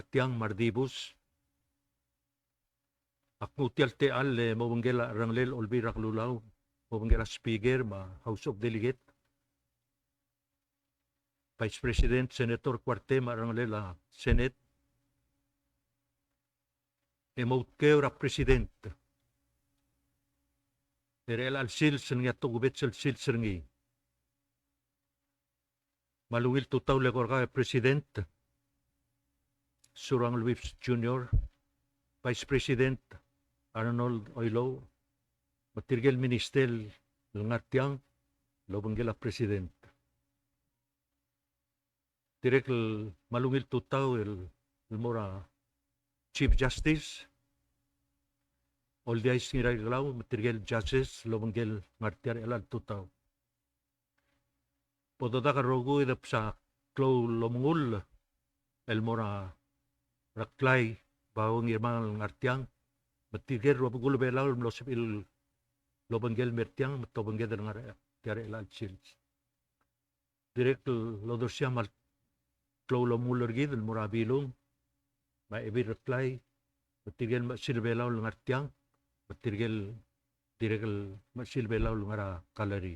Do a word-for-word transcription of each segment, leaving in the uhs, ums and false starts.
Ngartiang me a Redibus. Ak nguu tia el techall e mo obengkel a cherrengelel Olbiil er a Kelulau, mo obengkel a Speaker me a House of Delegate, Vice President, Senator Kuartei me a cherrengelel a Senate, e mo outkeu er a President er chelecha el sils el ngii a tokubets el sils er ngii. Me a ungil tutau el eko er kau e President Surangel Whipps Junior, Vice President Arnold Oilouch, me tirke el minister el ngar tiang el obengkel a President. Dirrek el me a ungil tutau el, el mo er a Chief Justice Oldiais Ngiraikelau me tirke el judges el obengkel ngar tia er chelecha el tutau. Bo dodak el rokui e de bsa klou el omengull el mo er a Reklai Bao Ngirmang el ngar tiang, me tirke el rubekul Belau el mlo sebechir el obengkel el mer tiang, me te obengked el ngar tia er chelecha el sils. Dirrek el odersii a kmal klou el omengull er kid el mo er a Bilung, me a Ebil Reklai, me tirke el Mechesil Belau el ngar tiang, me tirke el dirrek el Mechesil Belau el ngar er a gallery.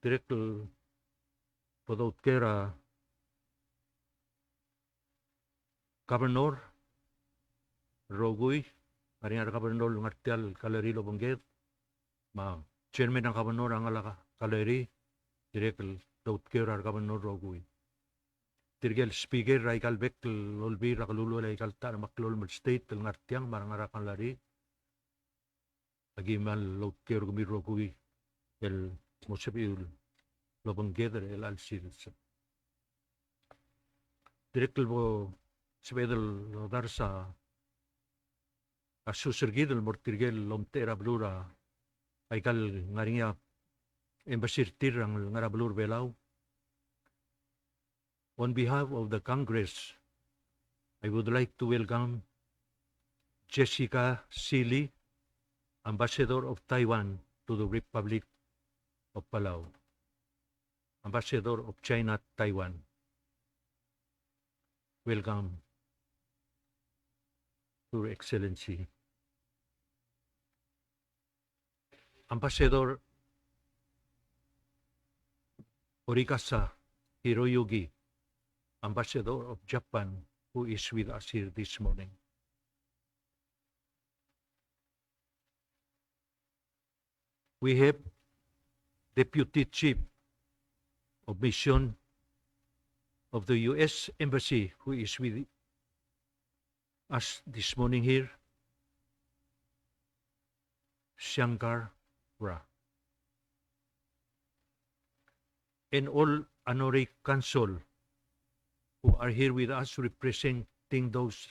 Dirrek el bo doutker a Governor el rokui, ngar er ngii a re Governor el ngar tia el gallery el obengked, me a Chairman er a Governor a ngar er a gallery, dirrek el doutker a re Governor el rokui. Tirke el Speaker er aika el bek el Olbiil er a Kelulau el aika el ta er a meklou el state el ngar tiang me a re ngar er a gallery, aki kmal outkeu er kemiu el rokui el mo sebechir el obengked er chelecha el sils. Dirrek el bo sebeched el odars a sus er kid el mo er tirke el omtechei er a beluu er aika el ngar er ngii a embassy er tir el ngar er a beluu er a Belau. On behalf of the Congress, I would like to welcome Jessica Seeley, Ambassador of Taiwan to the Republic of Palau. Ambassador of China, Taiwan. Welcome, Your Excellency. Ambassador Orikasa Hiroyuki, Ambassador of Japan, who is with us here this morning. We have Deputy Chief of Mission of the U S Embassy, who is with us this morning here, Shankar Ra. And all honorary consul who are here with us representing those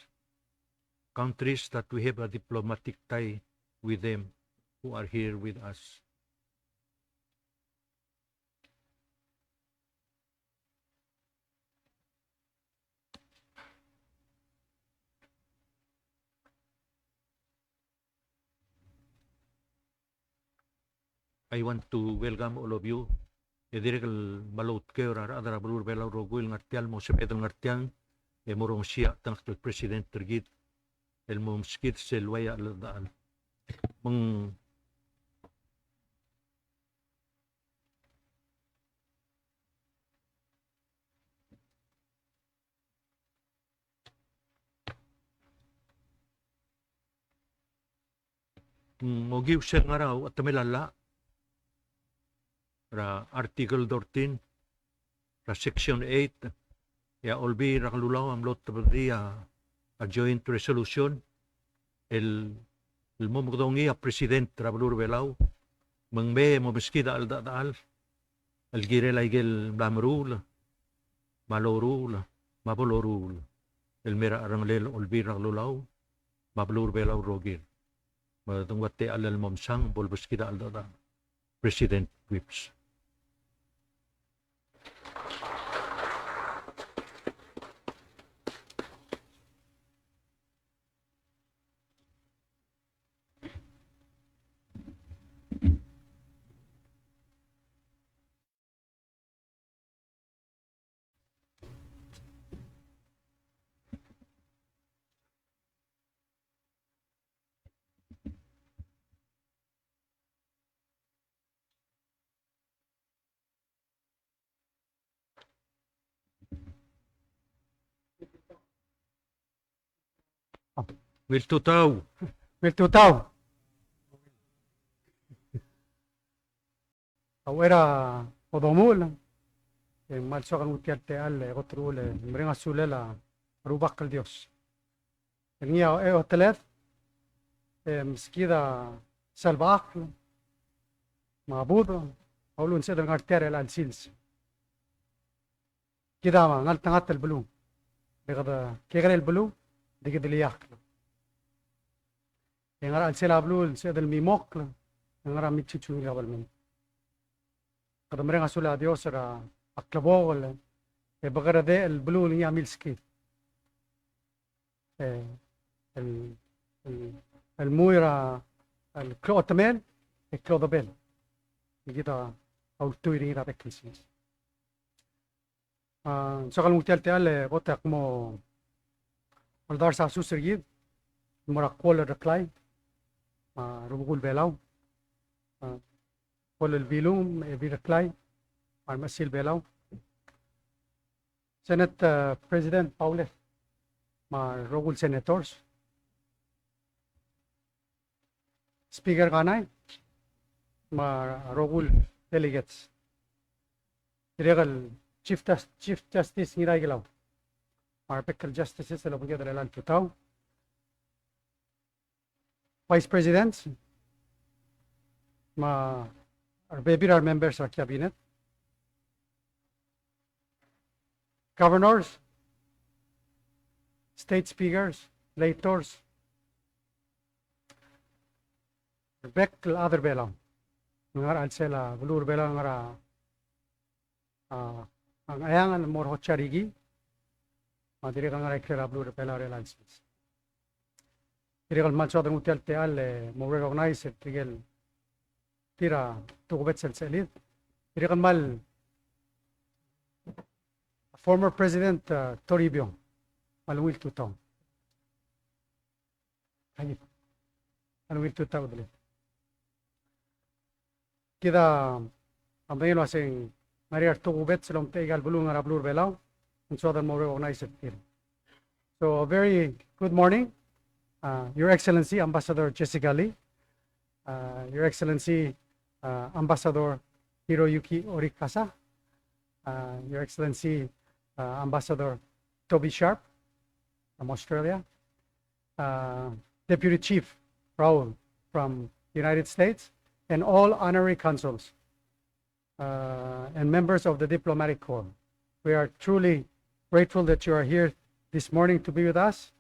countries that we have a diplomatic tie with them who are here with us. I want to welcome all of you. E dirrek el kmal outkeu er a rechad er a beluu er a Belau el rokui el ngar tiang el mo sebeched el ngar tiang e mo rongesii a chetengakl el president er kid el mo meskid sel ua ia cheldechedechal. Me ng Ng okiu sel ngar er a uchetemel a llach er a Article thirteen er a Section eight, e a Olbiil er a Kelulau a mlo tebedii a, a joint resolution el, el mo mekedongii a President er a beluu er a Belau me ng mei e mo meskid a cheldechedechal el kirel aike el mla meruul, me a loruul, me a bo loruul el mei er a cherrengelel Olbiil er a Kelulau me a beluu er a Belau el rokir. Me dengua techall el mo mesang, bo lebeskid a cheldechedechal. President Whipps. Ungil tutau. Ungil tutau. A uchei er a odomuchel, e ng kmal soak el nguu tia el techall e kot er a uchul e mereng a sulel a Rubak el Dios. El ngii a ochoteled, e meskid a salbachakl me a budech, a uluuch e ng sebeched el ngar tia er chelecha el sils. Kid a ngeltengat el beluu. Kede kekerei el beluu, di kid el ileakl. E ngar er a chelsel a beluu el sebeched el mimokl, e ngar er a milchuchuiu el kabelment. Kede mereng a sulel a Dios er a klebokel, e bekeredech el beluu el ngii a milskid. E, el, el, el mui er a, el klou a chetemel, e klou a debel. Kid a ultuil er ngii er a bek el sils. A, soak el nguu tia el techall e kot e ak mo oldars a sus er kid, mo er a Kuol el Reklai, a, rubekul Belau, a, Kuol el Bilung, Ebil Reklai, a, Mechesil Belau. Senate, a, President Paulel, me a rokui el senators. Speaker Kanai, me a rokui el delegates. Dirrek el Chief Jus-, Chief Justice Ngiraikelau, me a rebek el justices el obengked er chelecha el tutau. Vice Presidents, me a rebebil er a re members er a cabinet. Governors, state speakers, legislators, rebek el chad er Belau. Ngar er a chelsel a beluu er Belau, ngar er a, a, a Ngcheangel el mo er a Hotsarihie, me a dirrek el ngar er a ikrel a beluu er Belau er chelecha el sils. Dirrek el kmal soak el nguu tia el techall e mo recognize er tirke el tir a tokubets el sechelid. Dirrek el kmal former President, uh, Toribiong, me a ungil tutau. Ai, a ungil tutau, dile. Kid a medengei el uasei ng ngar er ngii a re tokubets el omtechei aika el beluu el ngar er a beluu er Belau, e ng soad el mo recognize er tir. So, a very good morning, uh, Your Excellency Ambassador Jessica Lee, uh, Your Excellency, uh, Ambassador Hiroyuki Orikasa, uh, Your Excellency, uh, Ambassador Toby Sharp from Australia, uh, Deputy Chief Raul from the United States, and all honorary consuls, uh, and members of the diplomatic corps. We are truly grateful that you are here this morning to be with us.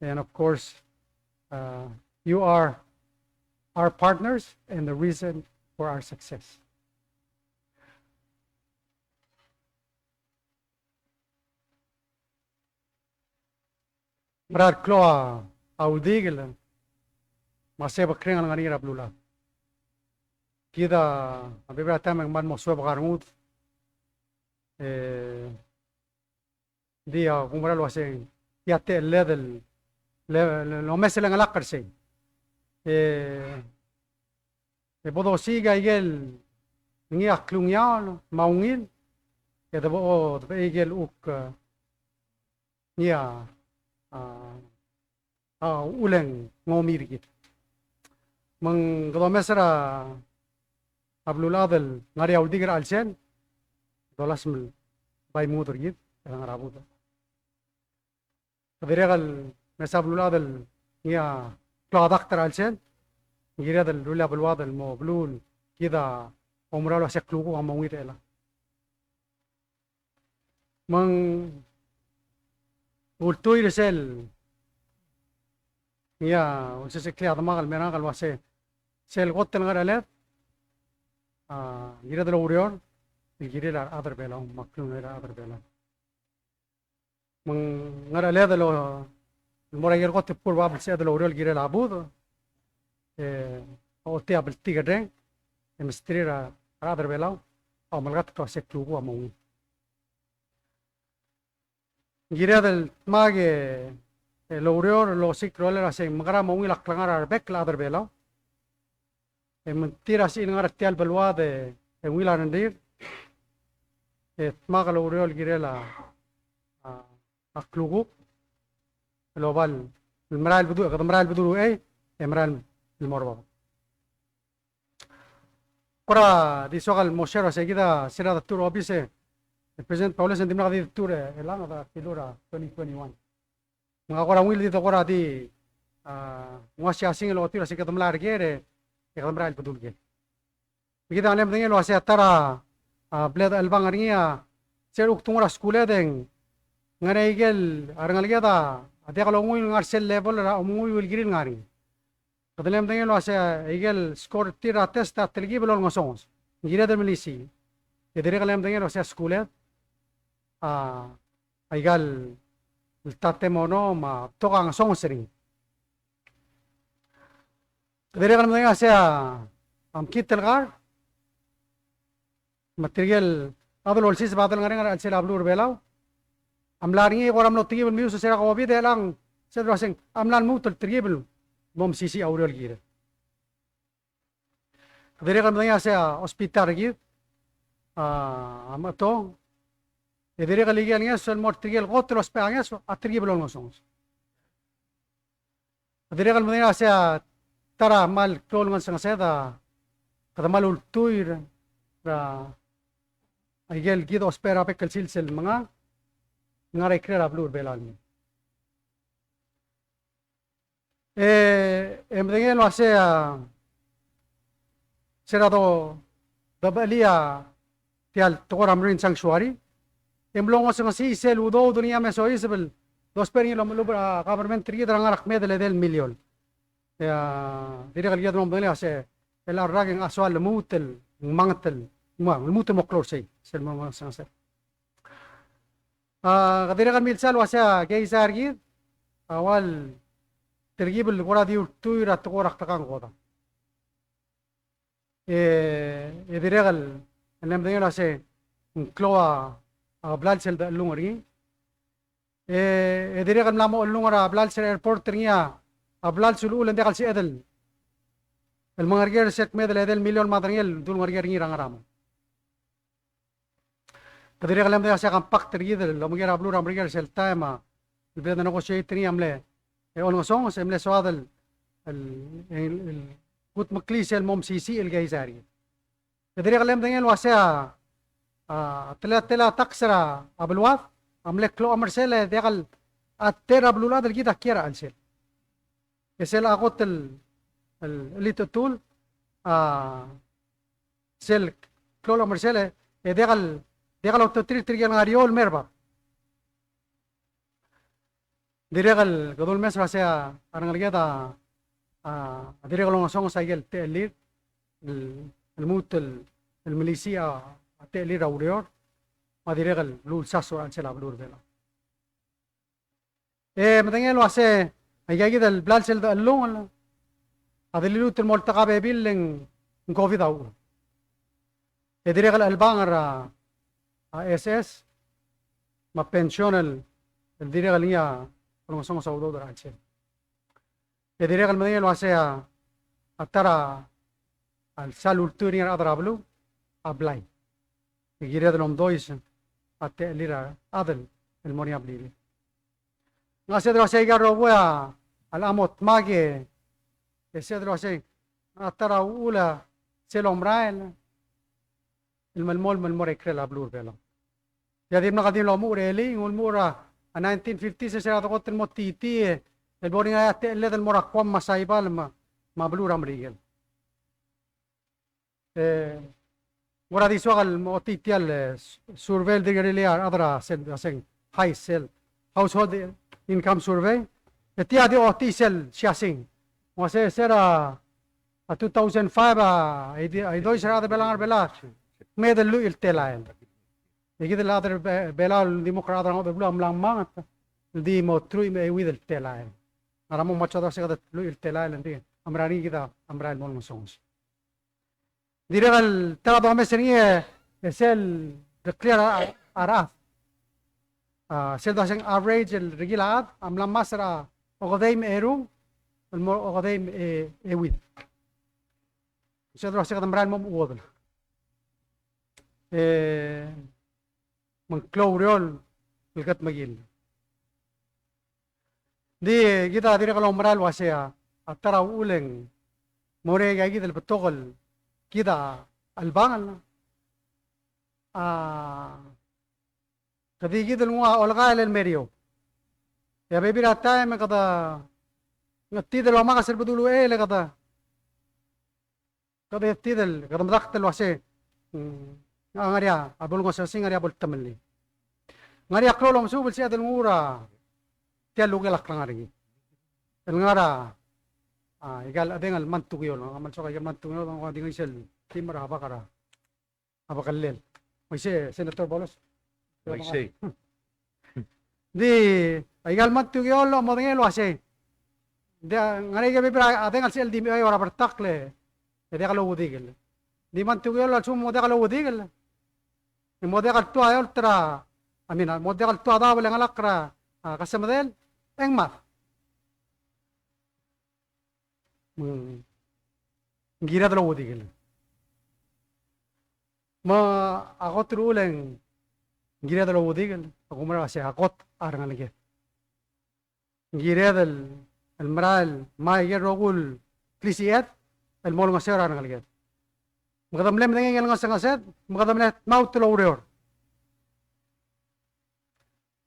And of course, uh, you are our partners and the reason for our success. Ngera el klou a uldikel me a sebekreng el ngar er ngii er a beluulechad? Kid a bebil er a taem e ng kmal mo suebek a rengud. E ng di a kumera el uasei ng tia techelled el, le, le, lomes el chengelakl er sei. E, e bo dosiik a ikel ngii a klungiaol me a ungil, e de bo, de bo ikel uk, e, ngii a, a, a, uchul e ng omi er kid. Me ng kede omes er a, a beluulechad el ngar er ngii a uldik er a chelsel, dolasem el bai mengud er kid, el ngar er a budech. Kede dirrek el mesa beluulechad el ngii a klou a dakt er a chelsel, ng kired el rullii a beluad el mo beluu el kid a oumera el uasei a klukuk a mo ungil er chelechang. Me ng ultuil er sel ngii a ulseseklii a demak el mei er ngak el uasei sel kot el ngar er a cheled, a, kired el oureor el kirel a rechad er Belau me a klungel a rechad er Belau. Me ng ngar er a cheled el mo er a ikel kot e bo el bab el sebeched el oureor el kirel a budech, e ochotii a bltikerreng, e mesterir a rechad er Belau a omelekatk el uasei a klukuk a mo ungil. Ng kired el dmak e, e loureor el osiik a rolel el uasei ng mekera mo ungil a klengar er a rebek el chad er Belau. E me ng tir a sebechir el ngar er tia el beluad e, e ungil a rengrir, e dmak el oureor el kirel a, a, a klukuk el oba el el merael el bedul, kede merael el bedul uchei, e merael el mo er bab. Kora di soak el mo share el uasei kid a se er a detuu er a obis e President Paulus e ng dimlak di detuu er chelechang, a dilu er a twenty twenty-one. Me ng kora ungil di dekora di, a, nguu a siasing el ochotii el uasei kede mla er ker e kede merael el bedul ker. Me kid a mle medengei el uasei a ta er a, a, bla dechelebangel er ngii a sel kuk donguu er a skuuled e ng ngar er ngii a ikel, a rengeleked a diak longuiu el ngar er sel level er a omenguiu el kirir el ngar er ngii. Kede le medengei el uasei a ikel score er tir er a test a telkib el olengesonges. Ng kired el melisiich. E dirrek el le medengei el uasei a skuuled a, a ikal tatemono me a betok a ngesonges er ngii. Kede dirrek el medengei el uasei a mekngit el kar me tirke el chad el olsiseb a delongelel a chelsel a beluu er a Belau a mla er ngii e kora mlo telkib el meius er sel COVID e chelechang sel uaseng a mla lmuut el telkib el mo mesisiich a ureor el kired. Kede dirrek el medengei el uasei a hospital er kid a, a mechetong. E dirrek el ikel ngeso el mo er tirke el kot el ousbech a ngeso a telkib el olengesonges. Kede dirrek el medengei el uasei a ta er a kmal klou el ngesengesed a kede kmal ultuil er a ikel kid ousbech er a bek el sils el menga, ngar er a ikrel a beluu er a Belau el mei. E, e medengei el uasei a, se er a do, dobechelii a tia el tekoi er a Marine Sanctuary, e mlo ngesengesii sel udoud er ngii a me soiseb el dousbech er ngii el omelub er a government er kid er a ngar er a kmeed el edei el million. E a dirrek el kired el mo medengei el uasei el a rak e ng soal lmuut el, ng manget el, ng ua, lmuut el mo klou er sei, sel mo ngesengesel. A, kede dirrek el milsa el uasei a keizai er kid a ua el telkib el kora di ultuil er a tekoi er a klekangkodang. E, e dirrek el, el medengei el uasei ng klou a, a blals el dechellung er ngii. E, e dirrek el mla mo chellung er a blals er a airport er ngii a, a blals el uchul e ng diak el sebeched el mengerker er sel kmeed el edei el million me a derengel el dulengerker er ngii er a ngar er a mong. Kede dirrek el medengei el uasei a compact er kid el omeker a beluu er a Merikel er sel taem a, el bla de negotiate er ngii a mle, e olengesonges, e mle soad el, el, el, el kudmeklii sel mo mesisiich el keizai er kid. Kede dirrek el medengei el uasei a, a, tela, tela tax er a, a beluad a mle klou a omersel e diak el, a ta er a beluulechad el kid a kiei er a chelsel. E sel a kot el, el, el chelitechetul, a, sel klou el omersel e, e diak el, diak el otetir tirke el ngar er eou el mer bab. Dirrek el kede ulemes er a sei a rengeleked a, a, dirrek el olengesonges a ikel techellir, el, el lmuut el, el melisiich a, a techellir a ureor, me a dirrek el lulsasu er a chelsel a beluu er a Belau. E medengei el uasei, aika kid el blals el dechellungel a deliluut el mo oltak a bebil e ng COVID a uchul. E dirrek el chelebangel er a, a SS me a pension el, el dirrek el ngii a olengesonges a udoud er a chelsel. E dirrek el medengei el uasei a, a ta er a, a lsal ultuil er ngii a rechad er a beluu a blai. E kired el omdois a techellir a chad el mo er ngii a blirir. Ng a sel delo uasei aika el rokui a, a locha mo dmak e, e sel delo uasei a ta er a uchul a sel omerael el melemolem el mo er a ikrel a beluu er a Belau. E a dimlak a di lomuchel er elii, ng ulemuchel er a nineteen fifties e sel dekot el mo titii el bo er ngii a techelled el mo er a Guam me a Saipan me a, me a beluu er a Merikel. E, ng kora di soak el mo ochotii tia el, e, survey el dirk rirellii a rechad er a sel, a sel HISE, sel Household Income Survey. E tia di ochotii sel siasing. Ng uasei se er a, a two thousand five a, a idi-, a idois er a rechad er a Belau, ngar er a Belau a kmeed el lluich el telael. E kid el chad er a Be-, Belau el di mo er a rechad er a ngodech el beluu a mla ngmanget el di mo truich me a euid el telael. Ngar er a mong me a soad er a se kede lluich el telael, ng di a mera er ngii kid a merael el mo olengesonges. Dirrek el ta er a domes er ngii e sel declare a, a rechad. A, sel dua seng average el rekil a chad a mla ngmasech er a okedei me a eru el mo okedei me a euid. Sel dua seng kede merael el mo mechuodel. E, me ng klou a ureor el kudmekill. Di kid a dirrek el oumera el uasei a ta er a uchul e ng mo er ngii a kid el betok el kid a chelebangel a kede kid el nguu a olekael el meriou. E a bebil er a taem e kede ngetid el omakes er a bedul uchei e kede, kede ngetid el, kede medakt el uasei, mm, ng ngar er ngii a bo el ngosos, ng ngar er ngii a bo el temellii. Ng ngar er ngii a klou el omesuub el sebeched el nguu er tia el lukel a klengar er ngii. El ngar er a, a, ikal chedeng el mantukiol, a, me a lsekum a ikal mantukiol, ng di ngar er ngii sel theme er a bak er a a bekellel. Uaisei, Senator Boulos? Uaisei. Di, a ikal mantukiol a modengei el uasei. Di, a, ngar er ngii a bebil er a chedeng el sel di mei er a bertakl e diak louedikel. Di mantukiol a lsekum mo diak louedikel, e mo diak el tua eolt er a, I mean, mo diak el tua daob el chengelakl er a, a, kesemedel, e ng mad. Mm. Ng kired el ouedikel. Me a kot el uchul e ng kired el ouedikel, a kumerang el uasei a kot a rengeleked. Ng kired el, el merael, me a ikel rokui el klisiched el mo olengeseu er a rengeleked. Me kede mle medengei el ngesengesed, me kede mle tmaut el oureor.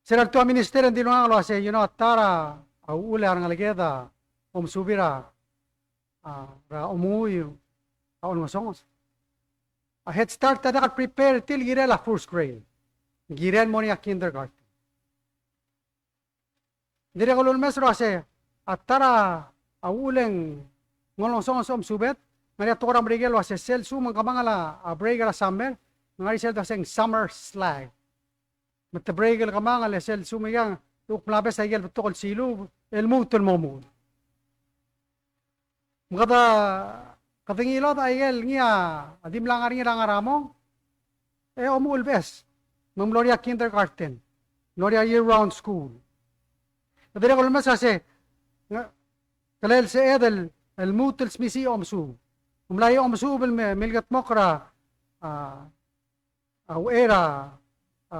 Sel ltuu a minister e ng dilu er ngak el uasei, you know, a ta er a uchul e a rengeleked a omesubir a, a, er a omenguiu a olengesonges, a Head Start a diak el prepare er tir el kirel a first grade. Kirel mo er ngii a kindergarten. Dirrek el ulemes el uasei, a ta er a uchul e ng olengesonges a omesubed, ng ngar er ngii a tekoi er a Merikel el uasei sel lsekum ng kemangel a, a break er a summer, ng ngar er ngii sel doseng summer slide. Me te break el kemangel e sel lsekum ikang, te kuk mla bes a ikel betok el silub, e lmuut el mo omengull. Me kede, kede ngilodech a ikel ngii a di mla ngar er ngii er a ngar er a mong, e omuchel el beches, me ng mlo er ngii a kindergarten, mlo er ngii a year round school. Kede dirrek el ulemes el uasei, ng, kelel sebeched el, el lmuut el smisichii a omesuub. Ng mla er ngii a omesuub el me, milkedmokl er a, a, a uchei er a, a,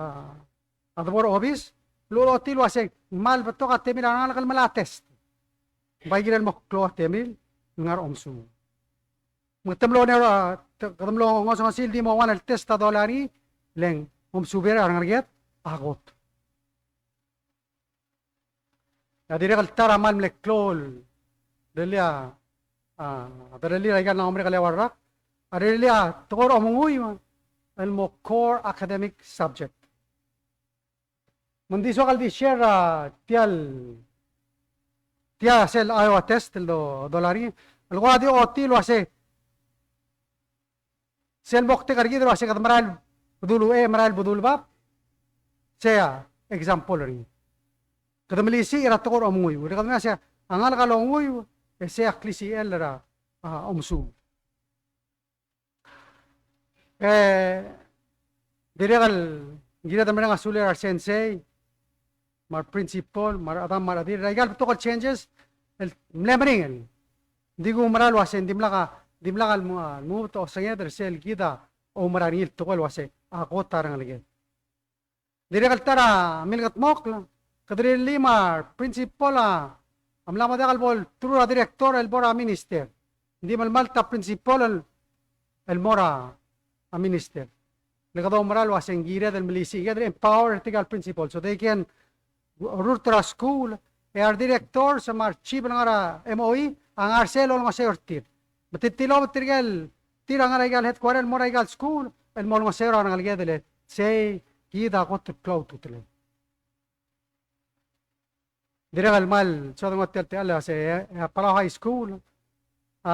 a debo er a obis, el ulechotii el uasei, ng kmal betok a temir a rengalek el melai a test. Ng bai kirel mo klou a temir el ngar er a omesuub. Me te mlo ngar er a, te, te mlo ngesonges el di mo one el test a dolai er ngii, le ng omesuub er a rengeleked a kot. A dirrek el ta er a kmal mle klou el, rirellii a, a, rirellii a ikal mla mo merek el eua el rak, a rirellii a tekoi er a omenguiu el mo core academic subject. Me ng di soak el di share er a tia el, tia sel Iowa test el do, dolai er ngii, el kora di ochotii el uasei, sel moktek er kid el uasei kede merael bedul uchei, merael bedul bab, sei a example er ngii. Kede melisiich er a tekoi er a omenguiu. Kede mesa a ngalek a longuiu, e sei a klisichel er a, a, omesuub. E dirrek el kired el mereng a sulir a resensei, me a reprinsipol, me a rechedam me a rechedil, er a ikal betok el changes el mle meringel. Ng di kumerang el uasei ng dimlak a, dimlak a lmu-, lmuut a osenged er sel kid a oumera er ngii el tekoi el uasei a kot a rengeleked. Dirrek el ta er a milkedmokl, kede rirellii me a principal a, a mla mo diak el bo el through er a director el bo er a minister. Ng di melemalt a principal el, el mo er a, a minister. Le kede oumera el uasei ng kired el melisiich, kired el empower er tirke el principal so they can orrurt er a skuul, e a redirectors me a rechief el ngar er a M O E a ngar er sel olengeseu er tir. Me te tilobed tirke el tir a ngar er a ikal headquarter el mo er a ikal skuul el mo olengeseu er a rengeleked el sei kid a kot el klou a ultutelel. Dirrek el kmal soad el ngodech el techall el uasei, e a Palau High School a,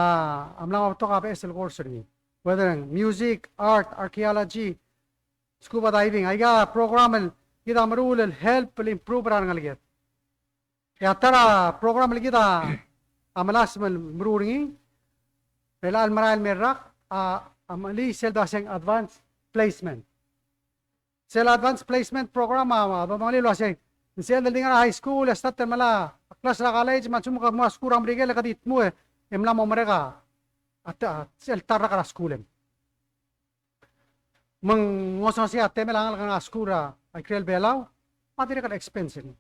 a mla mo betok a beches el course er ngii. Whether music, art, archaeology, scuba diving, aika program el kid a meruul el help el improve er a rengeleked. E a ta er a program el kid a melasem el meruul er ngii er chelecha el merael el mei el rak a, a mechelii sel dua se ng advance placement. Sel advance placement program a, a dodengelii el uasei, ng sel di ngar er a high school e start el melai a klas er a college me a lsekum ke mo er a skuul er a Merikel e ke di dmu e mla mo merek a, a, a, sel ta el rak er a skuulem. Me ng ngesonges a temel a ngalek er a skuul er a ikrel Belau, me a dirrek el expense er ngii.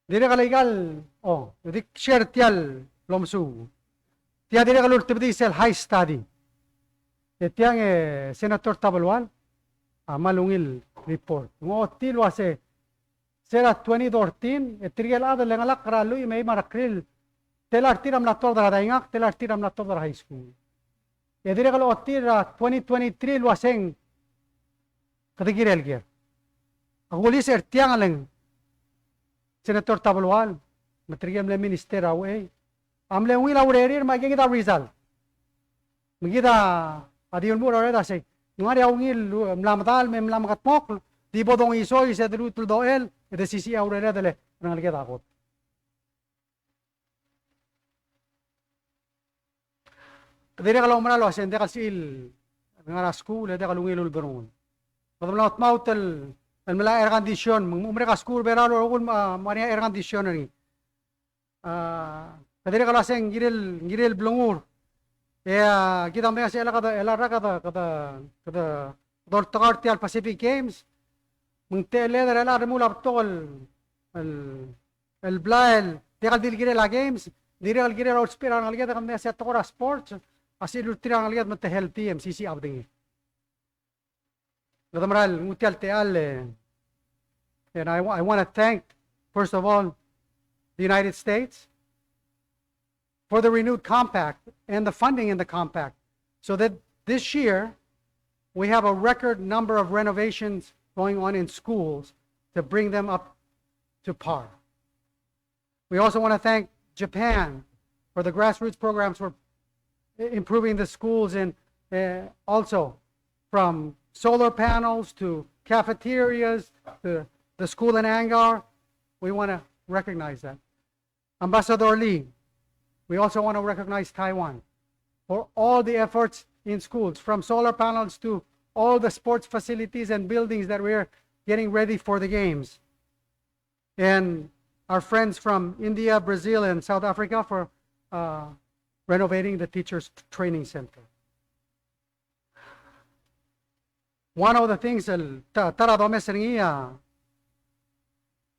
Dirrek el ikal, o, di share tia el omesuub. Tia dirrek el ultebedii sel high study. E tiang e Senator Tabelual a kmal ungil report. Ng ochotii el uase, se er a twenty thirteen, e tirke el chad el lengelakl er a lluich me a eim a rekrir, tela er tir a mla tuobed er a daingak, tela er tir a mla tuobed er a high school. E dirrek el ochotii er a twenty twenty-three el uaseng kede kirel ker. Ak ulisech er tiang e le ng Senator Tabelual me tirke el mle minister er a uchei a mle ungil a urerir me aikakid a result. Me kid a di ulemuchel er a urered a sei, ng ngar er ngii a ungil el mla medal me mla mekedmokl, di bo dongisois e de luut el dochel, e de sisichii a urered el rengeleked a kot. Dirrek el oumera el uasei ng diak el sebechir el ngar er a skuul e diak el ungil uldurungel. Kede mla tmaut el, el melai a air condition, me ng merek a skuul er a Belau el rokui el, a, mo er ngii a air condition er ngii. A, kede dirrek el uasei ng kirel, ng kirel blengur. E, a, kid a medengei a sei el kede, el rak kede, kede, kede doltekau er tia el Pacific Games. Me ng techelled er a chelecha el remuul a betok el, el el blai el diak el di el kirel a games, dirrek el kirel a ousbech er a rengeleked e kede medengei a sei a tekoi er a sports a sebechir el ultuil er a rengeleked me te healthy e mesisiich a bedengir. Kede mera el nguu tia el techall, e, and I, wa- I want to thank, first of all, the United States for the renewed compact and the funding in the compact, so that this year we have a record number of renovations going on in schools to bring them up to par. We also want to thank Japan for the grassroots programs for i- improving the schools, and, uh, also from solar panels to cafeterias to the school in Angaur. We want to recognize that. Ambassador Lee, we also want to recognize Taiwan for all the efforts in schools, from solar panels to all the sports facilities and buildings that we're getting ready for the games. And our friends from India, Brazil, and South Africa for, uh, renovating the Teachers Training Center. One of the things el ta, ta er a domes er ngii a,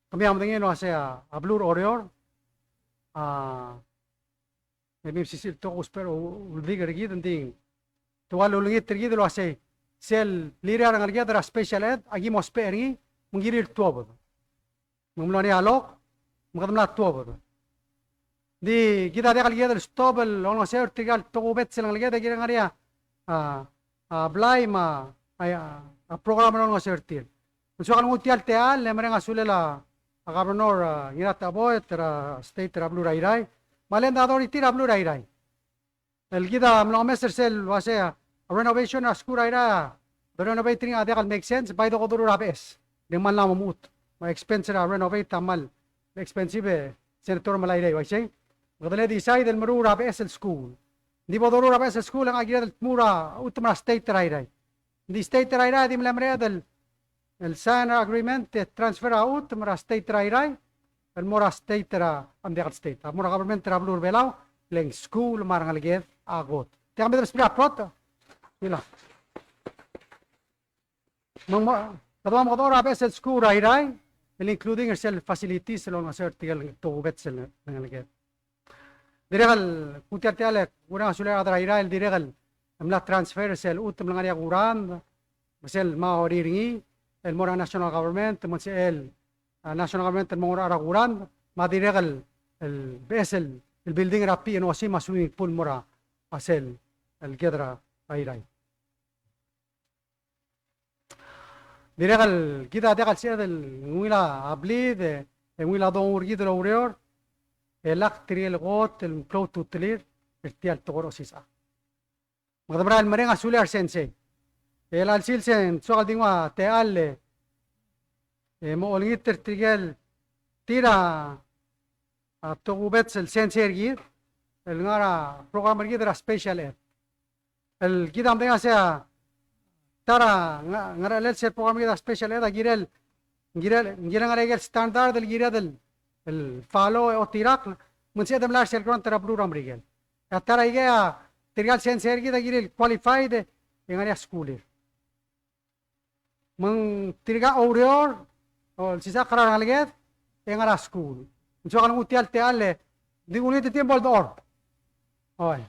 kemiu a medengei el uasei a, a beluu er a Oreor a, e mei mesisiich el tekoi el ousbech er a uldik er kid, ng di te ua lulengit er kid el uasei sel lilia a rengeleked er a special ed a ki mo ousbech er ngii me ng kirir el tuobed. Me ng mlo er ngii a lok, me kede mla tuobed. Ng di kid a diak el kired el stop el olengeseu er tirka el tokubets el ngeleked e kirel ngar er ngii a, a, blai me a, a, a program el olengeseu er tir. Me ng soak el nguu tia el techall e mereng a sulel a, a Governor, a, Ngiratecheboet er a state er a beluu er a Irrai, me a lenda authority er a beluu er a Irrai. El kid a mla omes er sel uasei a renovation er a skuul er a Irrai, the renovate er ngii a diak el make sense, bai de ko doruul er a beches. Ng di kmal mla mo mechut. Me a expense er a renovate a kmal expensive, e Senator Melairai, uaisei. Me kede mle decide el meruul er a beches el skuul. Ng di bo doruul er a beches el skuul e ng kired el dmu er a chutem er a state er a Irrai. Ng di state er a Irrai a di mle mereched el, el sign er a agreement e transfer a chutem er a state er a Irrai el mo er a state er a, a diak el state, a mo er a government er a beluu er a Belau, le ng skuul me a rengeleked a kot. Tia kid a mle sbria prot. Ila. Me ng mo, kede mo mekedechor a beches el skuul er a Irrai, el including er sel facilities el olengeseu er tirke el tokubets el ngeleked. Dirrek el kuk tia el techall e kureng a sulir a rechad er a Irrai el dirrek el mla transfer sel chutem el ngar er ngii a kurangd, me sel mo er ngii er ngii, el mo er a national government, me sel, a, national government el mo er a kurangd, me a dirrek el, el beches el, el building er a P N O C me a swimming pool el mo er a sel, el ked er a Irrai. Dirrek el kid a diak el sebeched el ungil a blid, e ungil a dongu er kid el oureor, e lak tirke el kot el klou a ultutelir er tia el tekoi er a osisechakl. Me kede mera el mereng a sulel a resensei. E chelecha el sils e ng soak el di nguu a techall e, e mo olengit er tirke el tir a, a tokubets el sensei er kid, el ngar er a program er kid er a special ed. El kid a medengei a sei a ta er a nga-, ngerchelel sel program er kid er a special ed a kirel, kirel, kirel ngar er a ikel standard el kired el, el follow e otirakl, me ng sebeched el melai er sel grant er a beluu er a Merikel. E a ta er a ikei a tirka el sensei er kid a kirel qualified e ngar er ngii a skulir. Me ng tirka el oureor, o, el sisechakl er a rengeleked, e ngar er a skuul. Ng soak el nguu tia el techall e di kulengit er tir me bo ledechor. Oi.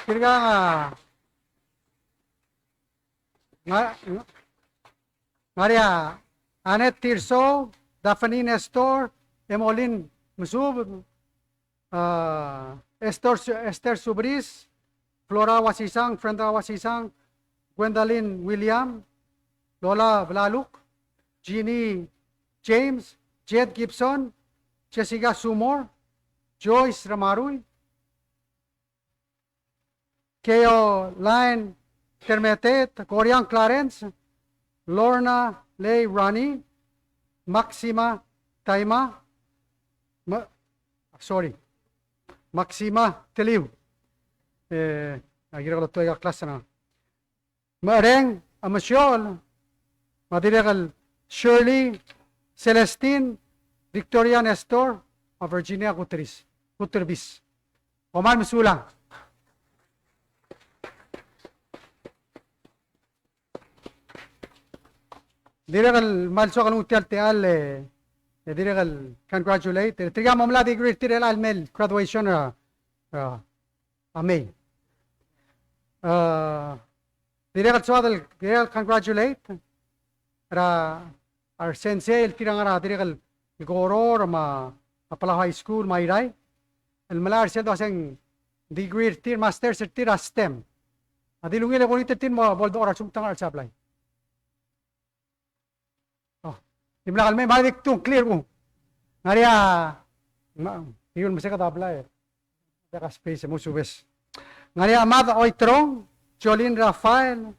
Tirka a, nga, nga, ngar er ngii a Annette Tirso, Daphne Nestor, Emolin Mesubed, a, Esther Su-, Esther Subris, Flora Wasisang, Frenda Wasisang, Gwendolyn William, Lola Blaluk, Jeannie James, Jed Gibson, Jessica Sumor, Joyce Ramarui, Caroline Termeteet, Goriang Clarence, Lorna Lei Rani, Maxima Taima, Ma-, sorry, Maxima Teliu. E, a kirek el otobed er a klas er ngii. Mereng a Mesiol, me a dirrek el Shirley, Celestine, Victoria Nestor, me a Virginia Guterres, Guterbis. Kom kmal mesulang. Dirrek el kmal soak el nguu tia el techall e, e dirrek el congratulate. E tirka a mo melai a degree er tir er chelecha el mei el graduation er a, er a, a May. A, dirrek el soak el, dirrek el congratulate er a a re sensei el tir a ngar er a dirrek el Koror me a Palau High School me a Irrai, el melai er sel dua se ng degree er tir, masters er tir er a STEM. A di ungil e kulengit er tir me bo ledechor a lsekum te ngar er a chelsel a blai. Oh, dimlak el mei, me a di kdu ng clear kung. Ngar er ngii a, ma, iul meseked a blai. Diak a space, mo subes. Ngar er ngii a Mad Oiterong, Jolene Raphael,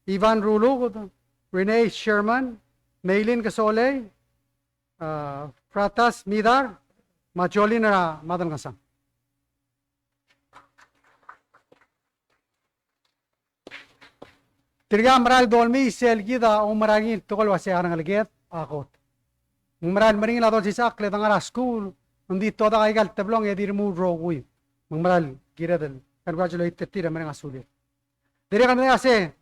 Ivan Ruluked, Renee Sherman, Meilin Kesolei, a, Fratas Midar, me a Jolene er a Madelngesang. Tirka a mera el dolmii sel kid a oumera er ngii el tekoi el uase a rengeleked a kot. Ng mera el meringel a dolsisechakl e de ngar er a skuul, ng di todak aika el teblong e di remuul el rokui. Me ng mera el kired el congratulate er tir e mereng a sulir. Dirrek el medengei el uase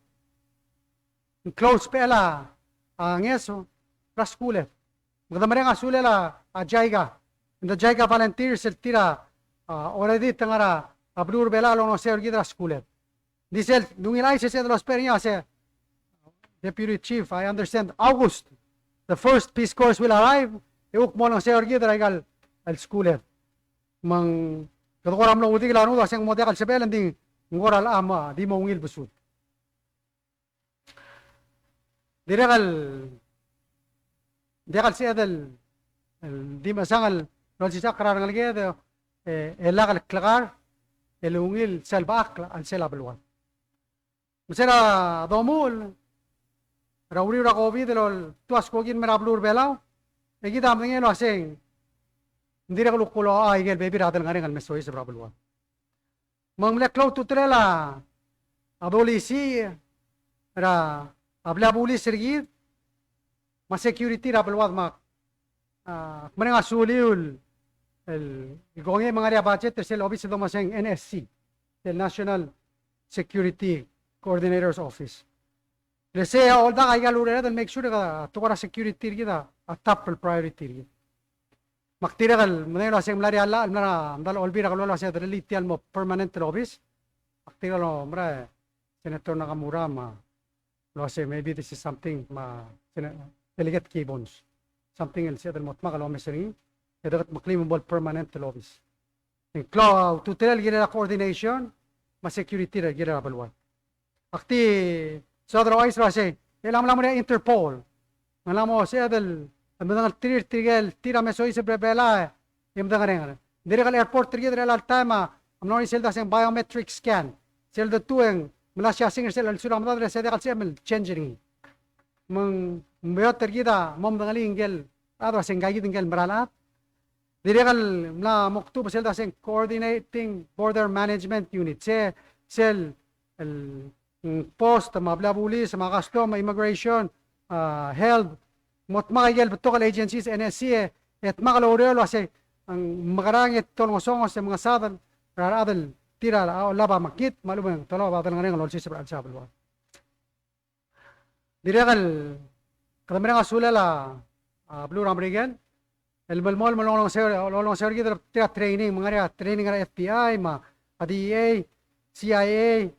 ng klou el sebechel a ngeso er a skuuled. Me kede mereng a sulel a, a JICA, and the JICA volunteers el tir a, a, already te ngar er a, a beluu er a Belau el olengeseu er kid er a skuuled. Ng di sel, ng ungil chais e sel dousbech er ngii a se, Deputy Chief, I understand August, the first Peace Corps will arrive, e kuk mo olengeseu er kid er aika el skuuled. Me ng kede kora mlo oudik el a rengud a se ng mo diak el sebechel, ng di ng kora locha mo, di mo ungil besud. Dirrek el, diak el sebeched el, el di mechesang el olsisechakl er a rengeleked, e, e lak el klekar el ungil sel bechakl a chelsel a beluad. Me se er a domuchel er a uriul er a COVID el oltuu a skoki el mei er a beluu er a Belau, e kid a medengei el uaseng ng dirrek el kuk locha aike el bebil er a delengerenger el me soiseb er a beluad. Me ng mle klou a ultutelel a dolisiich er a blil a bulis er kid me a security er a beluad me ak, a, mereng a suliu el, el kongei me ng ngar er ngii a budget er sel obis el domes er ngii a NSC, el National Security Coordinator's Office. Le sei a oldak aika el urered el make sure e kede tekoi er a security er kid a top el priority er kid. Me ak dirrek el medengei el uaseng mla er ngii a llach el mla er a medal a Olbiil er a Kelulau el uasei de rullii tia el mo permanent el obis. Me ak dirrek el omerang e Senator Nakamura me a el uasei maybe this is something me a Sena-, Delegate Gibbons, something el sebeched el mo dmak el omes er ngii e de kudmeklii me bo el permanent el obis. Ng klou a ultutelel el kirel a coordination me a security er a kirel a beluad. Ak di soad el ouchais el uasei, e ng mla mo er ngii a Interpol. Ng mla mo sebeched el medengelterir tirke el tir a me soiseb er a Belau e medengerenger. Ng dirrek el airport er kid er chelecha el taem a mla er ngii sel dua se ng biometric scan. Sel detuu e ng melasiasing er sel chelsel a medad e se diak el sebechem el change er ngii. Me ng beot er kid a mo medengelii ngike el chad el uaseng ngika kid ngike el mera el chad. Dirrek el mla mo kdu a sel dua se ng Coordinating Border Management Unit. Se, sel, el, mm, post, me a blil a bulis, me a custom, me a immigration, a, health, mo dmak aike el betok el agencies, NSC, e, e dmak el oureor el uasei, ng mekerang e te olengesonges e mengesadel er a rechad el tir a olab a mekngit, me a lechub e ng tolab a delengerenger el olsiseb er a chelsel a beluad. Dirrek el, kede mereng a sulel a, a beluu er a Merikel, el melemolem el olengeseu, olengeseu er kid er tir a training, me ng ngar er ngii a training er a F B I, me a D E A, C I A,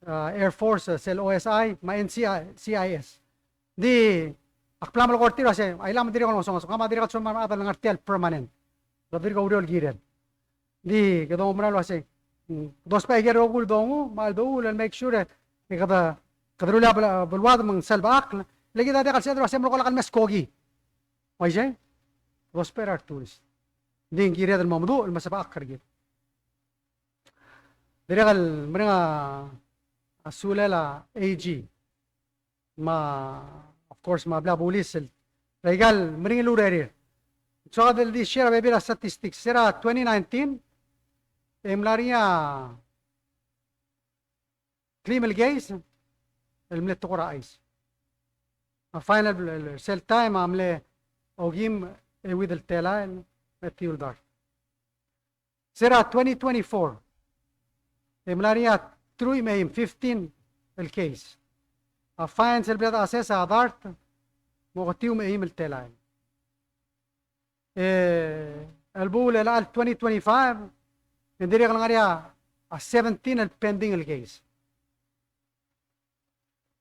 a, Air Force, sel O S I, me a N C I, C I S. Ng di, ak bla melekoi er tir el uasei, a ilam dirrek el ngesonges, kemam a dirrek el soam a rechad el ngar tia el permanent. Kede dirk oureor el kirel. Ng di, kede oumera el uasei, mm, dousbech aike el rokui el dongu, me a cheldechuul el make sure, e kede, kede rullii a bel-, beluad me ng selbechakl, le kid a diak el sebeched el uasei melekoi lak el mes skoki. Uaisei, dousbech er a retourist. Ng di ng kired el mo meduch el mesebechakl er kid. Dirrek el mereng a, a sulel a A G. Me a, of course, me a blil a bulis el, er aika el meringel el urerir. Soak el di share a bebil a statistics. Se er a twenty nineteen, e mla er ngii a kleim el case el mle tekoi er a chais. A fine el, el, sel taem a mle okeim euid el telael me a etiu el dart. Se er a twenty twenty-four, e mla er ngii a truich me a eim, fifteen el case. A fines el bla de assess a dart, me a oketiu me a eim el telael. E, el bo el chelecha el twenty twenty-five, e ng dirrek el ngar er ngii a seventeen el pending el case.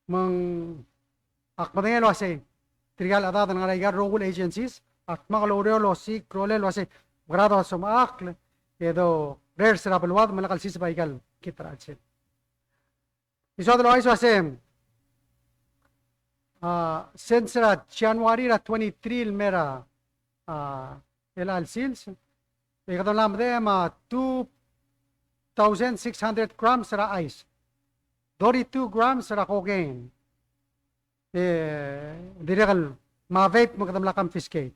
Me ng ak medengei el uasei, tirka el chedad el ngar er aika el rokui el agencies, a dmak el oureor el osiik a rolel el uasei, mekera dosemechakl, e dorrers er a beluad me lak el siseb aika el kid er a chelsel. Ng soad el ouchais el uasei, a, since er a January er a twenty-three el mei er a, a, chelecha el sils, e kede mla medechem a two thousand six hundred grams er a ice, thirty-two grams er a cocaine. E dirrek el, me a vape me kede mla confiscate.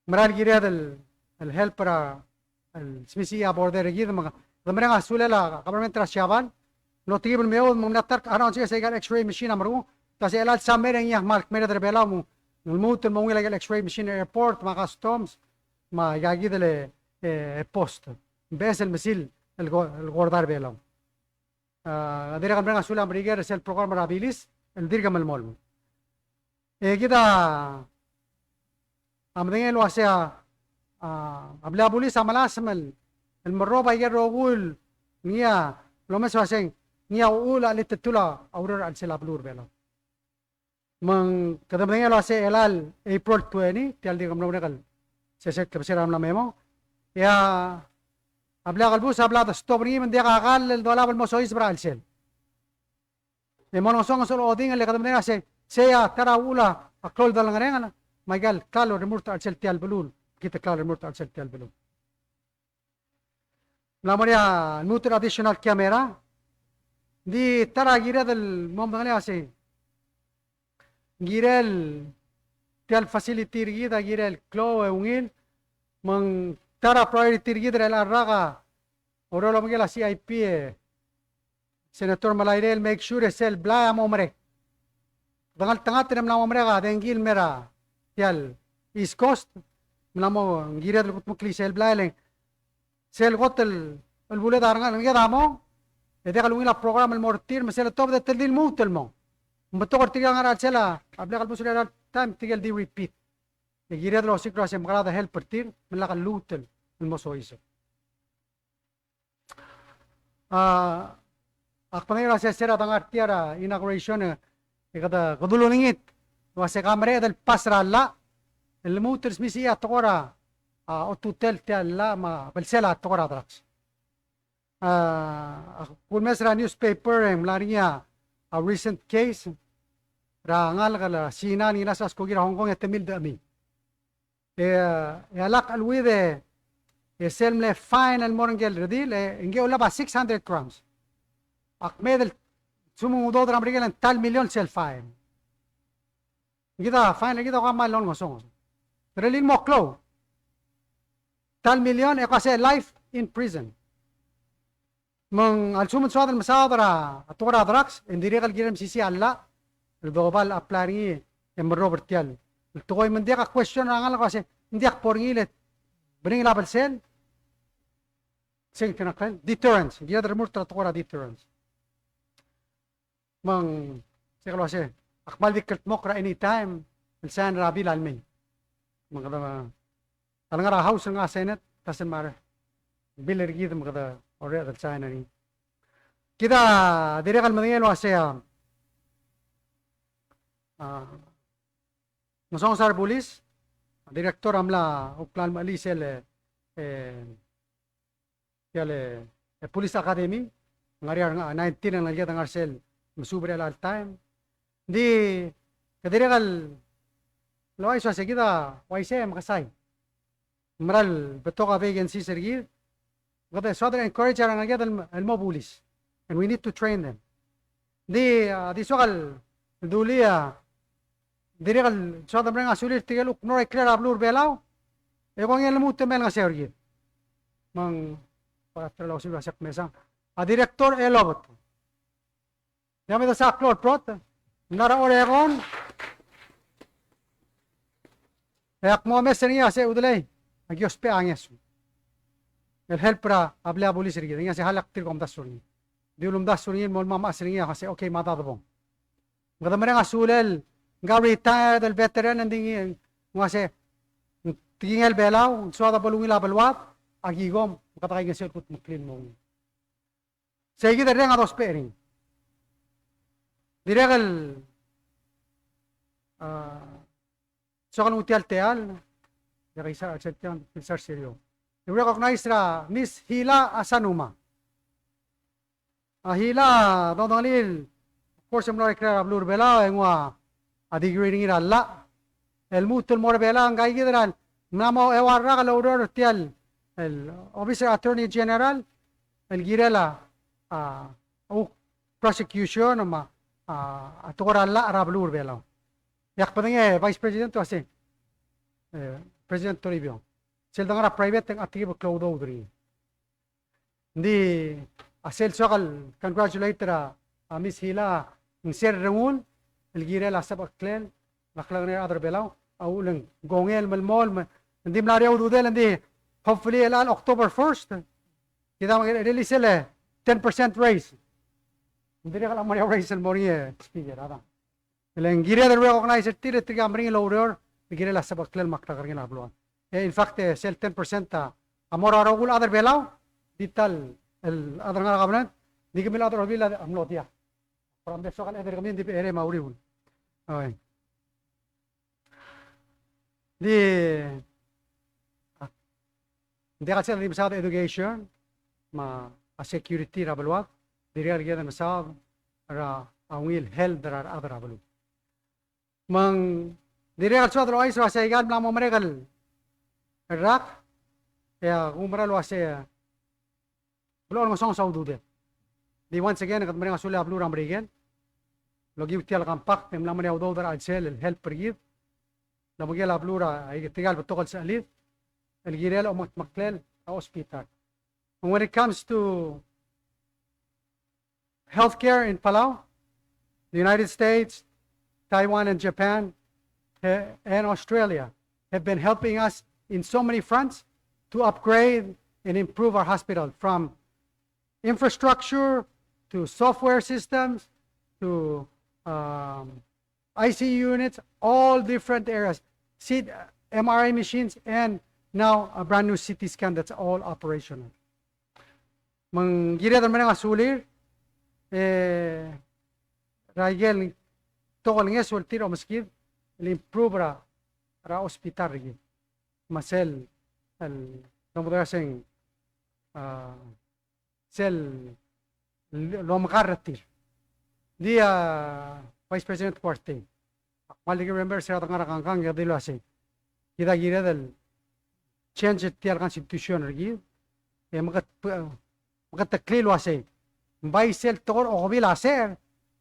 Mera el kired el, el help er a, el smisichii a border er kid, me kede mereng a sulel a government er a Siabal, el otekib el meoud, me ng mla ta er a, around sel aika el X-ray machine a meruul, ta se el chelecha el summer e ngii a kmal kmeed er a Belau, me ng lmuut el mo ungil aika el X-ray machine er a airport, me a customs, me aika kid el, e, post. Ng beches el mesil el ko-, el kora er a Belau. A, dirrek el mereng a sulel a Merikel er sel program er a bilis, el dirk melemolem. E kid a, a medengei el uasei a, a, a blil a bulis a melasem el, el merrob aike el rokui el ngii a, lomes el uasei, ngii a uchul a chelitechetul a ureor er a chelsel a beluu er a Belau. Me ng kede medengei el uasei chelecha el April twenty, tia el dirk mlo merek el sesei el klebesei er a mla me mong. E a, a blil a kelebus a bla de stop er ngii me ng diak a kall el dolab el mo soiseb er a chelsel. E mo ngesonges el odingel e kede medengei el uasei, sei a ta er a uchul a klou el delengerenger, me aika el klalo el remurt er a chelsel tia el beluu, kid el klalo el remurt er a chelsel tia el beluu. Mla mo er ngii a lmuut el additional camera. Ng di ta er a kired el mo medengelii a sei, ng kirel tia el facility er kid a kirel klou e ungil, me ng ta er a priority er kid er chelecha el rak a oureor el obengkel a C I P e Senator Melairei el make sure e sel blai a mo merek. Dengeltengat e ng mla mo merek a dengki el mei er a tia el East Coast, mla mo, ng kired el kudmeklii sel blai e le ng sel kot el, el buled a rengalek er kid a mong, e diak el ungil a program el mo er tir, me sel tobed e te di lmuut el mong. Ng betok er tirke el ngar er a chelsel a blil a kelebus er a time, tirke el di repeat. E kired el osiik er a sei me kede help er tir, me lak lluut el mo soiseb. A, ak medengei el uasei se er a dengar tia er a inauguration e, e kede, kede ulengit el uasei ke mereched el pass er a llach el lmuut el smisichii a tekoi er a, a, otutel tia el llach me a belsel a tekoi er a drugs. A, ak ulemes er a newspaper e ng mla er ngii a, a recent case er a ngalek el Sina el ngilasech a skoki er a Hong Kong e te mildechemii. E, e a lak cheleuid e, e sel mle fine el mo er ngike el redil, e ngike a ulab a six hundred grams. A kmeed el lsekum ng udoud er a Merikel e ng ta el million sel fine. Kid a fine er kid a kmal olengesonges. Te rirellii el mo klou. Ta el million e ko ua se life in prison. Me ng a lsekum ng soad el mesaod er a tekoi er a drugs, e ng dirrek el kirel mesisiich a llach el doba el apply er ngii e merrob er tia el tekoi me ng diak a question er a ngalek el uasei, ng diak bo er ngii le meringel a belsel. Sei ng kena kren, deterrence, kired el remurt er a tekoi er a deterrence. Me ng, se el uasei, ak kmal di kldmokl er a anytime el sign er a bill a lemei. Me kede, a lengar er a House, ngar er a Senate, doesn't matter. Bill er kid me kede orreched el sign er ngii. Kid a dirrek el medengei el uasei a, a, ngesonges er a bulis, director a mla, a, kuk mla mechelii sel, e, tia el, e, police academy, ngar er ngii a nineteen el ngeleked el ngar er sel mesuub er chelecha el taem. Ng di, kede dirrek el ouchais el uasei kid a uaisei e mekesai. Ng mera el betok a vacancies er kid. Kede soad el encourage er a rengeleked el, el mo bulis. And we need to train them. Ng di, a, di soak el dulii a, dirrek el soak el mereng a sulir tirke el kuk mlo er a ikrel a beluu er a Belau, e kongei el lmuut el mei el ngeseu er kid. Me ng, bek el osubed el uasei ak mesang. A Director Elobet. Ng di mle desa klou el brotech, ng mla er a Oregon. E ak mo omes er ngii a se, Udelei, aki ousbech a ngeso el help er a blil a bulis er kid. Ng di a se, a lak tir kom omdasu er ngii. Di ulemdasu er ngii el mo mla mechas er ngii a se, okay, me a debong. Ng kede mereng a sulel, ng ka retired el veteran, ng di ngii, ng ua se, ng tekingel Belau, ng soad a bo lungil a beluad, aki kom, me kede kaingeseu el kudmeklii el mo ungil. Sei kid el reng a dousbech er ngii. Dirrek el, a, soak el nguu tia el techall, e kisa, sel tiang, kisa er sel eou. E recognize er a Miss Hila Asanuma. A Hila a dodengelii el, of course, e mlo er a ikrel a beluu er a Belau, e nguu a degree er ngii er a llach. El lmuut el mo er a Belau, ng kaikid er a, mla mo eua el rak el oureor er tia el, el Office er a Attorney General, el kirel a, a, uk prosecution me a, a, a tekoi er a llach er a beluu er a Belau. E ak medengei, Vice President, uasei, e, President Toribiong, sel dengar er a private e ng a tekib el klou a udoud er ngii. Ng di a sel soak el congratulate er a, a Miss Hila, ng sel rengul el kirel a sebechel a klengar er a rechad er a Belau, a uchul e ng kongei el melemolem, me ng di mla er eou a ududel, ng di hopefully el, el October first, kid a release el ten percent raise. Ng dirrek el mo er eou a raise el mo er ngii, e, Speaker, a dang. E le ng kired el recognize er tir, e tirka a meringel el oureor el kirel a sebechel me a klekerngel a beluad. E, in fact, e, sel ten percent a, a mo er a rokui el chad er a Belau, di ta el chad er a ngar er a government, di kemiu el chad er a Olbiil a mlo diak. From the soak el chad er kemiu, di becherei me a uriul. Oi. Di, a, ng diak el sel di mesaod a education, me a security er a beluad, dirrek el kired el mesaod er a ungil health er a rechad er a beluu. Me ng dirrek el soad el ouchais el uasei aika el mla mo merek el rak, e a kumerang el uasei, e, blechoel ngesonges a ududel. Di once again, kede mereng a sulel a beluu er a Merikel el okiu tia el compact, e mla mo er a udoud er a chelsel el help er kid el obengkel a beluu er a, aika, tirka el betok el sechelid el kirel a omekedmeklel a hospital. And when it comes to healthcare in Palau, the United States, Taiwan, and Japan, eh, and Australia have been helping us in so many fronts to upgrade and improve our hospital, from infrastructure to software systems to, um, I C U units, all different areas, C-, M R I machines, and now a brand new C T scan that's all operational. Me ng kired el mereng a sulir, e, er a ikel tekoi el ngeso el tir a omeskid el improve er a, er a hospital er kid. Me sel, el, el, a, sel lomekar er tir. Di a Vice President Kuartei, ak kmal di remember se er a dengar er a kangkang e dilu el uasei, kid a kired el change er tia el constitution er kid, e meket, meketeklii el uasei, ng bai sel tekoi er a okebil a secher,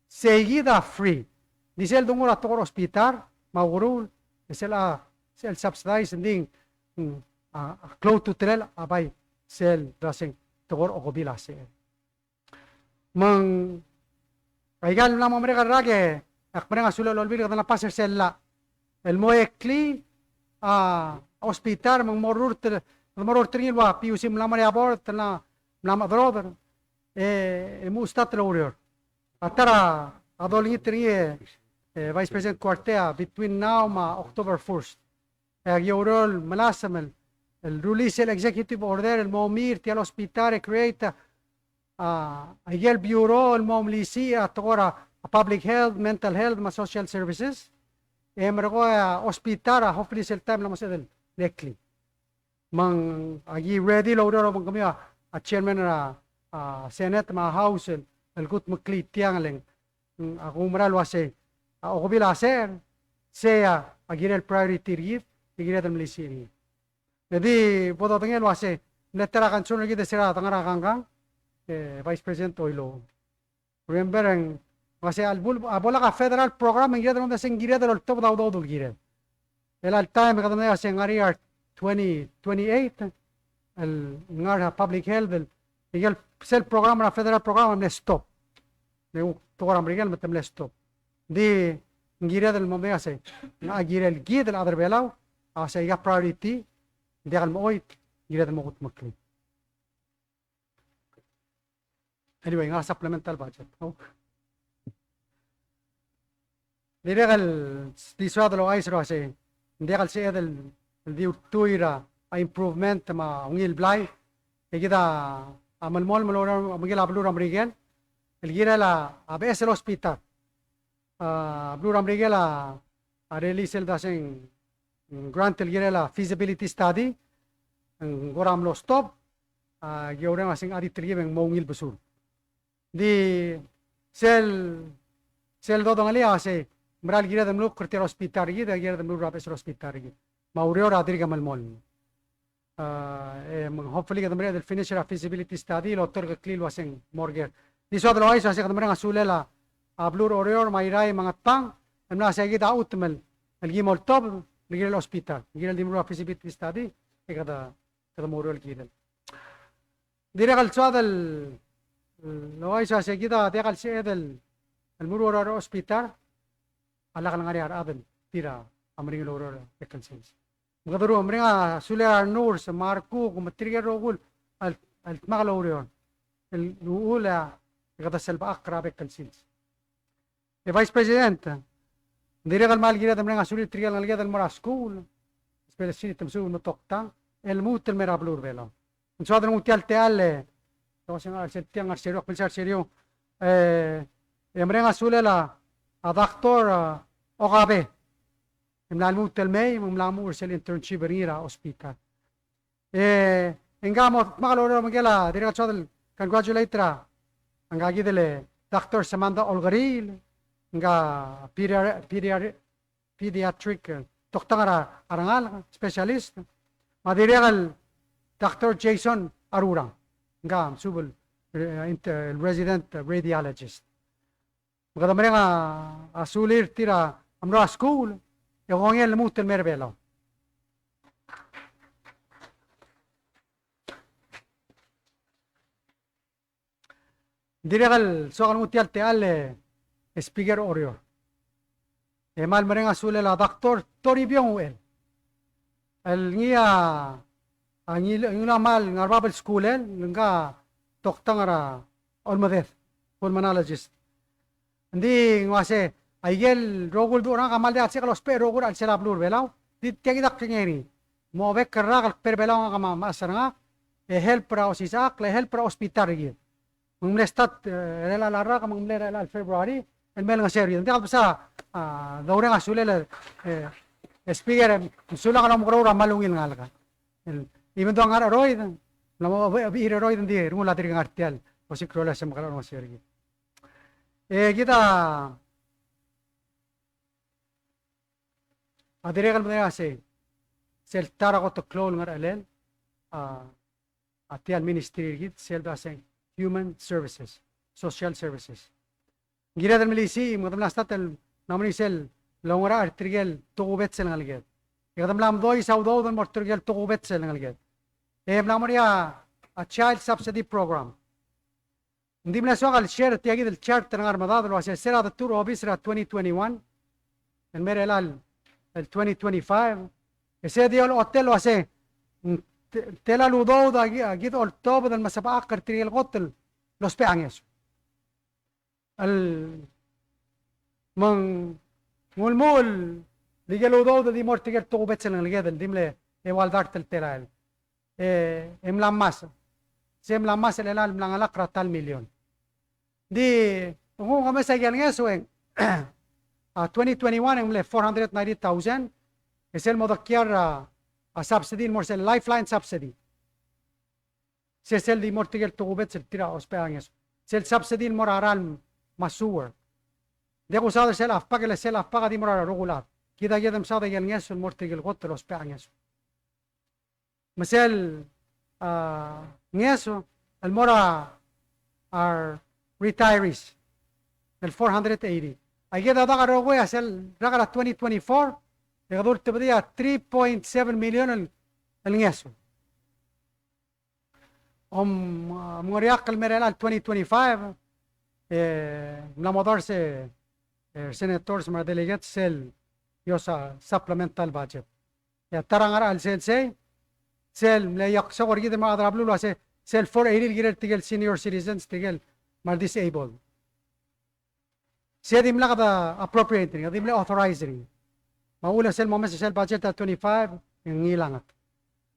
sei kid a free. Di sel dengar er a tekoi er a hospital me a ukeruul, e sel a, sel subsidize, ng di, mm, a, a klou a ultutelel a bai sel dreseng tekoi er a okebil a secher. Me ng aika el mla mo merek el rak e ak mereng a sulel a Olbiil e kede mla pass er sel llach el mo eklii a hospital me ng mo rurt, mo rurt er ngii el ua P U C mla mo er a board, te mla, mla mo deroder, e, e mo start el oureor. A ta er a dolengit er ngii, e, e, Vice President Kuartei, a between now me a October first. E aki oureor el melasem el, el rullii sel executive order el mo oumir tia el hospital e create a, a, aike el bureau el mo melisiich a tekoi er a, a public health, mental health, me a social services. E merekong e a hospital a hopefully sel taem el mo sebeched el clean. Me ng aki ready el oureor el obengkemiu a, a chairman er a, a, Senate me a House el, el kudmeklii tiang le ng, mm, ak oumera el uasei, a, okebil a secher, sei a, a kirel priority er kid, e kired el melisiich er ngii. E di bo dodengei el uasei, ng mle ta er a concern er kid e se er a dengar er a kangkang, e, Vice President Oilouch. Remember, e ng uasei a lebo, a bo lak a federal program, e ng kired el omdasu e ng kired el oltobed a udoud el kired. El chelecha el taem e kede medengei el uasei ng ngar er ngii a twenty twenty-eight, el ngar er a public health, el, el sel program er a federal program a mle stop. Le kuk tekoi er a Merikel me te mle stop. Ng di ng kired el mo medengei el uasei, ng kirel kid el chad er a Belau, a uasei aika priority, ng diak el mo oit, kired el mo kudmeklii. Anyway, ngar er a supplemental budget. Oh. Dirrek el di soad el ouchais el uasei, ng diak el sebeched el, el di ultuil er a improvement me a ungil blai, e kid a, a melemolem el oureor er a Merikel, a beluu er a Merikel, el kirel a, a beches el hospital. A beluu er a Merikel a, a release el dua se ng grant el kirel a feasibility study, ng kora mlo stop, a, ki oureng a se ng audit el kibe ng mo ungil besul. Di sel, sel dodengelii a se, mera el kired el mluk er tia el hospital er kid, e kired el mluk er a beches el hospital er kid. Me a ureor a dirk melemolem. A, e, me ng hopefully kede mereched el finish er a feasibility study el oterekeklii el uasei ng mo er ker. Di soad el ouchais el uasei kede mereng a sulel a, a beluu er Oreor me a Irrai me a Ngatpang, el mla sei kid a chutem el ki mo oltobed el kirel el hospital, el kirel di meruul a feasibility study, e kede, kede mo oureor el kirel. Dirrek el soad el, el ouchais el uasei kid a diak el sebeched el, el meruul a hospital a lak lengar er ngii a rechad el tir a meringel oureor er a bek el sils. Me kede meruul, mereng a sulel a renurse me a rekuk me tirke el rokui el, el dmak el oureor el uchul e kede selbechakl er a bek el sils. E Vice President, ng dirrek el kmal kired el mereng a sulir tirke el ngeleked el mo er a skuul, especially te mesuub el mo toktang, el lmuut el mei er a beluu er a Belau. Ng soad el nguu tia el techall e, e uasei ngar er sel tiang, ngar er seriou, ak milsa er seriou, e, e mereng a sulel a, a Doctor, a, Okabe. E mla lmuut el mei, me ng mla mo er sel internship er ngii er a hospital. E, e ngka a mo dmak el oureor er a Merikel a dirrek el soad el congratulate er a, ngka kid el Doctor Samantha Olkeriil, ngka pediar-, pediar-, pediatric, e, toktang er a, a rengalek, specialist. Me a dirrek el Doctor Jason Arurang, ngka a mesuub el, e, inter-, resident radiologist. Me kede mereng a, a sulir tir a mlo er a skuul, e kongei el lmuut el mei er a Belau. Ng dirrek el soak el nguu tia el techall e Speaker er Oreor. E kmal mereng a sulel a Doctor Toribiong Uchel. El ngii a, a ngii, ngii a kmal ngar er bab el skuul el, ngka a toktang er a olmeded, pulmonologist. Ng di ng uasei, aike el rokui el duch er ngak a kmal diak el sebechek el ousbech el rokui er a chelsel a beluu er a Belau, di tia kid a kengei er ngii. Mo bek el rak el kbe er a Belau ngak me a mechas er ngak, e help er a osisechakl, e help er a hospital er kid. Me ng mle start, e, er chelecha el rak, me ng mle er chelecha el February, el mei el ngeso er kid. Ng diak el besa, a, doureng a sulel, e, e Speaker, e, mesulang el omekeroul er a kmal ungil ngalek. El, even though a ngar er a cheroid, ng mla mo, e, e, er a cheroid ng di, rengul a dirk ngar tia el, osiik a rolel a se mekerang el ngeso er kid. E, kid a, a dirrek el medengei a sei, sel ta er a kot el klou el ngar er a chelsel, a, a tia el ministry er kid, sel dua se Human Services, Social Services. Ng kired el melisiich, me kede mla start el mla mo er sel loungerachel er tirke el tokubets el ngeleked. E kede mla medois a udoud el mo er tirke el tokubets el ngeleked. E mla mo er ngii a, a Child Subsidy Program. Ng di mle soak el share tia kid el chart el ngar er a medad el uasei se er a detuu er a obis er a twenty twenty-one el mei er chelecha el twenty twenty-five, e se di olechotel el uasei ng te-, tela el udoud a ki-, a kid oltobed el mesebechakl er tirke el kot el ousbech a ngeso. El me ng ulemuchel Di ikel udoud el di mo er tirkel tokubets el ngeleked el di mle eua el dart el telael. E, e mla ngmasech. Se mla ngmasech el chelechang el mla chengelakl er a ta el million. Di, ng kuk omes a ikel ngeso e ng, a twenty twenty-one e ng mle four hundred ninety thousand, e sel mo dekiar a, a subsidy el mo er sel lifeline subsidy. Se sel di mo er tirkel tokubets el tir a ousbech a ngeso. Sel subsidy el mo er a ralm me a sewer. Ng diak kusaod er sel afpak, le sel afpak a di mo er a rokui el chad. Kid a kid a mesaod a ikel ngeso el mo er tirkel kot el ousbech a ngeso. Me sel, a, ngeso el mo er a, a retirees, el four hundred eighty. Aikid a dak el rokui a sel rak er a twenty twenty-four, e kede ultebedii a three point seven million el, el ngeso. Om, a, mengeriakl el mei er a twenty twenty-five, e, mla mo dars e, e, senators me a delegates sel ios a supplemental budget. E a ta er a ngar er a chelsel sei, sel mle iakl sel kora kid me a rechad er a beluu el uase, sel four eighty el kirel tirkel senior citizens, tirkel me a disabled. Se di mla kede appropriate er ngii, di mle authorize er ngii. Me a uchul e sel momes er sel budget er a twenty-five, e ng ngilanget.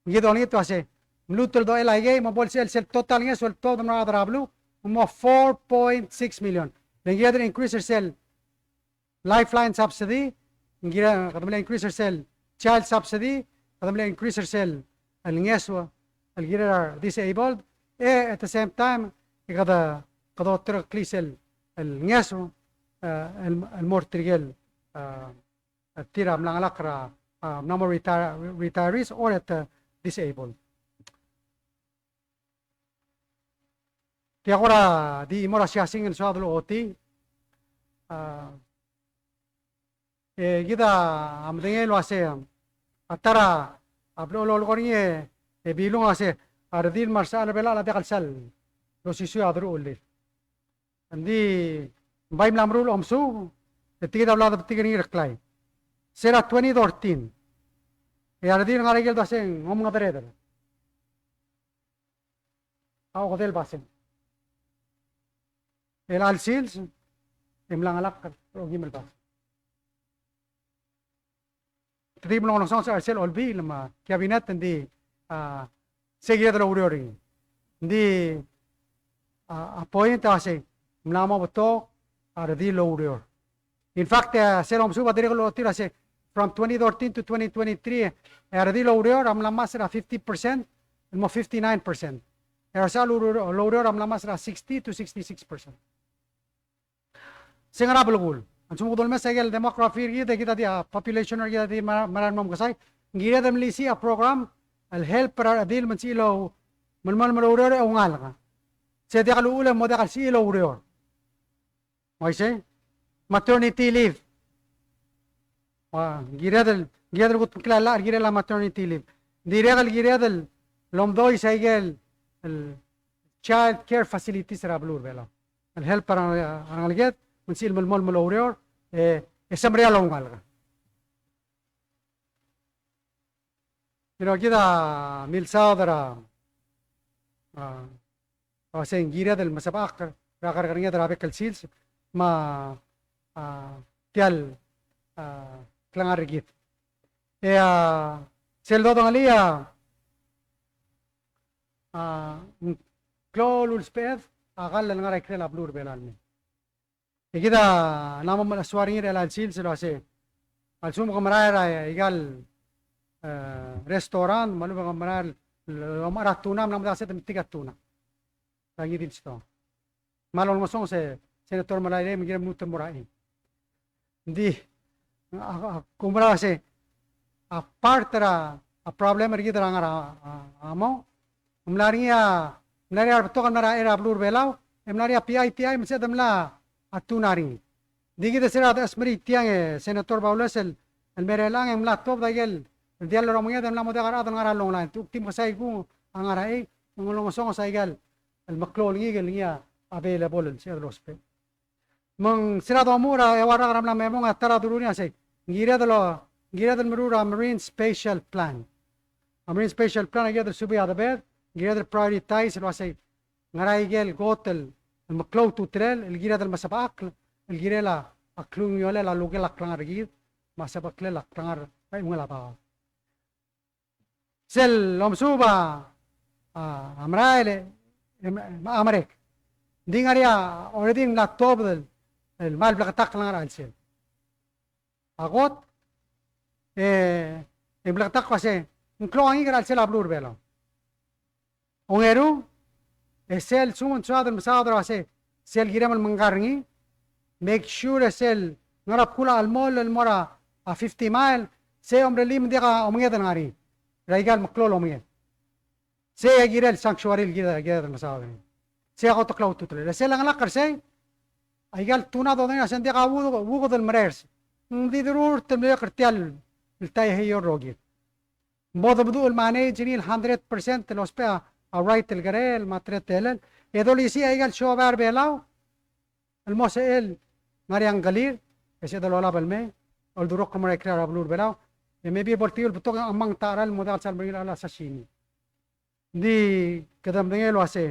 Kid olengit el uase, mluut el dochel aikei, me bo lsebechel sel total ngeso el tuobed el mo er a rechad er a beluu, mo four point six million. Le ng kired el increase er sel lifeline subsidy, ng kired, kede mle increase er sel child subsidy, kede mle increase er sel el ngeso el kirel a re disabled, e at the same time, e kede, kede otereklii sel, el ngeso, e, el, el mo er tirkel, e, tir a mla chengelakl er a, e, mla mo retire, retirees or at, e, disabled. Tia kora di chimo er a siasing el soad el ochotii, a, E kid a medengei el uase, a ta er a blechoel el olekoi er ngii e, e Bilung a uase, a redil me a resechal er a Belau a diak el sal losisiu a deruchellir. Ng di, ng bai mla meruul a omesuub, e tia kid a bla debetik er ngii er a klai. Se er a twenty thirteen, e a redil el ngar er a ikel dua se ng omengedereder a okedei el basent. E chelecha el sils, e mla chengelakl er a okeim el basent. Te di mlo ngesonges er sel olbiil me a cabinet, ng di, a, se kired el oureor er ngii. Ng di, a, a point a se, mla mo betok a redil el oureor. In fact, e, sel omesuub a dirrek el ochotii el uase, from twenty thirteen to twenty twenty-three, e, a redil el oureor a mla ngmasech er a fifty percent, el mo fifty-nine percent. E a resechal el oureor, el oureor a mla ngmasech er a sixty to sixty-six percent. Se ngera belkul. A lsekum kede ulemes a ikel demography er kid, e kid a di a population er kid a di mera, mera el mo mekesai, ng kired el melisiich a program el help er a redil me ng sebechir el melemolem el oureor e oungalek. Se diak el uchul e mo diak el sebechir el oureor. Uaisei? Maternity leave. Ua, kired el, kired el kutmeklii a llach el kirel a maternity leave. Dirrek el kired el omdois a ikel, el child care facilities er a beluu er a Belau el help er a, a rengeleked me ng sebechir el melemolem el oureor, e, e semeriar el oungalek. You know, kid a milsaod er a, a, a uase ng kired el mesebechakl er a kerrekerenged er a bek el sils me a, a, tia el, a, klengar er kid. E, a, sel dodengelii a, a, ng klou el usbeched a kall el ngar er a ikrel a beluu er a Belau el mei. E kid a mla mo melechesuar er ngii er chelecha el sils el uase, a lsekum ke merael er a ikal, e, restaurant, me a lechub e ke merael el omechar a tuna, mla mo diak el sel de metik a tuna er a ngii di el stoa. Me a lolengesonges e Senator Melairei me ng kirem lmuut el mo er a chei. Ng di, a, a, kumerang el uase, a part er a, a problem er kid er a ngar er a, a, a mong, ng mla er ngii a, mla er ngii a rebetok el mla er a, er a beluu er a Belau, e mla er ngii a P I T I me ng sebeched el mla a tuna er ngii. Ng di kid a se er a desmerii tiang e Senator Baules el, el mei er chelechang e ng mla tuobed a ikel, el diall el omenged e ng mla mo diak a rechad el ngar er a longline. Te kuk di mekesai kung a ngar er a chei, me ng olengesonges a ikel, el meklou el ngikel el ngii a available el sebeched el ousbech. Me ng se er a domuchel er a eua el rak er a mla me mong a ta er a doruul er ngii a sei, ng kired el, ng kired el meruul er a Marine Spatial Plan. A Marine Spatial Plan a kired el subii a debed, ng kired el prioritize el uasei, ngera ikel kot el, el meklou a ultutelel, el kired el mesebechakl, el kirel a, a klungiolel a lukel a klengar er kid, me a sebecheklel a klengar er a eungel a daob. Sel omesuub a, a, a merael e, e, me a merek. Ng di ngar er ngii a already ng mla tuobed el, el kmal bleketakl el ngar er a chelsel. A kot, e, e ng bleketakl el uase, ng klou a ngikel er a chelsel a beluu er a Belau. Ongeru, e sel lsekum ng soad el mesaod el uase, sel kirem el mengkar er ngii, make sure e sel ngar er a bkul a chelmoll el mo er a fifty mile, sei a omerellim e ng diak a omenged el ngar er ngii. Er a ikal meklou el omenged. Sei a kirel sanctuary el kid a, kid a mesaod er ngii. Sei a kot el klou a ultutelel. E sel lengelakl er sei, a ikal tuna a dodengei el uase ng diak a uk-, uked el merers. Ng di derurt el meliuekl er tia el, el Taiheio el rokir. Bo demeduch el manage er ngii el hundred percent el ousbech a right el kerel me a teletelel, e dolisiich a ikal siobai er a Belau el mo sebechel ngar er ngii a ngkelir, e sebeched el olab el mei, oldurokl el mo er a ikrel a beluu er a Belau, e maybe bo ltiuu el betok a ngmanget a cheral el mo diak el sal meringel a sasimi. Ng di kede medengei el uase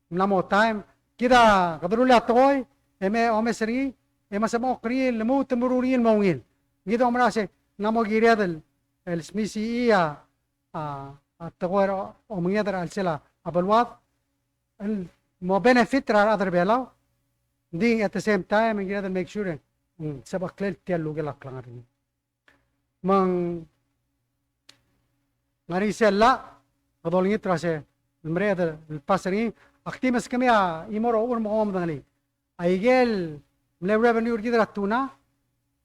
ng mla mo taem, kid a kede rullii a tekoi, e me omes er ngii, e me sebechokl er ngii el lmuut el meruul er ngii el mo ungil. Kid a oumera el uase ng mla mo kired el, el smisichii a, a, a tekoi er a omenged er a chelsel a beluad, el mo benefit er a rechad er a Belau. Ng di at the same time, e ng kired el make sure, mm, sebecheklel tia el lukel a klengar er ngii. Me ng ngar er ngii sel llach, kede olengit el uase, el mereched el pass er ngii, ak di meskemiu a chimo er a uchul me kom medengelii. Aikel mle revenue er kid er a tuna,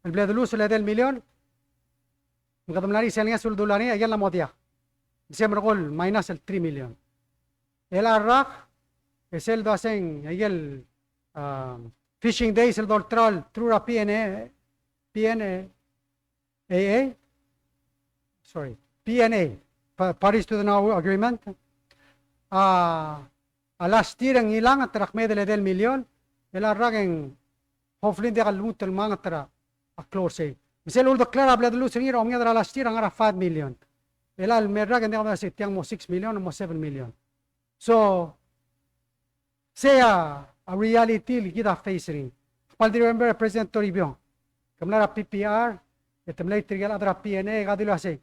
el bla de lose el edei el million, me kede mla er ngii sel ngeso el dollar er ngii, aikel a mo diak. Me sei a merekong el minus el three million. El rak, e sel doaseng, aikel, ah, fishing days el dolterau el through er a P N A, P N A, A A, sorry, P N A, Pa-, Parties to the Nauru Agreement. A, a last year e ng ngilanget er a kmeed el edei el million, el rak e ng hopefully ng diak lmuut el menganget er a klou er sei. Me sel uldeclare a bla de lose er ngii er a omenged er a last year a ngar er a five million. El mei el rak e ng diak, me se tiang mo six million, mo seven million. So, sei a reality el kid a face er ngii. Ak kmal di remember President Toribiong. Ke mla er a P P R, e te mlei tirke el chad er a P N A, e ka dilu el uase,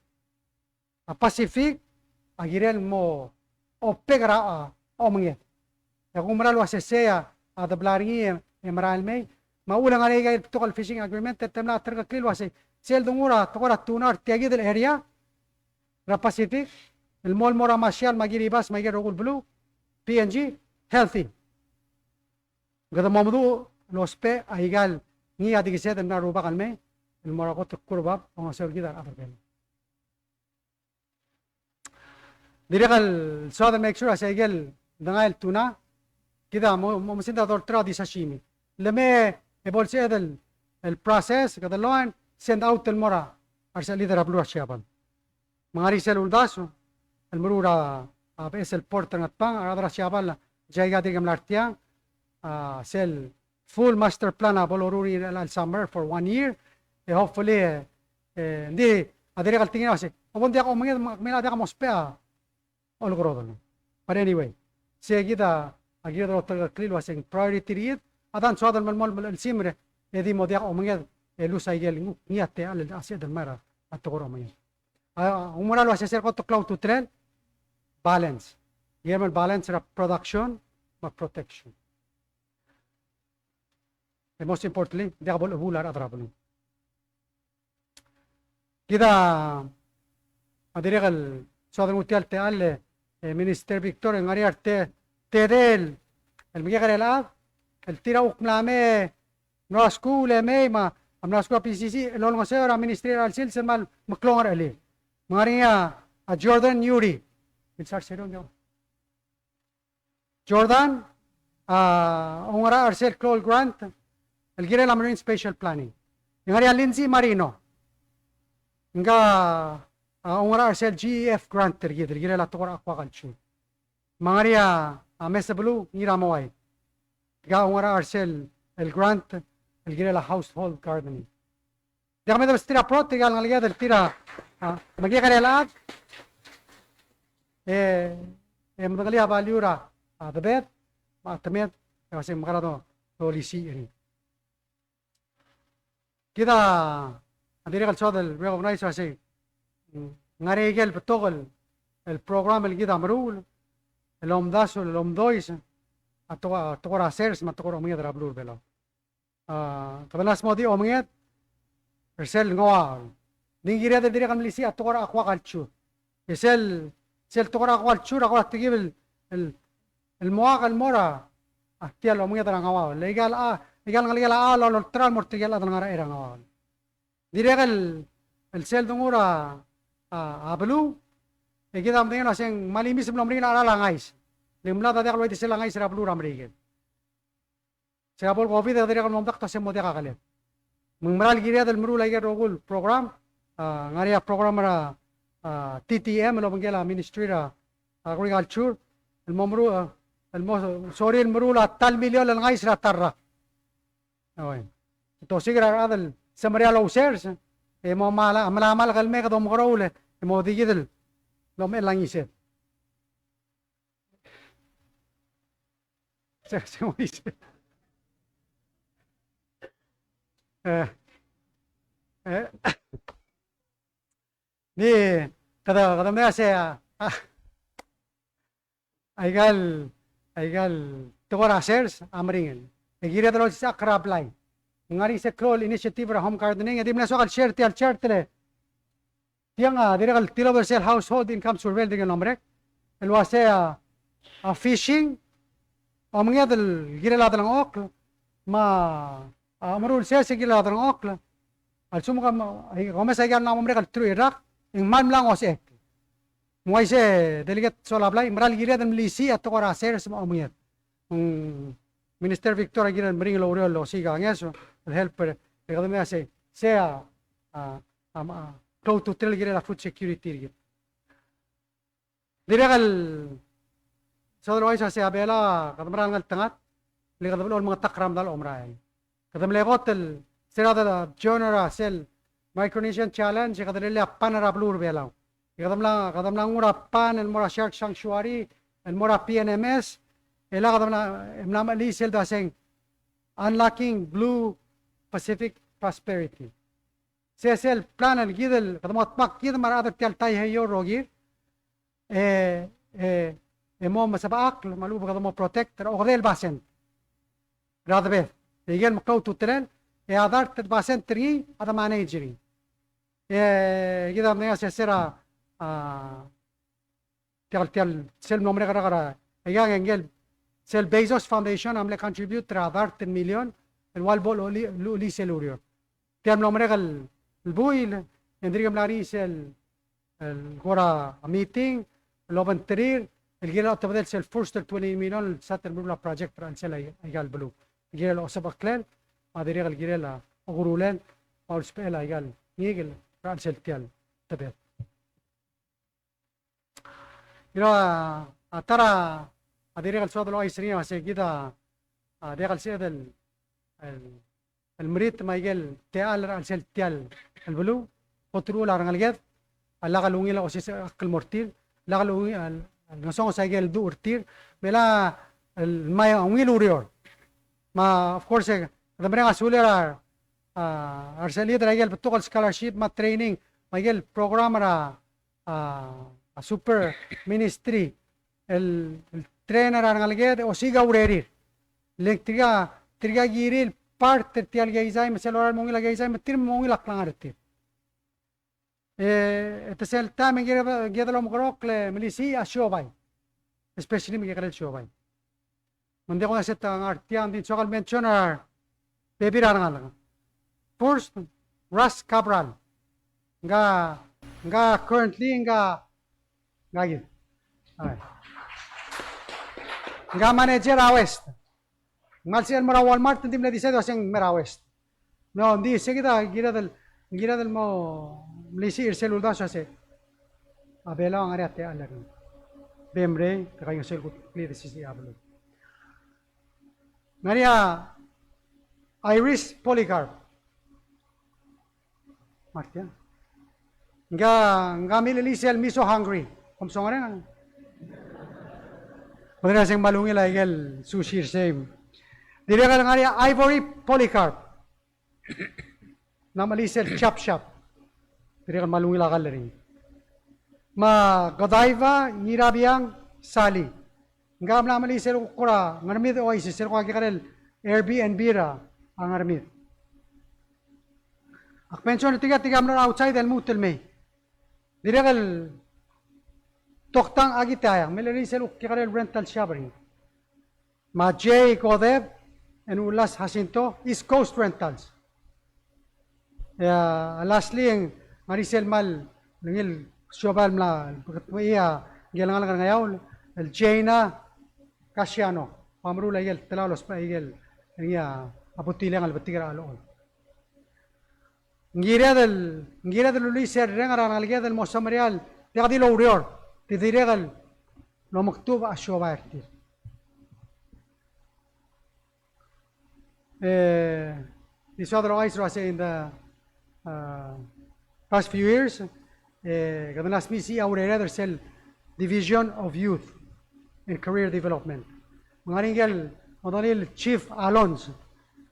a Pacific a kirel mo opek er a, a, omenged. E ak oumera el uase sei a, a debla er ngii e, e merael mei. Me a uchul e ng ngar er ngii a ikel betok el fishing agreement, e te mla terkeklii el uase, sel donguu a tekoi er a tuna er tia kid el area er a Pacific, el mo, el mo er a Marshall me a Kiribati me a ikel rokui el beluu, P N G, healthy. Kede mo meduch el ousbech a ikal ngii a dikesed el mla rubak el mei, el mo er a kot el kuk er bab, ongeseu er kid a rechad er a Belau. Dirrek el soad el make sure a se ikel dengai el tuna, kid a mo, mo, mo mesingd a dolterau a di sashimi. Le mei e bo lsebeched el, el process, kede loan, send out el mo er a, a resechelid er a beluu er a Siabal. Me ng ngar er ngii sel uldasu el meruul er a, a beches el port er a Ngatpang, a rechad er a Siabal, a, jai a dirk mla er tiang, a, sel full master plan a bo loruul er ngii er a summer for one year, e hopefully, e, e, ng di, a dirrek el tekingir el uase, a bo ng diak a omenged, me, me a diak a mo ousbech a olekerodel. But anyway, sei kid a, a kired el oterkeklii el uase ng priority er kid, a dang soad el melemolem el simer, e di mo diak a omenged, e lose a ikel nguk, ngii a techall el sebeched el mei er a tekoi er a omenged. A, oumera el uase sel kot el klou a ultutelel, balance. Kirem el balance er a production me a protection. And most importantly, diak bo lechebuul a rechad er a beluu. Kid a dirrek el soad el nguu tia el techall, e, Minister Victor, e ng ngar er ngii a rete-, tedei el mekekerei el chad, el tir a kuk mla mei, mla skuul e mei, me a mla skuul er a P C C, el olengeseu er a Ministry er a chelsel sel kmal meklou a ngerchelir. Me ng ngar er ngii a, a Jordan Yuri. Jordan, a, oungerachel er sel klou el grant el kirel a Marine Spatial Planning. E ng ngar er ngii a Lindsay Marino. Ngka, a, oungerachel er sel G E F grant er kid el kirel a tekoi er a aquaculture. Me ng ngar er ngii a, a, Mesebeluu Ngiramoai. Ngka oungerachel er sel el grant el kirel a household gardening. Diak medebestir a prot, tirka el ngeleked el tir a, a, mekekerei el chad. E, e medengelii a value er a, a, debed, me a temed, e uase ng mekera do, dolisiich er ngii. Kid a, a dirrek el soad el recognize el uasei, mm, ng ngar er ngii a ikel betok el, el program el kid a meruul el omdasu el omdois a tekoi, a tekoi er a sers me a tekoi er a omenged er a beluu er a Belau. A, kede mla mo di omenged er sel ngeuaol. Ng di kired el dirrek el melisiich a tekoi er a aquaculture. E sel, sel tekoi er a aquaculture a kora telkib el, el, el moak el mo er a, a tia el omenged er a ngeuaol. Le ikal a, ikal ngelekel a, a, lolterau el mo er tirke el chad el ngar er a ngeuaol. Dirrek el, el sel dengar er a, a, a beluu, e kid a medengei el uasei ng mle miss el mlo meringel a cheral a ngais. Le ng mlad a diak el ua di sel ngais er a beluu er a Merikel. Se a bo el COVID e dirrek el mo medakt a se mo diak a keled. Me ng mera el kired el meruul a ikel rokui el program, a, ng ngar er ngii a program er a, a, T T M el obengkel a Ministry er a Agriculture, el mo meruul, a, el mo sorir el meruul a ta el miliol el ngais er a ta el rak. Oi. Te osiik er a rechad el semeriar el ousers, e mo mla, mla, mla kmal el mei e kede omekeroul, e mo di kid el omechell a ngised. Se, se mo isei. E, e. Di, kede, kede mei a se, a, a, aika el, aika el tekoi er a sers a meringel. E kired el olsisechakl er a blai. Ng ngar er ngii se el klou el initiative er a home gardening, e di mle soak el share tia el chart el Tiang a dirrek el tilobed er sel household income survey el dirk el mlo merek el uasei a, a fishing, omenged el kirel a delengchokl, me a, a omeruul el sers el kirel a delengchokl, a lsekum kom, e, kom mesa aika el mla mo merek el teruich el rak, e ng kmal mla ngosechekl. Me ng uaisei, Delegate Soalablai, ng mera el kired el melisiich a tekoi er a sers me a omenged. Mm, Minister Victor a kirel el meringel el oureor el osiik a ngeso el help er, e kede mei a sei, sei a, a, a, a klou a ultutelel el kirel a food security er kid. Dirrek el soad el ouchais a sei a Belau a kede mera el ngeltengat, le kede blechoel mengetakl er a medal a omerael. Kede mle kot el se er a de join er a sel Micronesian Challenge, e kede rirellii a pan er a beluu er a Belau. E kede mla, kede mla nguu er a pan el mo er a Shark Sanctuary, el mo er a P N M S, e le kede mla, mla mechelii sel dua sei ng Unlocking Blue Pacific Prosperity. Se sel plan el kid el, kede mo dmak kid me a rechad er tia el Taiheio el rokir, e, e, e mo mesebechakl, me a lechub e kede mo protect er a okedei el basent er a debed. E ikel meklou a ultutelel, e a dart el basent er ngii a de manage er ngii. E kid a medengei a se er a, a, tia el, tia el, sel mlo merek er a, er a, e ng ngikel, sel Bezos Foundation a mle contribute er a dart el million, el ua el bo el, el, el sel ureor. Tia el mlo merek el, el buil, e ng dirk mla er ngii sel, el kora meeting, el obengterir, el kirel a otebedel sel first el twenty million, el start el meruul a project er a chelsel ai, aika el beluu. El kirel a osebecheklel, me a dirrek el kirel a okerulel, me a usbechel aika el ngikel er a chelsel tia el tebed. Iro a, a ta er a, a dirrek el soad el ouchais er ngii a se kid a, a diak el sebeched el, el, el meritem aike el techall er a chelsel tia el beluu, kot el uchul a rengeleked a lak el ungil a osisechakl el mo er tir, lak el ungil, el, el ngesonges aike el duch er tir, me a lak el ngmai a ungil ureor. Me a, of course, e, kede mereng a sulir a, a, a resechelir er aike el betok el scholarship me a training, me aike el program er a, a, a super ministry, el, el train er a rengeleked, e osiik a urerir. Le ng tirka, tirka kirir el part er tia el keizai, me sel lorael el mo ungil a keizai, me tir mo ungil a klengar er tir. E, at the same time, e ng kired, kired el omekeroul e melisiich a siobai. Especially me kekerei el siobai. Me ng di ko se ta ngar tia, ng di soak el mention er a bebil er a rengalek. First, Russ Cabral. Ngka, ngka currently, ngka, ngka kid. Ai. Ngka manager er a West. Ng kmal sel mo er a Walmart, ng di mle decide el uasei ng me er a West. No, ng di se kid a kired el, kired el mo melisiich er sel uldasu el uasei a Belau a ngar er ngii a techall er ngii. Be mrei, te kaingeseu el kutmeklii e desisiich a beluu. Ng ngar er ngii a Iris Polycarp. Martia. Ngka, ngka milechelii sel Miso Hungry. Kom songerenger? Ng di mle se ng kmal ungil aike el sushi er sei. Dirrek el ngar er ngii a Ivory Polycarp. Ng mla mechelii sel Chop Shop. Dirrek el kmal ungil a kall er ngii. Me a Godiva Ngirabiang Sali. Ng mla melai sel kuk kora Ngermid Oasis, sel kuk a kekerei el Airbnb er a Ngermid. Ak mention er tirka, tirka mlo er a outside el lmuut el mei. Dirrek el Toktang Akitaya, ng melai sel kuk kekerei el rental shop er ngii. Me a Jay Kodep, and Ulas Jacinto, East Coast Rentals. E a lastly, e ng ngar er sel kmal ungil siobai el mla, e a, ngike el ngalek er a Ngeaur, el Jaina Casiano, a meruul a ikel telau el ousbech a ikel, ngii a, a butileang el betik er a Chelechol. Ng kired el, ng kired el lulis er a reng er a rengeleked el mo semeriar, diak di loureor, te dirrek el lomekdubech a siobai er tir. E, di soad el ouchais el uasei in the, uh, past few years, e, kede mla smiich a urered er sel Division of Youth and Career Development. Me ng ngar er ngii el, me a Chief Alonz,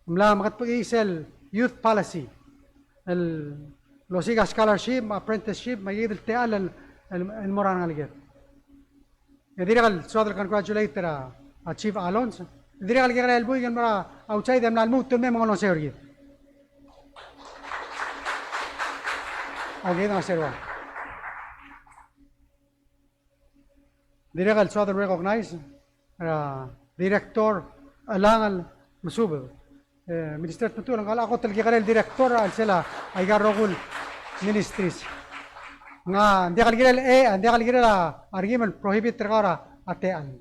mla mekedebekii sel youth policy, el losiik a scholarship, apprenticeship, me a ikel techall el, el, el mo er a rengeleked. E dirrek el soad el congratulate er a, a Chief Alonz. E dirrek el kekerei el buik el mo er a outside e mla lmuut el mei me ng olengeseu er kid. Okay, ng olengeseu er kid. Dirrek el soad el recognize er a Director Elangel Mesubed. E, Minister Tmetuchl, ngka el kot el kekerei el director er a chelsel a ika el rokui el ministries. Ng diak el kirel, e, ng diak el kirel a, a rekim el prohibit er kau er a techall.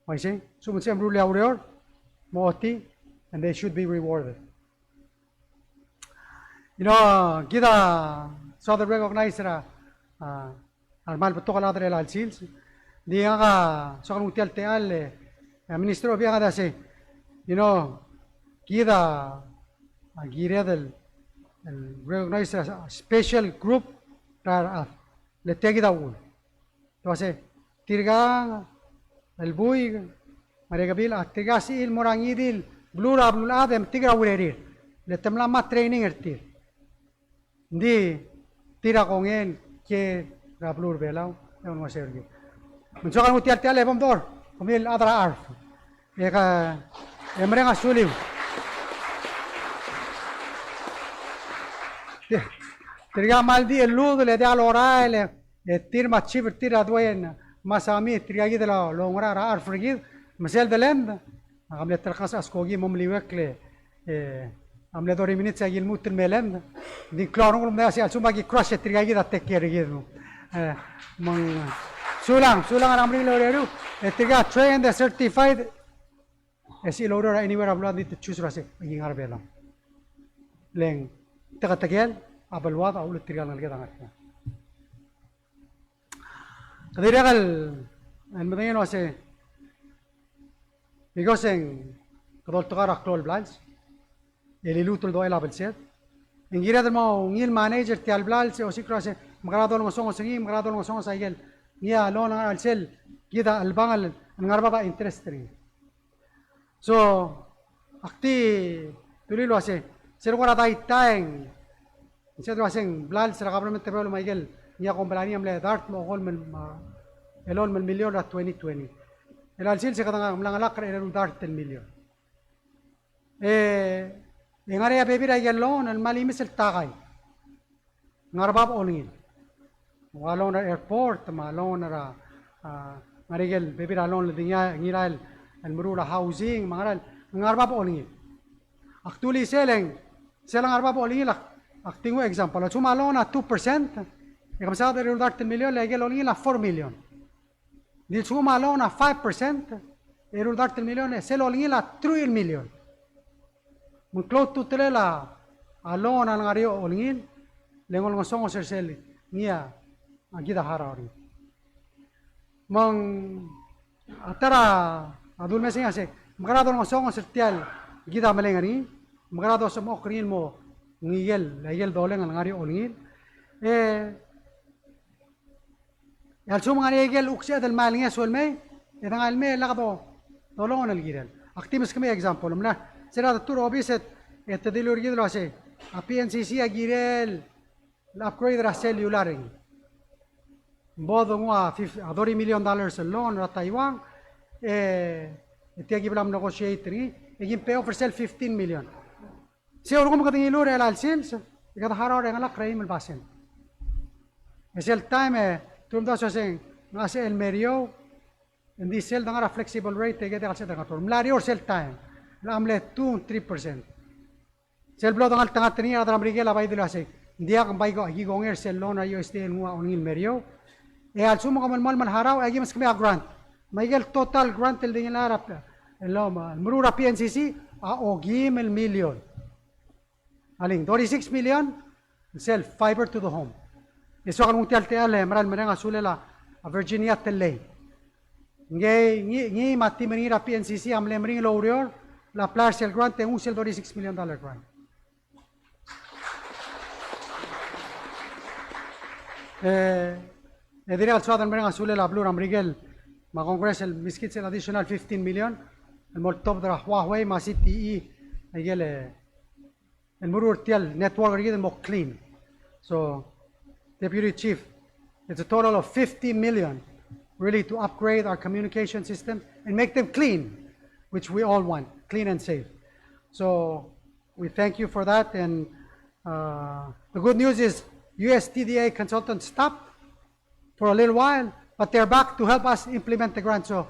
Uaisei, se el mo meruul a ureor, mo ochotii, and they should be rewarded. You know, kid a soad el recognize er a, a, a kmal betok el chad er chelecha el sils. Ng di ngak a soak el nguu tia el techall, e, a Minister Obichang a diak sei, you know, kid a, a kired el, el recognize er a special group er a rechad. Le tia kid a uchul. Te uasei, tirka el buik, me a rekebil, a tirka sebechir el mo er a ngii di el beluu er a beluulechad e metik er a urerir. Le te mla mo training er tir. Ng di tir a kongei el kiei er a beluu er a Belau, e olengeseu er kid. Me ng soak el nguu tia el techall e bo mdechor, kemiu el chad er a ARFF. E ka, e mereng a suliu. Tirka a kmal di el ludel e diak lorael, e tir me a chief er tir a Dwayne Masami, tirka kid el longerachel er a ARFF er kid, me sel delend, a mle terkas a skoki mo meliuekl e, e, a mle thirty minutes a ki lmuut el melend. Ng di klou a rengul me a sei a lsekum a ki crush e tirka kid a take care er kid. E, me ng, sulang, sulang er a meringel oureor, e tirka trained e certified, e sebechir el oureor er a anywhere er a beluad, ng di te choose er a sei, a ki ngar er a Belau. Le ng teketekel a beluad a uchul e tirka el ngeleked a ngar er ngii. Kede dirrek el, el medengei el uasei, because e ng kede oltekau er a klou el blals, e liluut el dochel a belsed. E ng kired el mo ungil manage er tia el blals, e osiik er a uasei, mekera dolengesonges er ngii, mekera dolengesonges a ikel, ngii a loan er a chelsel kid a chelebangel el ngar er bab a interest er ngii. So, ak di dulii el uasei, sel kora daitai, sel uasei ng blals er a government er a Belau me a ikel, ngii a kombalii a mle dart me a okolem el, me a elolem el million er a twenty twenty. Er a chelsel se kede mla chengelakl er a eru el dart el million. E, e ngar er ngii a bebil er a ikel loan el mle imis el takai. Ngar er bab a olengil. Ua loan er a airport, me a loan er a, a, ngar er ngii el bebil er a loan el di ngii a, ngii el, el meruul a housing, me a ngera el, ngar er bab a olengil. Ak dulii sel, sel ngar er bab a olengil, ak, ak di nguu example. A lsekum a loan a two percent, e ke mesaod er a eru el dart el million, le a ikel olengil a four million. Ng di lsekum a loan a five percent, e eru el dart el million, e sel olengil a truich el million. Me ng klou a ultutelel a loan a lengar er eou a olengil, le ng olengesonges er sel ngii a kid a harau er ngii. Me ng a ta er a dul mesa ngii a sei, mekera dolengesonges er tia el kid a meleng er ngii, mekera dosemechokl er ngii el mo ngii el, a ikel doleng a lengar er eou a olengil. E E a lsekum ng ngar er ngii a ikel ukseched el mle ngeso el mei, e dengai el mei e lak do, dolongen el kirel. Ak di meskemiu a example, mla, se er a detuu er a obis e te dilu er kid el uasei, a P N C C a kirel el upgrade er a cellular er ngii. Bo donguu a fif-, a thirty million dollars el loan er a Taiwan, e, e tia ki bla mnegotiate er ngii, e kim pay off er sel fifteen million. Se el ulekum kede ngiluu er chelecha el sils, e kede harau er a engelakl er a eim el basent. E sel taem e, te ulemdasu el uaseng, ng ngar er sel meriou, e ng di sel dengar er a flexible rate, e kede kal sel dengar er a term. Mla er eou er sel taem, el mle two, three percent. Sel blo dengeltengat er ngii a rechad er a Merikel a bai di el uasei, ng diak, ng bai ko, aki kongei er sel loan er a U S D A el nguu a ongil meriou. E a lsekum kom melemolem el harau, e aki meskemiu a grant. Me aike el total grant el di ngilai er a, el, el meruul er a P N C C, a okeim el million. Alii, thirty-six million, sel fiber to the home. E soak el nguu tia el techall e merael mereng a sulel a Virginia Tellei. Ngii, ngii, ngii me a team er ngii er a P N C C a mle meringel el oureor el apply er sel grant e nguu sel thirty-six million dollar grant. E, e dirrek el soad el mereng a sulel a beluu er a Merikel me a Congress el meskid sel additional fifteen million el mo oltobed er a Huawei me a Z T E, aike el, e, el meruul er tia el network er kid el mo clean. So, Deputy Chief, it's a total of fifty million really to upgrade our communication system and make them clean, which we all want, clean and safe. So, we thank you for that, and, uh, the good news is U S T D A consultants stopped for a little while, but they're back to help us implement the grant. So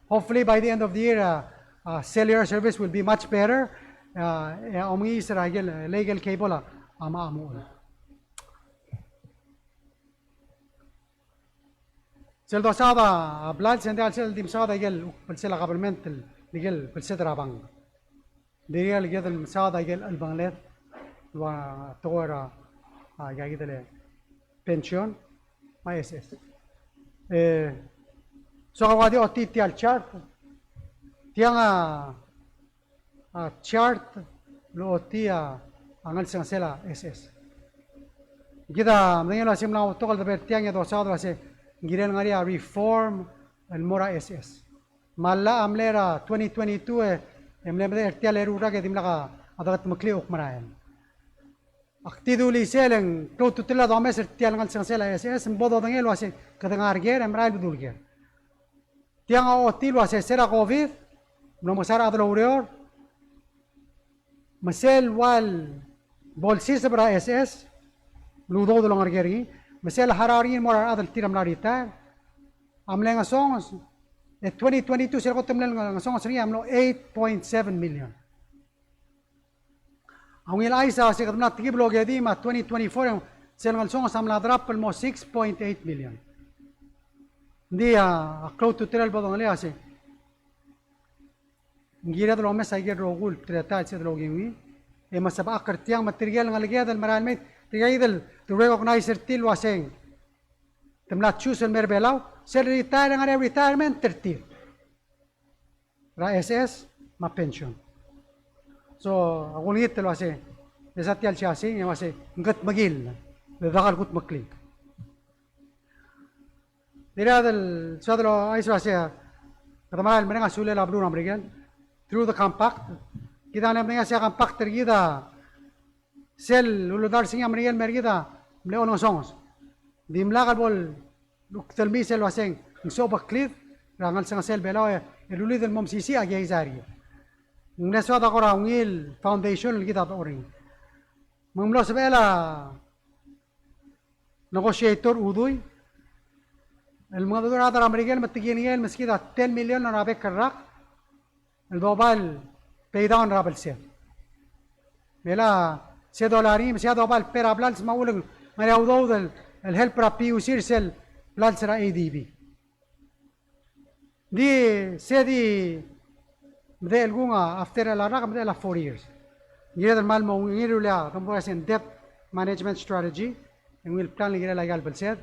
hopefully by the end of the year, uh, uh, cellular service will be much better. Uh, e a omengiis er a ikel, uh, legal cable a, a mo, a mo. Sel dosaod a blals, e ng diak el sel di mesaod a ikel, el sel a government el, ikel, el sel er a bank. Dirrek el kid el mesaod a ikel chelebangel el ua tekoi er a, a, ika kid el pension me a S S. E, soak a ua di ochotii tia el chart. Tiang a, a, chart el ochotii a, a ngelsengesel a S S. Kid a medengei el uasei ng mla betok el debo er tiang e dosaod el uasei ng kirel ngar er ngii a reform el mo er a S S. Me a llach a mle er a twenty twenty-two e, e mle medechel er tia el eru el rak e dimlak a dekedmeklii a kuk merael. Ak di dulii sel e ng klou a ultutelel a domes er tia el ngelsengesel a S S, me bo dodengei el uasei kede ngar er ker e merael el bedul ker. Tiang a ochotii el uasei se er a COVID, mlo mekesai a rechad el oureor, me sel ua el bo lsiseb er a S S, el udoud el ongerker er ngii, me sel harau er ngii el mo er a rechad el tir a mla retire, a mle ngesonges, e twenty twenty-two sel kot el mle ngesonges er ngii a mlo eight point seven million. A ungil chais a uasei kede mla tekib el okedii me a twenty twenty-four e sel ngelsonges a mla drop el mo six point eight million. Ng di a klou a ultutelel el bo dodengelii a uasei ng kired el omes a ikel rokui el teletael el sel dokiu ngii, e mesebechakl er tiang me tirke el ngeleked el merael mei, tirke el recognize er tir el uasei te mla choose el mer Belau, sel retire e ngar er a retirement er tir er a S S me a pension. So, a kulengit el uasei, e sa tia el siasing, e uasei, ng kedmekill, e diak el kudmeklii. Dirrek el soad el ouchais el uasei, kede merael mereng a sulel a beluu er a Merikel through the compact. Kid a mle medengei a sei a compact er kid a sel uldars er ngii a Merikel el mer kid a mle olengesonges. Dimlak el bo el kuk telmii sel uasei ng sobeklid er a ngelsengesel Belau e, e rullid el mo mesisiich a keizai er kid. Ng mle soad a kora ungil foundation el kid a dechor er ngii. Me ng mlo sebechel a negotiator Udui el mengedecheduch er a rechad er a Merikel me te kilengei el meskid a ten million er a bek el rak el doba el pay down er a belsed. Me a sei dollar er ngii, me sei a doba el pay er a blals me a uchul e ng ngar er ngii a udoud el, el help er a PUC er sel blals er a ADB. Di, sei di, medechel kung a, after el rak, medechel a four years. Ng kired el kmal mo ungil el ua, kmo uaisei ng debt management strategy, e ng ungil plan el kirel aika el belsed.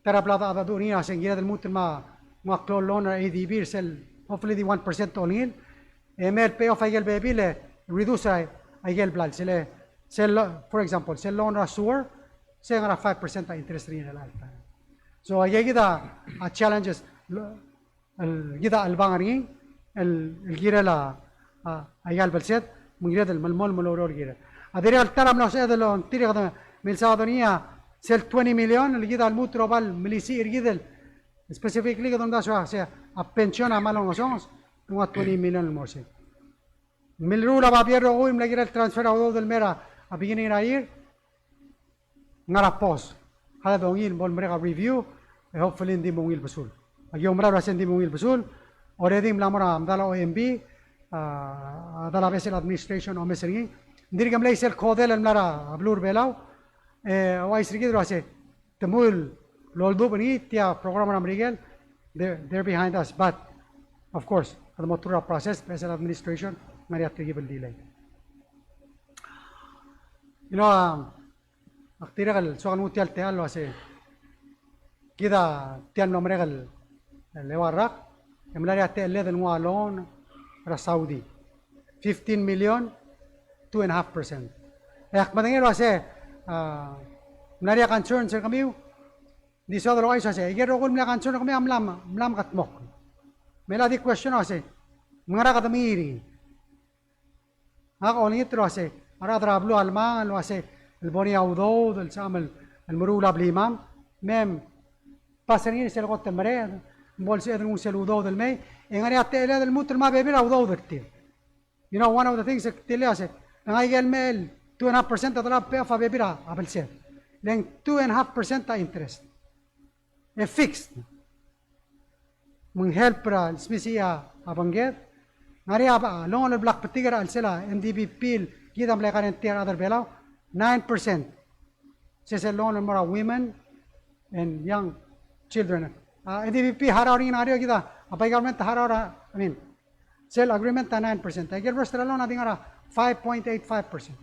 Ta er a bla dedu er ngii a sei ng kired el lmuut el mo nguu a klou el loan er a ADB er sel, hopefully di one percent olengil. E mei el pay off aike el bebil e reduce a, aike el blals. Sel, sel, for example, sel loan er a sewer, se ngar er a five percent a interest er ngii er chelecha el taem. So, aike kid a, a challenges, el, el kid a chelebangel er ngii, el, el kirel a, a, aika el belsed, me ng kired el melemolem el oureor el kirel. A dirrek el ta er a mlo sebeched el ongtir e kede Milsaod er ngii a sel twenty million el kid a lmuut el oba el melisiich er kid el specifically kede omdasu el uasei a pension a kmal olengesonges, ng ua twenty million el mo er sei. Milruul a babier el rokui el mla kirel transfer a udoud el mei er a beginning er a year, ngar er a pause. Kede ongil bo lemerek a review, e hopefully ng di mo ungil besul. Aki oumera el uasei ng di mo ungil besul, already ng mla mo er a medal a O M B, a, a medal a beches el administration a omes er ngii. Ng dirk mlei sel kodel el mla er a beluu er a Belau, e, ouchais er kid el uasei, te mui el oldubech er ngii, tia program er a Merikel, they're, they're behind us. But, of course, kede mo through a process, beches el administration, ng ngar er ngii a telkib el delay. You know, um, ak dirrek el soak el nguu tia el techall el uasei, kid a tia el mlo merek el, el eua el rak, e mla er ngii a techelled el nguu a loan er a Saudi. Fifteen million, two and a half percent. E ak medengei el uasei, a, mla er ngii a concerns er kemiu, ng di soad el ouchais el uasei, aike el rokui el mla concern er kemiu a mla, mla mekedmokl. Me a di question el uasei, me ngera kede mengiil er ngii? Ngak a olengit el uasei, a rechad er a beluu a lemang el uasei, el bo er ngii a udoud, el sebecham el, el meruul a blimam, me mpas er ngii sel kot el mereched, me bo lsebeched el nguu sel udoud el mei, e ng ngar er ngii a techelled el lmuut el mo bebil er a udoud er tir. You know, one of the things el tir el uasei, ng aike el mei el two and a half percent a delap pay off a bebil er a belsed. Le ng two and a half percent a interest. E fixed. Me ng help er a lsmisichii a bengked. Ng ngar er ngii a loan el bla kbetik er a chelsel a N D B P el kid a mle guarantee er a rechad er a Belau, nine percent. Se sel loan el mo er a women and young children. A, N D B P a harau er ngii, ng ngar er ngii kid a, a by government a harau er a, I mean, sel agreement a nine percent. Aike el rest er a loan a di ngar er a five point eight five percent.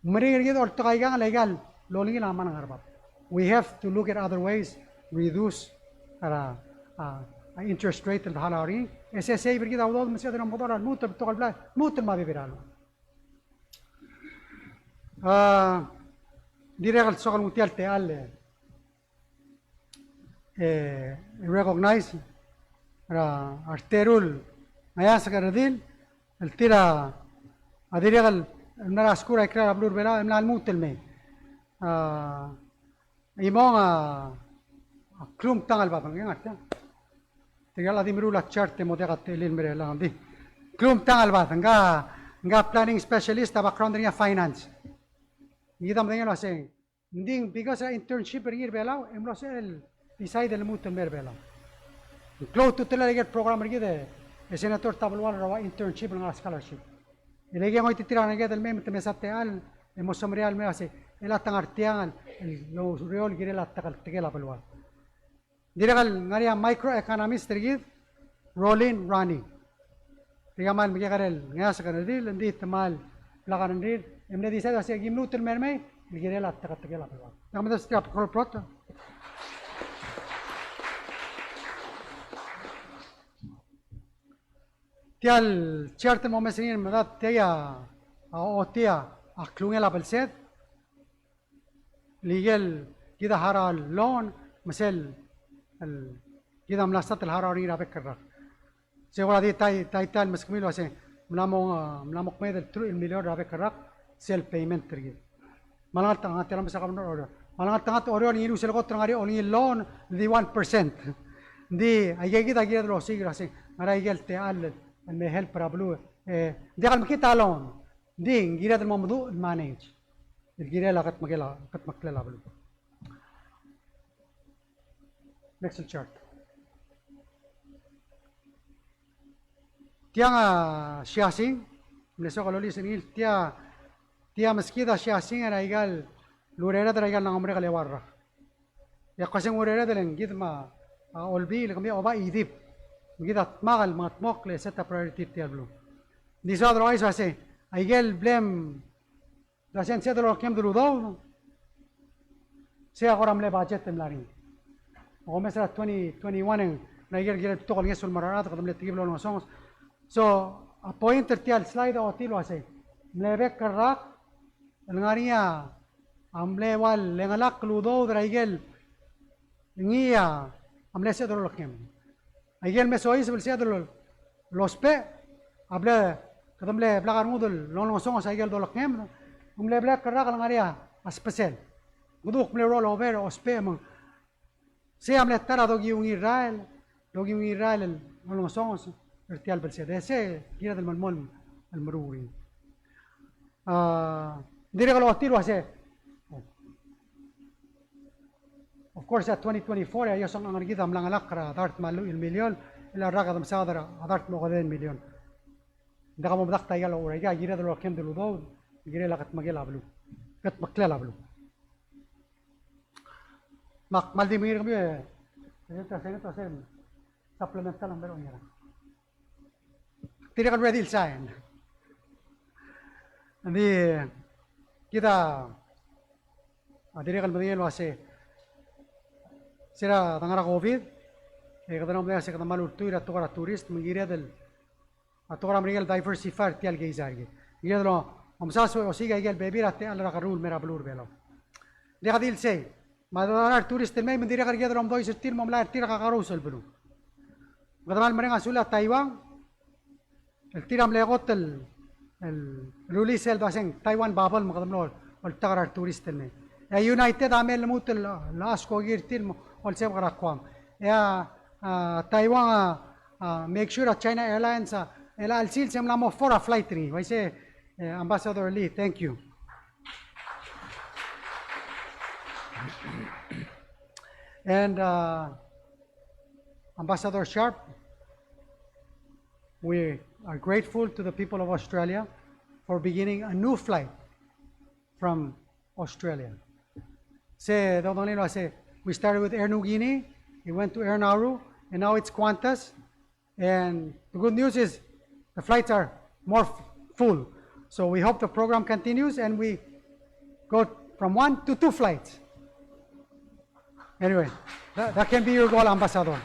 Meringel er kid a oltak aikang el aika el olengil a mla ngar er bab. We have to look at other ways, reduce er a, a, a interest rate el harau er ngii. E se save er kid a udoud me se kede mo meduch er a lmuut el betok el blai, lmuut el mo bebil er a loan. A, dirrek el soak el nguu tia el techall, e, e, recognize er a reteru el ngeasek el redil el tir a dirrek el mla er a skuul er a ikrel a beluu er a Belau e mla lmuut el mei. A, Imong a, a klumtang el bad, ng ngar tiang. Tirka el di meruul a chart e mo diak a techellir el mei er chelechang, ng di. Klumtang el bad, ngka, ngka planning specialist a background er ngii a finance. Kid a medengei el uasei, ng di because er a internship er ngii er a Belau, e mlo sebechel el decide el lmuut el mei er a Belau. Ng klou a ultutelel aike el program er kid e Senator Tabelual er a ua internship el ngar er a scholarship. E le aike el ngoititerir a rengeleked el mei me te mesa techall, e mo semeriar el mei el uasei, e le a ta ngar tiang el, el oureor el kirel a tekeltekel a beluad. Dirrek el ngar er ngii a microeconomist er kid, Rolin Rani. Tirka a kmal mekekerei el ngeasek el redil, ng di te kmal blak a rengrir, e mle decide el uasei, aki lmuut el mei er mei, el kirel a tekeltekel a beluad. Ng mla mesterir a proto. Tia el chart el mo omes er ngii el medad tia a, a ochotii a klungel a belsed. El ikel kid a harau el loan, me sel, el, kid a mla start el harau er ngii er a bek el rak. Se kora di tai, tai, tai el meskemiu el uasei, mla mo, a, mla mo kmeed el truich el milion er a bek el rak, sel payment er kid. Me a lengeltengat, tia el mesa Governor Oriol. Me a lengeltengat Oriol, ngii el sel kot el ngar er ngii a olengit el loan, ng di one percent. Ng di, aike kid a kired el osiik el uasei, ngera ikel techall el me help er a beluu. E, ng diak el mekngit a loan. Ng di, ng kired el mo meduch el manage. El kirel a kedmeklel a, kedmeklel a beluu. Next chart. Tiang a siasing, mle soak el olisechii, tia, tia meskid a siasing er aika el urered er aika el ngar er a merek el eua el rak. E ak uasei ng urered e le ng kid me a, a Olbiil, kemiu a oba chidib. Me kid a dmak el mengetmokl e set a priority er tia el beluu. Ng di soad el ouchais el uasei, aike el blem Ng uasei ng sebeched el olekngemed el udoud. Sei a kora mle budget el mla er ngii. Omes er a twenty twenty-one e ng, ng aike el kirel betok el ngeso el mo er a rechad, kede mle tekib el olengesonges. So, a point er tia el slide a ochotii el uasei, mle bek el rak el ngar er ngii a mle ua lengelakl el udoud er aike el ngii a mle sebeched el olekngemed. Aike el me soiseb el sebeched el ousbech, a ble, kede mle blak a rengud el olengesonges aike el dolekngemed. ng mle blak el rak el ngar er ngii a spesel. Ng kuk mle roll over, ousbech me ng sei a mle ta er a dokiu ngii el rael, dokiu ngii el rael el olengesonges er tia el blsed. E sei kired el melemolem el meruul er ngii. A, ng dirrek el ochotii el uase, of course, a twenty twenty-four, e a iosang a ngar er kid a mla chengelakl er a dart me a lluich el miliol, el a rak a demesaod er a dart me a okedei el miliol. Ng diak a mo medakt a ikal ochur, aika kired el orekem el udoud, kired el ketmeklel a beluu. Ketmeklel a beluu. Me ak kmal di mengiil er kemiu, e, e, e, e, supplemental number one. Dirrek el ready el sain. Ng di kid a, a dirrek el medengei el uase, se er a dengar er a COVID, e kede mlo medengei el uase kede kmal ultuil er a tekoi er a tourist, me ng kired el a tekoi er a Merikel el diversify er tia el keizai er kid. Kired el omsasu e osiik a ikel bebil er a techall er a kerruul el mei er a beluu er a Belau. Diak di el sei, me a dorael a retourist el mei, me ng dirrek el kired el omdois er tir el mo melai er tir a kakerous el beluu. Kede kmal mereng a sulel a Taiwan, el tir a mle kot el, el rullii sel baseng Taiwan bubble me kede mlo oltak er a retourist el mei. E a United a mei el lmuut el, el oskoki er tir el mo olsebek er a Guam. E a, a, Taiwan a, a, make sure a China Airlines a, el a chelsel se ng mla mo four a flight er ngii. Uaisei, e, Ambassador Lee, thank you. And, uh, Ambassador Sharp, we are grateful to the people of Australia for beginning a new flight from Australia. Se, dodengelii el uase, we started with Air Niugini, it went to Air Nauru, and now it's Qantas. And the good news is the flights are more f-, full. So we hope the program continues and we go from one to two flights. Anyway, that, that can be your goal, Ambassador.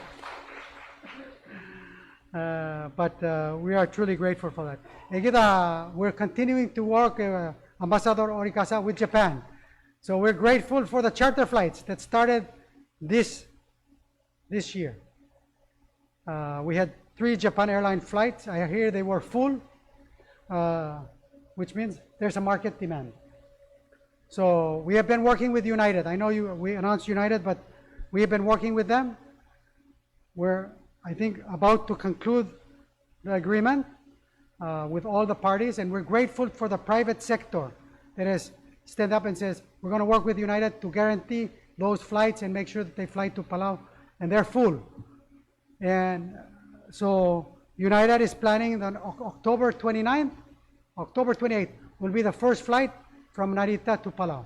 Uh, but, uh, we are truly grateful for that. E kid a, we're continuing to work, uh, Ambassador Orikasa, with Japan. So we're grateful for the charter flights that started this, this year. Uh, we had three Japan Airline flights. I hear they were full, uh, which means there's a market demand. So we have been working with United. I know you, we announced United, but we have been working with them. We're, I think, about to conclude the agreement, uh, with all the parties, and we're grateful for the private sector that has stand up and says, "We're gonna work with United to guarantee those flights and make sure that they fly to Palau," and they're full. And so United is planning on Oc-, October twenty-ninth, October twenty-eighth will be the first flight from Narita to Palau.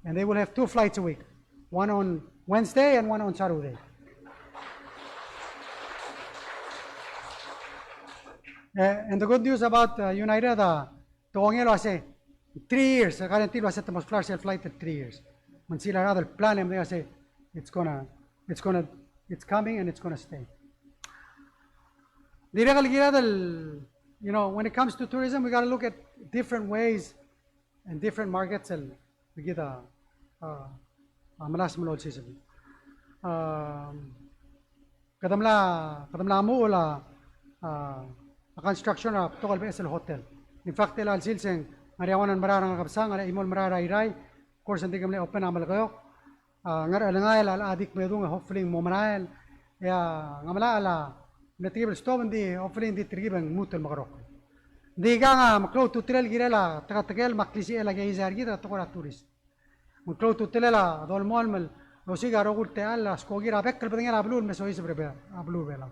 And they will have two flights a week, one on Wednesday and one on Saturday. Uh, and the good news about, uh, United, uh, te kongei el uase, three years, a guarantee el uase te mo fly er sel flight el three years. Me ng sel lerellii el plan, e ng uase, it's gonna, it's gonna, it's coming and it's gonna stay. Dirrek el kired el, you know, when it comes to tourism, we gotta look at different ways and different markets el, el kid a, a, a melasem el olsiseb. Um, Kede mla, kede mla muchel a, a, a construction er a betok el beches el hotel. In fact, el chelsel se ng ngar er ngii a one el merael er a Ngerkebesang, ngar er ngii a chimo el merael er a Irrai, of course, ng di ke mle open a Melekeok, a, Ngerchelengael a locha di kmedung e hopefully ng mo merael, e a Ngemelachel a mle tekib el stop, ng di hopefully ng di telkib e ng lmuut el mekerokl. Ng di ikang a meklou a ultutelel el kirel a teketekel me a klisichel a keizai er kid er a tekoi er a tourist. Me ng klou a ultutelel a dolemolem el osiik a rokui el techall el skoki er a bek el bedengel a beluu el me soiseb er a beluu er a Belau.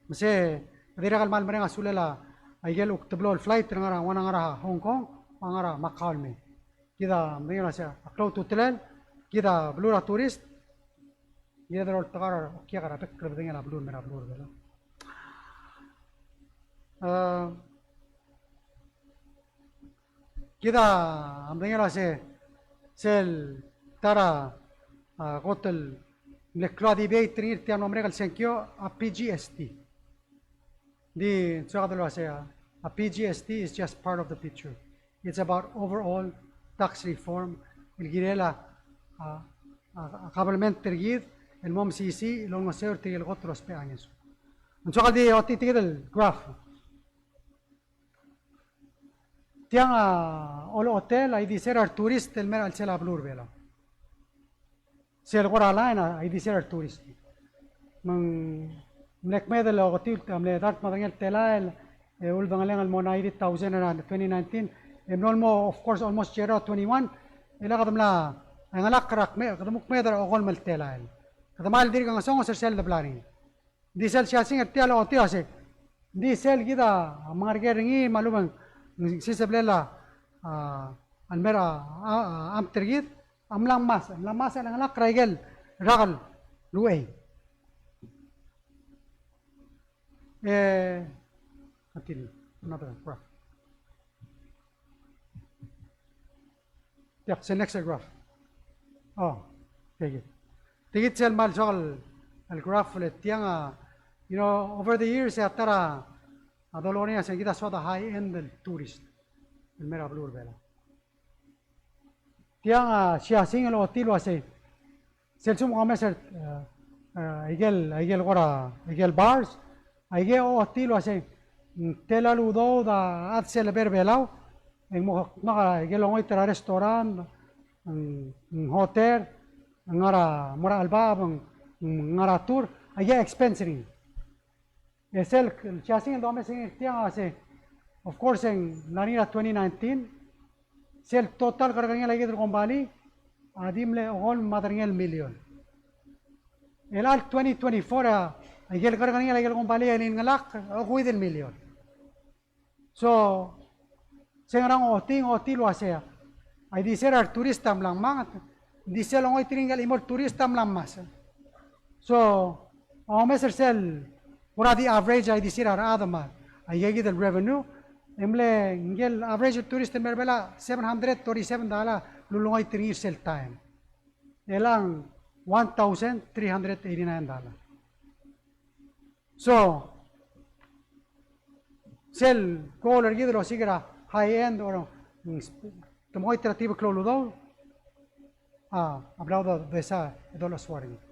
Me se, dirrek el kmal mereng a sulel a ikel kuk teblo el flight el ngar er a, ua ngar er a Hong Kong, ua ngar er a Macau el mei. Kid a medengei el uase a klou a ultutelel, kid a beluu er a tourist, kid a doltak er a okiak er a bek el bedengel a beluu el me er a beluu er a Belau. A, Kid a medengei el uase sel ta er a, a, kot el mle klou a debate er ngii er tia el mlo merek el sengkio a P G S T. Ng di soak el uase a, a P G S T is just part of the picture. It's about overall tax reform el kirel a, a, a, a government er kid el mo mesisiich el olengeseu er tirke el kot el ousbech a ngeso. Ng soak el di ochotii tia kid el graph. Tiang a olechotel a ildisel a retourist el mei er a chelsel a beluu er a Belau. Sel kora line a ildisel a retourist. Me ng mle kmeed el oketiu, mle dart me a derengel telael, e uldengelengel el mo ninety thousand er a twenty nineteen, e mlo el mo, of course, almost zero twenty-one, e le kede mla, e ngelak er a kme-, kede mo kmeed er a okolem el telael. Kede mal dirk ngesonges er sel debla er ngii. Ng di sel siasing er tia el ochotii el uasei, ng di sel kid a mengerker er ngii me a lechub e ng sisebelel a, a, a lmei er a, a, a, amt er kid, a mla ngmasech, a mla ngmasech el ngelak er a ikel rak el uchei. E, continue. Another graph. Tiang, se next graph. Oh, okay, good. Tia kid sel mal soak el, el graph el tiang a, you know, over the years e a ta er a dolekoi er ngii a se kid a soad a high end el tourist el mei er a beluu er a Belau. Tiang a siasing el ochotii el uasei, sel sum kom omes er, e, e, ikel, ikel kora, ikel bars, a ikel ochotii el uasei, ng tela el udoud a chad sel lebo er a Belau, e ng mo dmak a ikel longoit er a restaurant, ng, ng hotel, ng ngar er a mo er a chelebacheb, ng, ng ngar er a tour, a ikel expense er ngii. E sel siasing el domes er ngii er tiang a se, of course, e ng mla er ngii er a twenty nineteen, sel total kerrekerngel a ikel kombalii a di mle okolem me a derengel million. El chelecha el twenty twenty-four a, a ikel kerrekerngel a ikel kombalii a ngilai a okeuid el million. So, se ngera ng ochotii, ng ochotii el uasei, a ildisel a retourist a mla ngmanget, ng di sel longoit er ngii el chimo el tourist a mla ngmasech. So, a omes er sel, kora di average a ildisel a rechad me a, a ikakid el revenue, e mle, ngikel average el tourist el mei er a Belau a seven hundred thirty-seven dollar el ulongoit er ngii er sel taem. E ng one thousand three hundred eighty-nine dollar. So, sel goal er kid el osiik er a high end or, mm, te mengoit er a tibel klou el udoud, a, a bla dodesa e dolechesuar er ngii.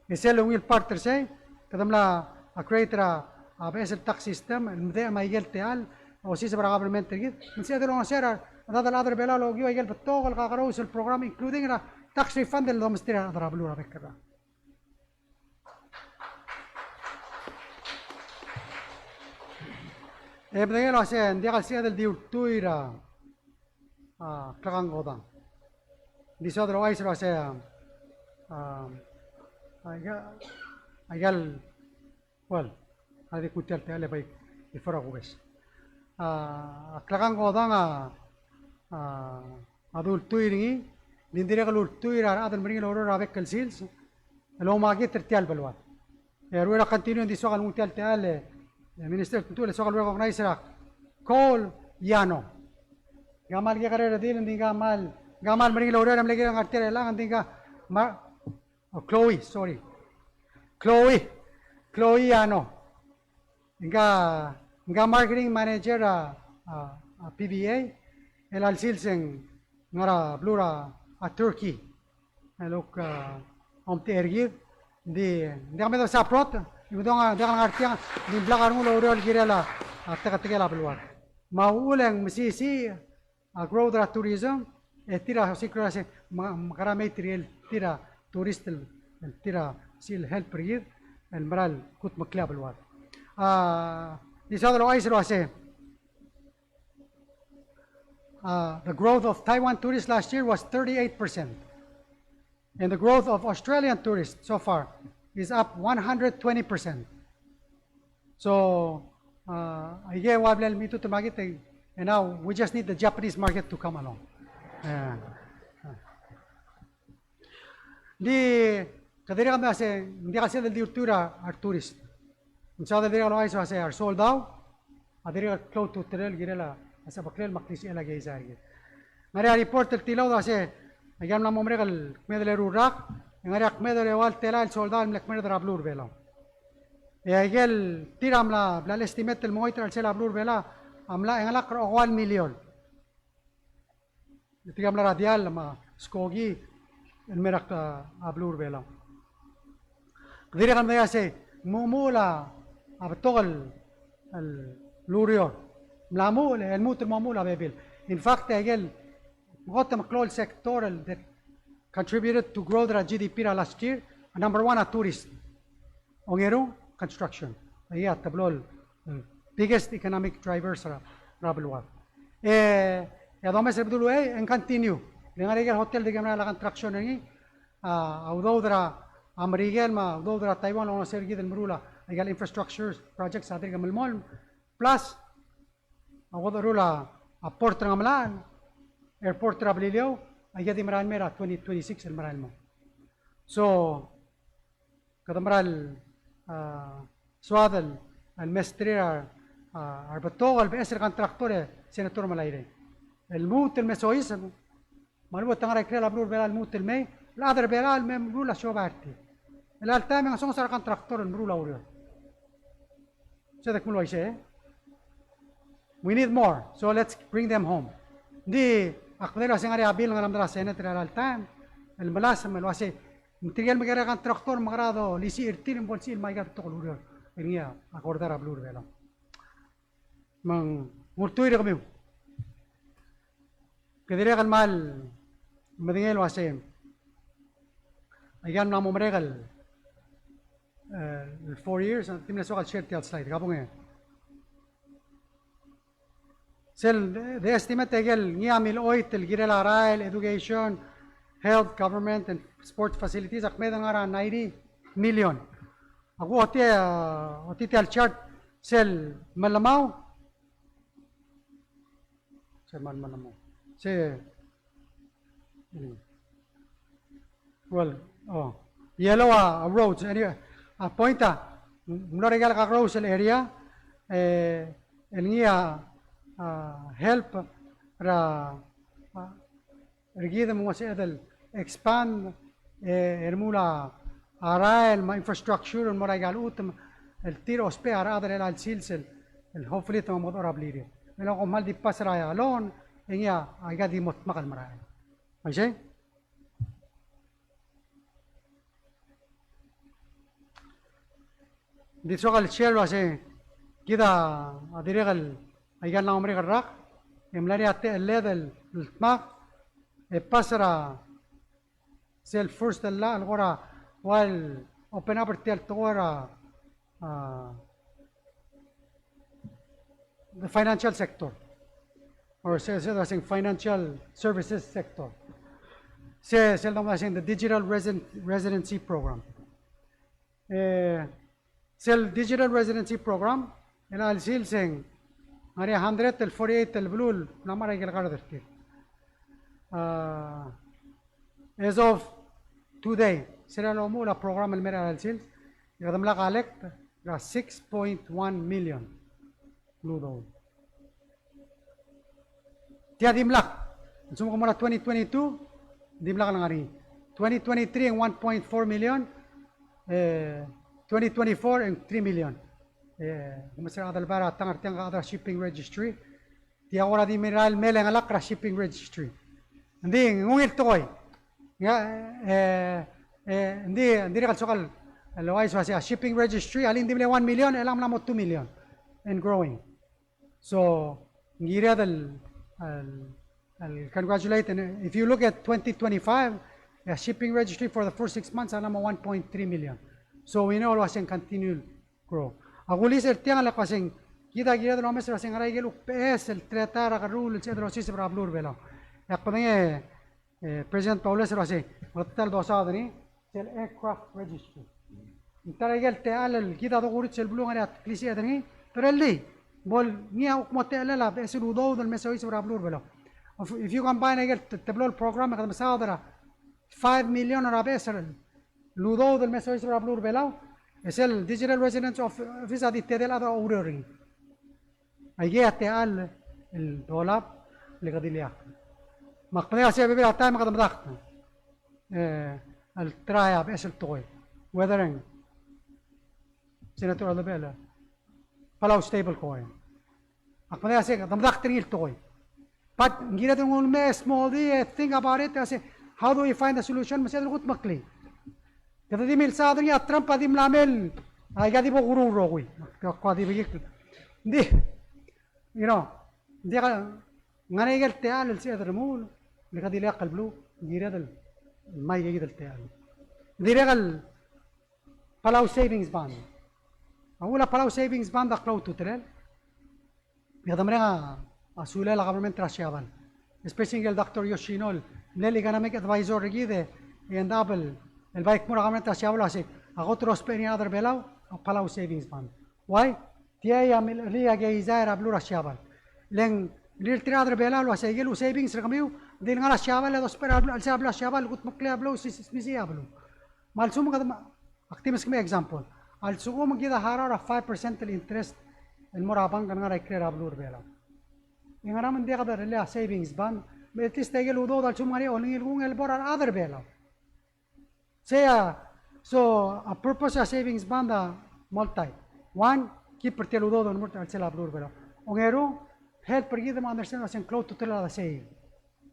E sel ungil part er sei, kede mla, a, create er a, a, beches el tax system, el medechem a ikel techall, osiseb er a government er kid, me ng sebeched el olengeseu er a, a rechad el chad er a Belau el okiu a ikel betok el kakerous el program, including er a tax refund el domesterir a rechad er a beluu er a bek el rak. E medengei el uasei, ng diak el sebeched el di ultuil er a, a, klekangkodang. Ng di soad el ouchais el uasei, a, a, aika, aika el, well, a di kuk tia el techall e bai, before a kubes. A, klekangkodang a, a, a di ultuil er ngii, ng di dirrek el ultuil er a rechad el meringel oureor er a bek el sils, el omakit er tia el beluad. E a ruul er a continue, ng di soak el nguu tia el techall, e, e, Minister Tmetuchl, e soak el recognize er a Cole Yano. Ngka el kmal kekerei el redil, ng di ngka el, ngka el meringel oureor e mle kirel ngar tia el chelechang, ng di ngka, ma-, oh, Chloe, sorry. Chloe, Chloe Yano. Ngka, ngka marketing manager er a, a, a P V A, el a sils e ng ngar er a beluu er a, a Turkey. El kuk, a, omtechei er kid, ng di, ng diak medengei a saprot, e ng di ngak, ng diak ngar tiang, ng di blak a rengul el oureor el kirel a, a teketekel a beluad. Me a uchul e ng mesisiich, a growth er a tourism, e tir a osiik er a se, me, mekera mei tirke el tir a tourist el, el tir a sel help er kid, el mera el kudmeklii a beluad. A, di soad el ouchais el uasei, a, the growth of Taiwan tourists last year was thirty-eight percent. And the growth of Australian tourists so far is up one hundred twenty percent. So, uh, aike el ua bla el mitut el market, and now we just need the Japanese market to come along. Yeah. Ng di, kede dirrek el mesa, ng diak el sebeched el di ultuil er a retourist. Ng soad el dirrek el ouchais el uasei a resoldau a dirrek el klou a ultutelel el kirel a sebeklel me a klisichel a keizai er kid. Ng ngar er ngii a report el tilobed el uasei, aike el mla mo merek el kmeed el eru el rak, e ng ngar er ngii a kmeed el eua el telael el soldau el mle kmeed er a beluu er a Belau. E aike el tir a mla, bla el estimate el mengoit er a chelsel a beluu er a Belau a mla chengelakl er a okeua el miliol. Tirke el mla er a diall me a skoki el mei er a, a beluu er a Belau. Kede dirrek el medengei el uasei, ng mo, mo er a, a betok el, el ureor. Mla mo, el, el lmuut el mo, mo er a bebil. In fact, aike el kot me a klou el sector el that contributed to growth er a G D P er a last year, a number one a tourist. Ongeru, construction. Aike a teblo el, mm, biggest economic drivers er a, er a beluad. E, e a domes er a bedul uchei, e ng continue. Le ngar er ngii a ikel hotel el dirk merael a construction er ngii, a, a udoud er a Merikel me a udoud er a Taiwan el olengeseu er kid el meruul a, aike el infrastructure projects a dirk melemolem. Plus, a udoud er a, a port er a Ngemelachel, airport er a Beliliou, aike a di merael el mei er a twenty twenty-six el merael el mo. So, kede mera el, a, soad el, el mesterir a, a, a rebetok el beches el contractor e Senator Melairei. El lmuut el me soiseb, me a lebo te ngar er a ikrel a beluu er a Belau el lmuut el mei, el chad er a Belau el me meruul a siobai er tir. El alta e ng ngesonges a recontractor el meruul a ureor. Se de kmo uaisei, e? We need more, so let's bring them home. Ng di, ak medengei el uasei ng ngar er ngii a bill el ngar er a medal a Senate er a chelecha el taem, el melasem el uasei, me tirke el mekekerei a contractor me kede olisiich er tir me bo lsebechir el me aika el betok el ureor el ngii a kora er a beluu er a Belau. Me ng ultuil er kemiu. Ke dirrek el kmal medengei el uasei, aika el mla mo merek el, e, el four years, a di mle soak el share tia el slide, kabong e. Sel, the estimate, aike el ngii a milechoit el kirel a rael, education, health, government, and sports facilities, a kmeed el ngar er a ninety million. A kuchotii, e, ochotii tia el chart, sel melemau. Sel mal melemau. Se, mm. Well, oh. Yellow a, a roads, any, a point a, ng mlo er a ikel kakerous el area, e, el ngii a, a, help er a, a, er kid me ng ua sebeched el expand, e, el remuul a rael me a infrastructure el mo er a ikel chutem el tir a ousbech a rechad er chelecha el sils el, el hopefully te mo omekedechor a blirir. Me a lak kom kmal di pass er a loan, e ngii a, aika di mo dmak el merael. Uaisei? Ng di soak el share el uasei, kid a dirrek el, aika el mla mo merek el rak, e ng mla er ngii a techelled el, el dmak, e pass er a sel first el llach el kora ua el open up er tia el tekoi er a, a, the financial sector. Or se, se, se, financial services sector. Se, sel domes el uasei the digital resident, residency program. E, sel digital residency program, el chelecha el sils e ng ngar er ngii a hundred el forty-eight el beluu el mla mo er a ikel kard er tir. A, as of today, sel lomuchel a program el mei er a chelecha el sils, e kede mla collect er a six point one million el udoud. Tia dimlak. Ng soak el mo er a twenty twenty-two, dimlak el ngar er ngii. Twenty twenty-three e ng one point four million, e, twenty twenty-four e ng three million. E, kom mesa er a chad el bai er a tang er tiang, a chad er a shipping registry. Tia kora di merael mei el ngalek er a shipping registry. Ng di ng ungil tekoi. Ng, e, e, ng di, ng dirrek el soak el, el ouchais el uasei a shipping registry, a le ng di mle one million, e ng mla mo two million and growing. So, ng kired el, el, el congratulate, and if you look at twenty twenty-five, a shipping registry for the first six months a mla mo one point three million. So, we know el uasei ng continue grow. A kulis er tiang el kmo uasei, kid a kired el omes el uasei ng ngar er a ikel kuk beches el teletael er a kerruul el sebeched el osiseb er a beluu er a Belau. E ak medengei, e, President Baules el uasei, me ng ta el dosaod er ngii, sel aircraft registry. Ng ta er a ikel techall el kid a dokurits el beluu el ngar er ngii a klisiich er ngii, pero el di, bo el ngii a kuk mo techellel a beches el udoud el me soiseb er a beluu er a Belau. If, if you combine a ikel te-, teblo el program, e kede mesaod er a five million er a beches el el udoud el me soiseb er a beluu er a Belau, e sel Digital Residence Office a di tedei el chad a oureor er ngii. Aikei a techall el dolab el kede di ileakl. Me ak medengei el uasei a bebil er a taem e kede medakt, e, el try a beches el tekoi. Whether e ng Senator Eldebechel, Palau stable coin. Ak medengei el uasei, kede medakt er ngii el tekoi. But ng kired el nguu el mei e small di, e think about it, e uasei, how do we find a solution? Me sel kudmeklii. Kede di milsaod er ngii a Trump a di mla mei el, aika di bo kuruul el rokui. Ak di bekikl. Ng di, you know, ng diak, Ngar er ngii a ikel techall el sebeched el remuul, le kede di lak el beluu, ng kired el, el ngmai a ikel techall. Dirrek el Palau Savings Bond. A uchul a Palau Savings Bond a klou a ultutelel. E kede mereng a, a sulel a government er a Siabal. Especially ngike el Doctor Yoshino, el mle economic advisor er kid, e end up el, el bai kmo er a government er a Siabal el uasei, a kot el lousbech er ngii a rechad er a Belau, a Palau Savings Bond. Why? Tia a mle, mle keizai er a beluu er a Siabal. Le ng rirelii a rechad er a Belau el uasei, ikel savings er kemiu, di le ngar er a Siabal, e dousbech er a beluu, a chelsel a beluu er a Siabal, el kutmeklii a beluu, sisichii a beluu. Me a lsekum kede, ak di meskemiu a example. A lsekum kid a harau er a five percent el interest el mo er a bank el ngar er a ikrel a beluu er a Belau, e ngera me ng diak de rirelii a savings bond? Me at least a ikel udoud a lsekum ng ngar er ngii a olengit el kung el bo er a rechad er a Belau. Sei a, so, a purpose er a savings bond a multi. One, keep er tia el udoud el mo er a chelsel a beluu er a Belau. Ongeru, help er kid me understand el uasei ng klou a ultutelel a save.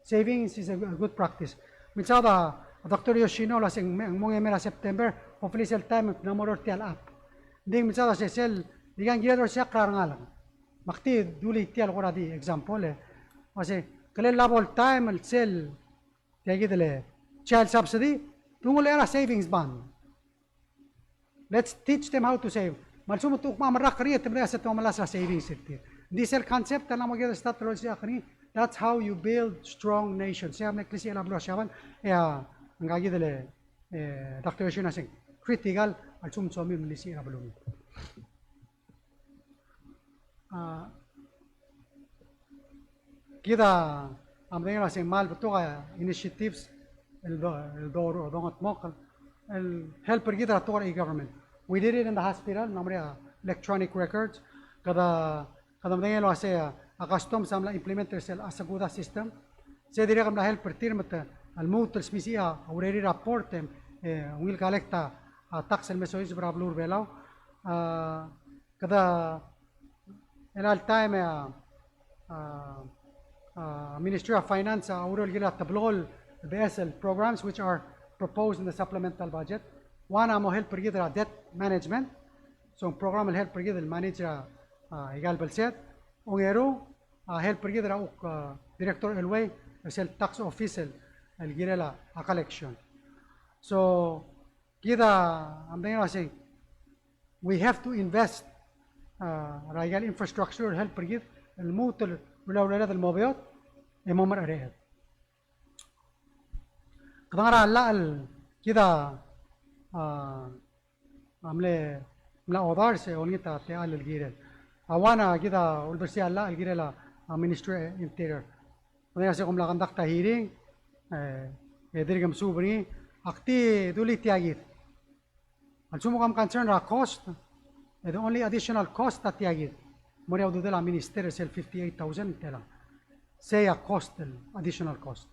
Savings is a good practice. Milsaod a Doctor Yoshino el uasei ng mo, ng mo er a September, hopefully sel taem e ng mla mo er tia el app. Ng di milsaod a se sel, di kang kired el olsiik er a rengalek. Me ak di dulii tia el kora di example, e. Uasei, kele lebo el taem el sel, tia kid el child subsidy, te nguu el er a savings bond. Let's teach them how to save. Me a lsekum te kuk mo merrak er ngii e te medengei el uasei te mo melai a savings er tir. Ng di sel concept el mla mo kired el start el olsiik er ngii. That's how you build strong nation. Sei a mle klisichel a beluu er a Siabal, e a ngka kid el, e, Doctor Yoshino a uasei ng critical a lsekum ng somiu el melisiich er a beluu. A, kid a medengei el uasei ng kmal betok a initiatives el do, el do, dongetmokl el help er kid er a tekoi er a e-government. We did it in the hospital, ng mla mo er ngii a electronic records, kede, kede medengei el uasei a, a customs a mla implement er sel ASYCUDA system. Sei a dirrek el mla help er tir me te, a lmuut el smisichii a urerir a port e, e, ungil collect a, a tax el me soiseb er a beluu er a Belau. A, kede, el all time, a, a, a, Ministry of Finance a oureor el kirel a teblo el beches el programs which are proposed in the supplemental budget. One a mo help er kid er a debt management. So, program el help er kid el manage er a, a, ikal belsed. Ongeru, a, help er kid er a uk, a, Director Elway, er sel tax office el, el kirel a, a collection. So, kid a medengei el uasei, we have to invest, a, er a ikal infrastructure el help er kid el lmuut el, el urered el mo beot, e mo mereched. Kede ngar er a llach el kid a, a, a mle, mla odars e olengit a techall el kirel. A one a kid a uldersii a llach el kirel a, a Ministry of Interior. Ng di uasei kom mla conduct a hearing, e, e dirk mesuub er ngii, ak di dulii tia kid. A lsekum kom concern er a cost, e the only additional cost a tia kid. Mo er ngii a ududel a minister er sel fifty-eight thousand, tela. Sei a cost el, additional cost.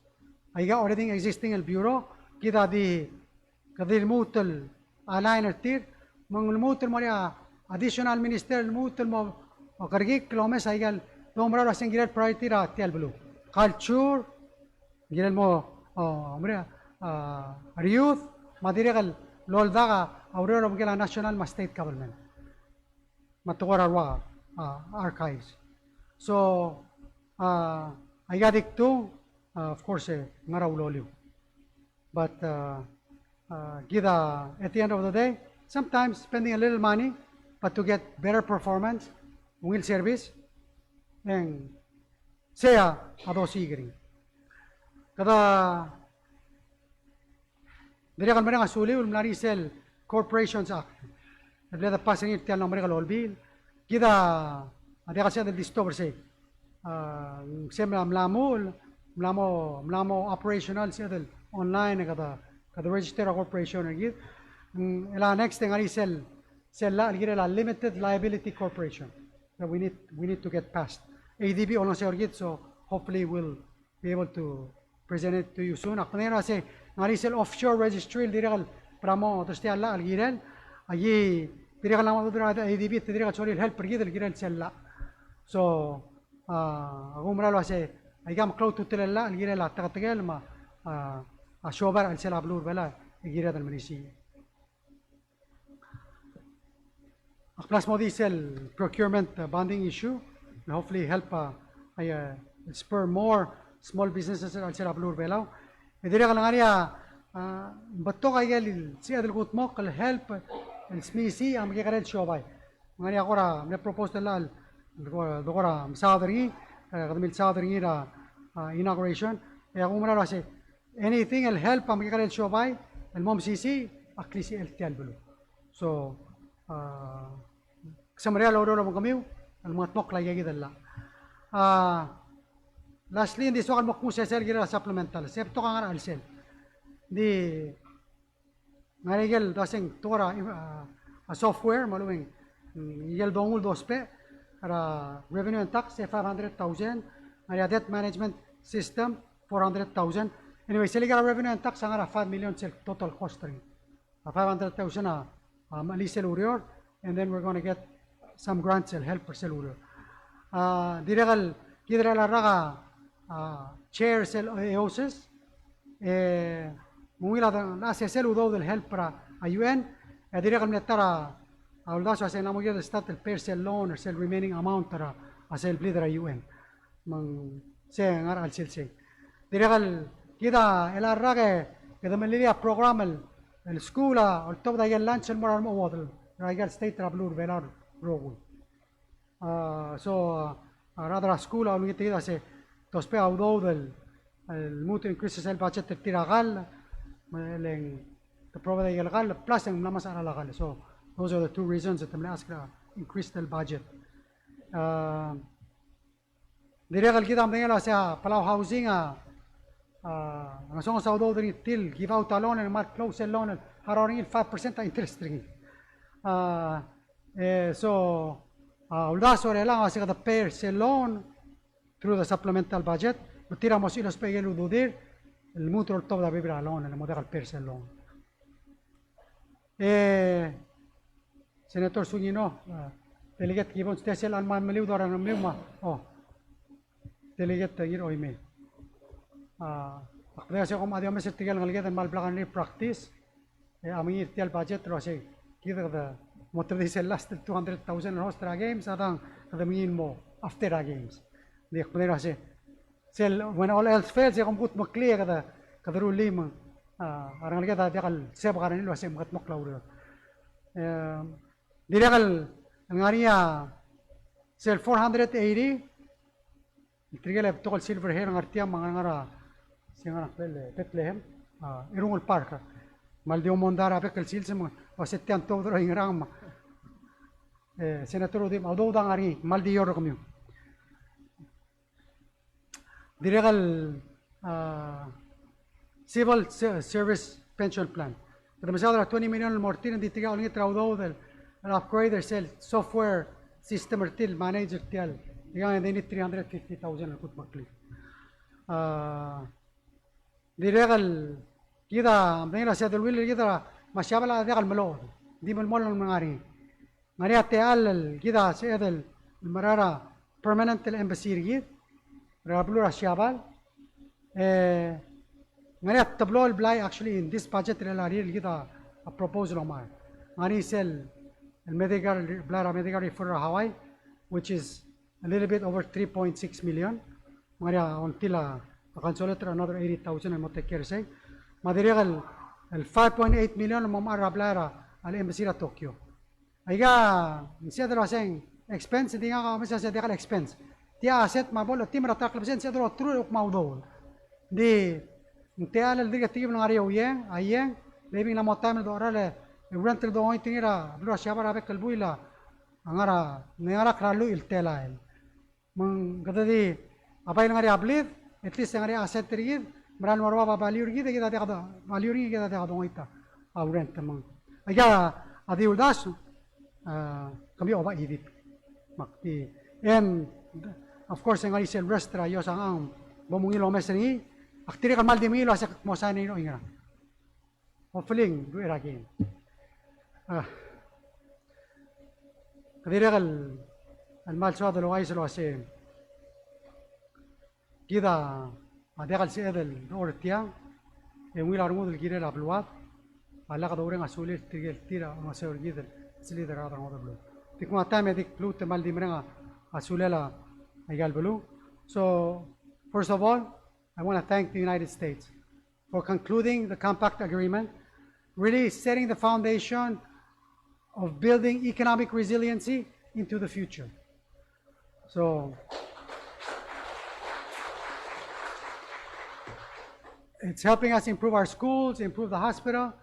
Aika already existing el bureau, kid a di, kede di lmuut el align er tir, me ng lmuut el mo er ngii a additional minister, lmuut el mo, mo kerekikl el omes aika el, doumera el uasei ng kirel priority er a tia el beluu. Culture, ng kirel mo, o, mo er ngii a, a, re-youth, me a dirrek el oldak a ureor er a obengkel a national me a state government. Me a tekoi er a rua, a, archives. So, a, aika di kdu, a, of course, e, ngar er a uloliu. But, a, a, kid a, at the end of the day, sometimes spending a little money, but to get better performance, ungil service, e ng sei a dosiik er ngii. Kede dirrek el mereng a suliu el mla er ngii sel Corporations Act el bla de pass er ngii er tia el mla merek el olbiil. Kid a diak el sebeched el disturb er sei. A, se mla, mla mo, mla mo, mla mo operational, sebeched el online, kede, kede register a corporation er kid. Mm, el a next thing a ngar er ngii sel, sel llach el kirel a limited liability corporation that we need, we need to get passed. A D B a olengeseu er kid, so hopefully we'll be able to present it to you soon. Ak medengei el uasei ng ngar er ngii sel offshore registry el dirrek el bla mo, tia el llach el kirel, aki dirrek el mla mo, a D B te dirrek el sorir el help er kid el kirel sel llach. So, a, ak oumera el uasei aika a meklou a ultutelel el llach el kirel a teketekel me a, a, siobai er a chelsel a beluu er a Belau el kired el melisiich. Ak bla smodii sel procurement, uh, bonding issue, and hopefully help, uh, a, uh, spur more small businesses er a chelsel a beluu er a Belau. E dirrek el ngar er ngii a, a, betok a ikel sebeched el kudmokl el help el smisiich a mekekerei el siobai. Ngar er ngii a kora mle proposed el, el, el kora, kora mesaod er ngii, e, kede milsaod er ngii er a, a, inauguration. E ak oumera el uasei, anything el help a mekekerei el siobai el mo mesisiich a klisichel tia el beluu. So, a, Ke semeriar el oureor el obengkemiu el mengetmokl a ikakid el llach. A, lastly, ng di soak el mo kmu sesei el kirel a supplemental, se betok a ngar er a chelsel. Ng di ngar er ngii a ikel dua se ng tekoi er a, a, software, me a lechub e ng, mm, ikel dongu el dousbech er a revenue and tax, e five hundred thousand, ngar er ngii a debt management system, four hundred thousand. Anyway, sel ikel revenue and tax a ngar er a five million sel total cost er ngii. A five hundred thousand a, a, mechelii sel ureor, and then we're gonna get some grants el help er sel ureor. A, dirrek el, kid er a rak a, a, chair sel AOSIS, e, me ng ungil a, a sesei el udoud el help er a, a, U N, e dirrek el mle ta er a, a, uldasu a se ng mo kired el start el pay er sel loan, er sel remaining amount er a, a sel blid er a U N. Me ng se ngar er a chelsel sei. Dirrek el kid a chelecha el rak e kede melilii a program el, el skuul a oltobed a ikel lunch el mo er a remechuodel er a ikel state er a beluu er a Belau el rokui. A, so, a, rechad er a skuul a olengit er kid a se te ousbech a udoud el, el lmuut el increase sel budget er tir a kall, me le ng te provide a ikel kall, plus e ng mla mesa a cheral a kall. So, those are the two reasons that te mle ask er a increase el budget. A, Dirrek el kid a medengei el uasei a Palau Housing a, a, ngesonges a udoud er ngii, tir el give out a loan, el kmal close el loan, el harau er ngii el five percent a interest er ngii. A, e, so, a, uldasu er chelechang a se kede pay er sel loan through the supplemental budget, me tir a mo sebechir el ousbech a ikel ududir el lmuut el oltobed a bebil er a loan, el mo diak el pay er sel loan. E, Senator Sungino, a, Delegate Gibbons, tia sel kmal meliu dorael er kemiu me a, o, Delegate Ngiroimei. A, ak medengei el uasei kom a di omes er tirke el ngeleked el kmal blak a ngii er a practice, e, a mengiil er tia el budget el uasei, kid kede mo tebedii sel last two hundred thousand el host er a games, a dang kede mengiil el mo after a games. Ng di ak medengei el uasei, sel, when all else fails, e kom kudmeklii e kede, kede rullii me, a, a rengeleked a diak el sebechek a rengrir el uasei mengedmokl a ureor. E, dirrek el ngar er ngii a sel four hundred eighty, tirke el betok el silver hair el ngar er tiang me a ngar er a, se ngar er a Bethlehem, a, Irungel Park. Kmal di omondai er a bek el sils me ng uasei tia ng tuobed er oingerang me, e, Senator Udim, a udoud a ngar er ngii, kmal di eou er kemiu. Dirrek el, a, Civil Se-, Service Pension Plan. Kede mesaod er a twenty million el mo er tir, ng di tirka a olengit er a udoud el, el upgrade er sel software system er tir el manage er tia el, tirka ng di need three hundred fifty thousand el kudmeklii. A, dirrek el kid a medengei el uasei a deleuill er kid er a, me a Siabal a diak el meloched, di melemolem el ngar er ngii. Ngar er ngii a techall el kid a sebeched el mera el permanent el embassy er kid er a beluu er a Siabal. E, ngar er ngii a teblo el blai, actually, in this budget er a ririr el kid a, a propose el omechar. Ngar er ngii sel, el medical, blai er a medical referral er a Hawaii, which is a little bit over three point six million. Me ng ngar er ngii a ongtil a, a consulate er a another eighty thousand el mo take care er sei. Me a dirrek el, el five point eight million el mo mechar er a blai er a, a le embassy er a Tokyo. Aika, ng sebeched el uasei ng expense, ng di ngak a omes el uasei diak el expense. Tia asset me a bo el chetim er a ta el klebesei, ng sebeched el olterau el kuk mo udoud. Ng di, ng techall el dirk tekib el ngar er eou a ieng, a ieng, maybe ng mla mo taem el docheral e rent el dongoit er ngii er a beluu er a Siabal er a bek el buil a ngar er a, ng ngar er a klou el telael. Me ng kede di, a bai el ngar er ngii a blid, at least e ng ngar er ngii a asset er kid, mera el mo er a bab a value er kid, e kid a diak do, value er ngii, e kid a diak dongoit a, a rent me ng. Aika a di uldasu, a, kemiu a oba idip. Me ak di, and, of course, e ng ngar er ngii sel rest er a iosang, bo mungil omes er ngii, ak dirrek el kmal di mungil el uasei ak mo sign er ngii er oingerang. Hopefully, ng duch er a game. A, kede dirrek el, el kmal soad el ouchais el uasei, kid a diak el sebeched el dechor er tiang, e ungil a rengud el kirel a beluad a lak doureng a sulir tirke el tir a olengeseu er kid el slider er a rechad er a ngodech el beluu. Di kmo a taem e di kluut el kmal di mereng a sulel a, aika el beluu. So, First of all, I want to thank the United States for concluding the Compact Agreement, really setting the foundation of building economic resiliency into the future. So it's helping us improve our schools, improve the hospital,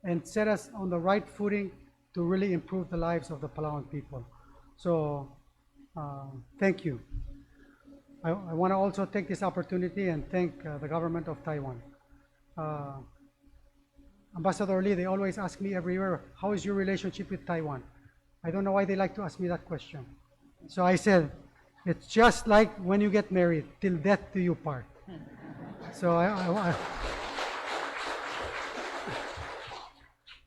and set us on the right footing to really improve the lives of the Palauan people. So, uh, thank you. I, I want to also take this opportunity and thank, uh, the government of Taiwan. Uh, Ambassador Lee, they always ask me everywhere, "How is your relationship with Taiwan?" I don't know why they like to ask me that question. So I said, "It's just like when you get married, till death do you part." So I, I, I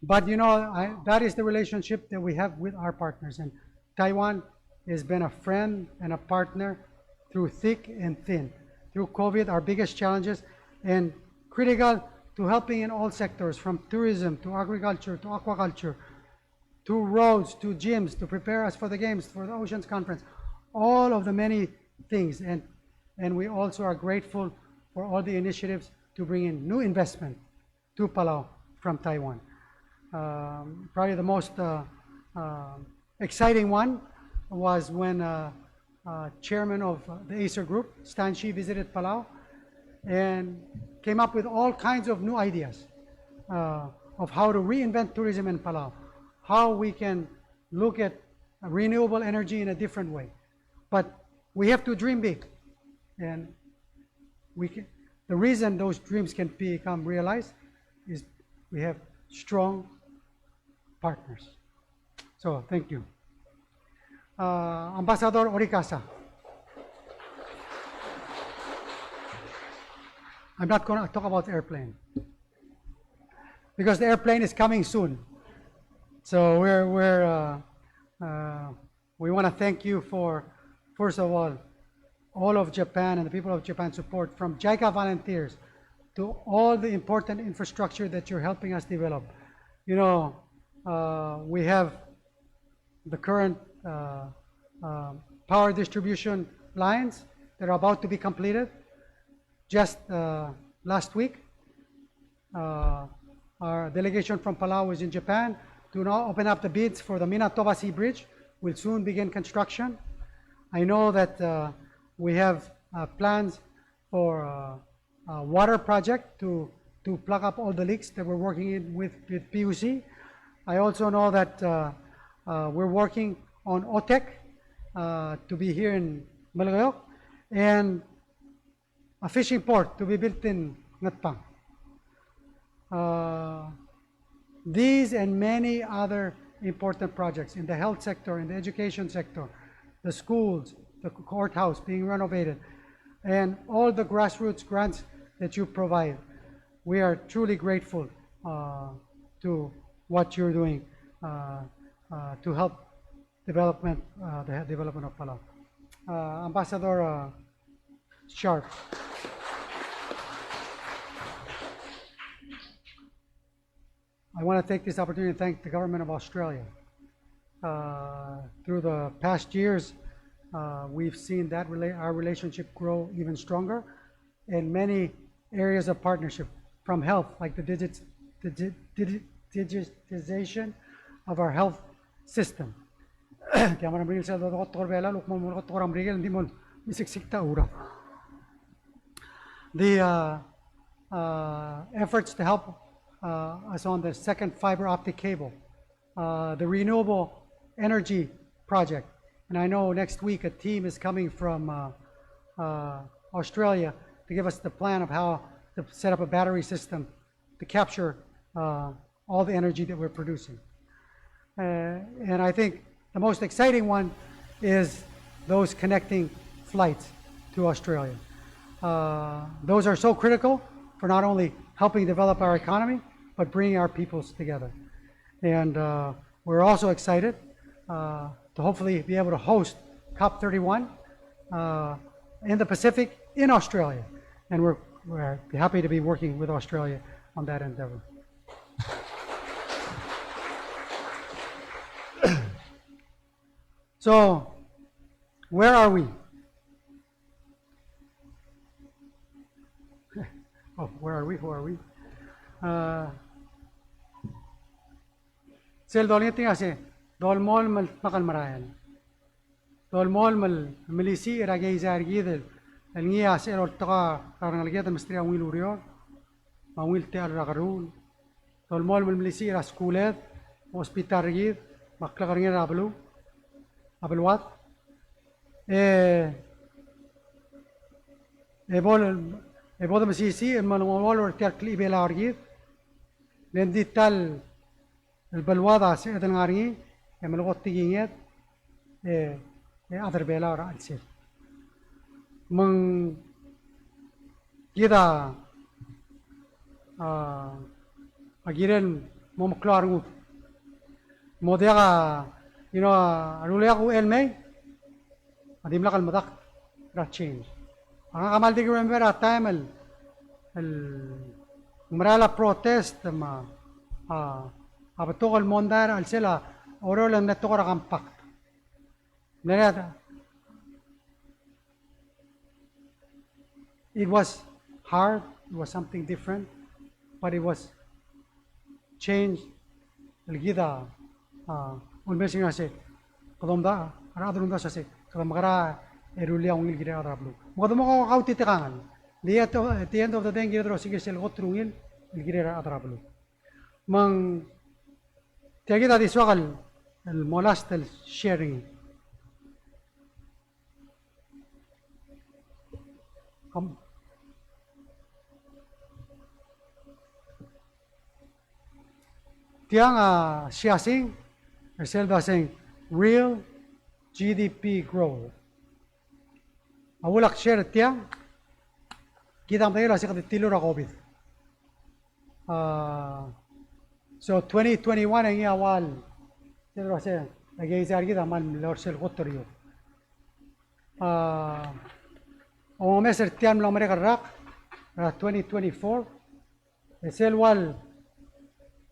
but you know, I, that is the relationship that we have with our partners. And Taiwan has been a friend and a partner through thick and thin, through COVID, our biggest challenges, and critical to helping in all sectors, from tourism to agriculture to aquaculture, to roads, to gyms, to prepare us for the games, for the Oceans Conference, all of the many things. And, and we also are grateful for all the initiatives to bring in new investment to Palau from Taiwan. Um, probably the most, uh, uh, exciting one was when, uh, uh, chairman of, uh, the Acer Group, Stan Shi, visited Palau and came up with all kinds of new ideas, uh, of how to reinvent tourism in Palau, how we can look at renewable energy in a different way. But we have to dream big. And we can, the reason those dreams can become realized is we have strong partners. So, thank you. Uh, Ambassador Orikasa. I'm not gonna talk about the airplane because the airplane is coming soon. So we're, we're, uh, uh, we want to thank you for, first of all, all of Japan and the people of Japan support, from JICA volunteers to all the important infrastructure that you're helping us develop. You know, uh, we have the current, uh, uh, power distribution lines that are about to be completed just, uh, last week. Uh, our delegation from Palau is in Japan to now open up the bids for the Minatobasi Bridge. Will soon begin construction. I know that, uh, we have, uh, plans for, uh, a water project to, to plug up all the leaks that we're working in with, with P U C. I also know that, uh, uh, we're working on OTEC, uh, to be here in Melekeok, and a fishing port to be built in Ngatpang. Uh, these and many other important projects in the health sector, in the education sector, the schools, the courthouse being renovated, and all the grassroots grants that you provide. We are truly grateful, uh, to what you're doing, uh, uh, to help development, uh, the development of Palau. Uh, Ambassador, uh, Sharp. I want to take this opportunity to thank the government of Australia. Uh, through the past years, uh, we've seen that rela-, our relationship grow even stronger in many areas of partnership, from health, like the digit-, the di-, digi-, digitization of our health system. Tia mo er a Merikel sel dodokotekoi er a Belau, el kmo mo dokotekoi er a Merikel, ng di mo mesiksik a ura. The, uh, uh, efforts to help, uh, us on the second fiber optic cable, uh, the renewable energy project. And I know next week a team is coming from, uh, uh, Australia to give us the plan of how to set up a battery system to capture, uh, all the energy that we're producing. Uh, and I think the most exciting one is those connecting flights to Australia. Uh, those are so critical for not only helping develop our economy, but bringing our peoples together. And, uh, we're also excited, uh, to hopefully be able to host COP thirty-one, uh, in the Pacific in Australia. And we're, we're happy to be working with Australia on that endeavor. So, where are we? Oh, where are we? Who are we? Uh, sel dolengeltengat a se, dolemolem el dmak el merael. Dolemolem el melisiich er a keizai er kid el ngii a sel oltak er a rengeleked el mesterir a ungil ureor me a ungil techall er a keruul. Dolemolem el melisiich er a skuled, hospital er kid, me a klekerengel er a beluu, a beluad. E, e bo, e bo demesisiich el melengool er tia el klechibelau er kid. Le ng di ta el beluad a sebeched el ngar er ngii, e melekoi a tekinged, e, e chad er Belau er a chelsel. Me ng kid a, a, a kirel mo meklou a rengud. Mo diak a, you know, a rullii a uchei el mei, a dimlak el medakt er a change. A ngak a kmal di remember a taem el, el merael a protest me a, a, a betok el mondai er a chelsel a ureor el mle tekoi er a compact. Mle, it was hard, it was something different, but it was change el kid a, a, ulemes er ngii a se, kede omdasu, a rechad el omdasu a se, kede mekera e rullii a ungil kirir a rechad er a beluu. Me kede mo kau, kautitekangel. The end of, at the end of the day, ng kired el osiik er sel kot el ungil el kirir a rechad er a beluu. Me ng tia kid a di soak el, el mo last el sharing. Kom-, tiang a siasing er sel dua seng real G D P growth. A ulak share tiang, kid a medengei el uase kede tilur a COVID. A, so twenty twenty-one e ngii a ua el, sel uase, a keizai er kid a kmal mlo er sel kot er eou. A, omes er tia el mlo merek el rak er a twenty twenty-four, e sel ua el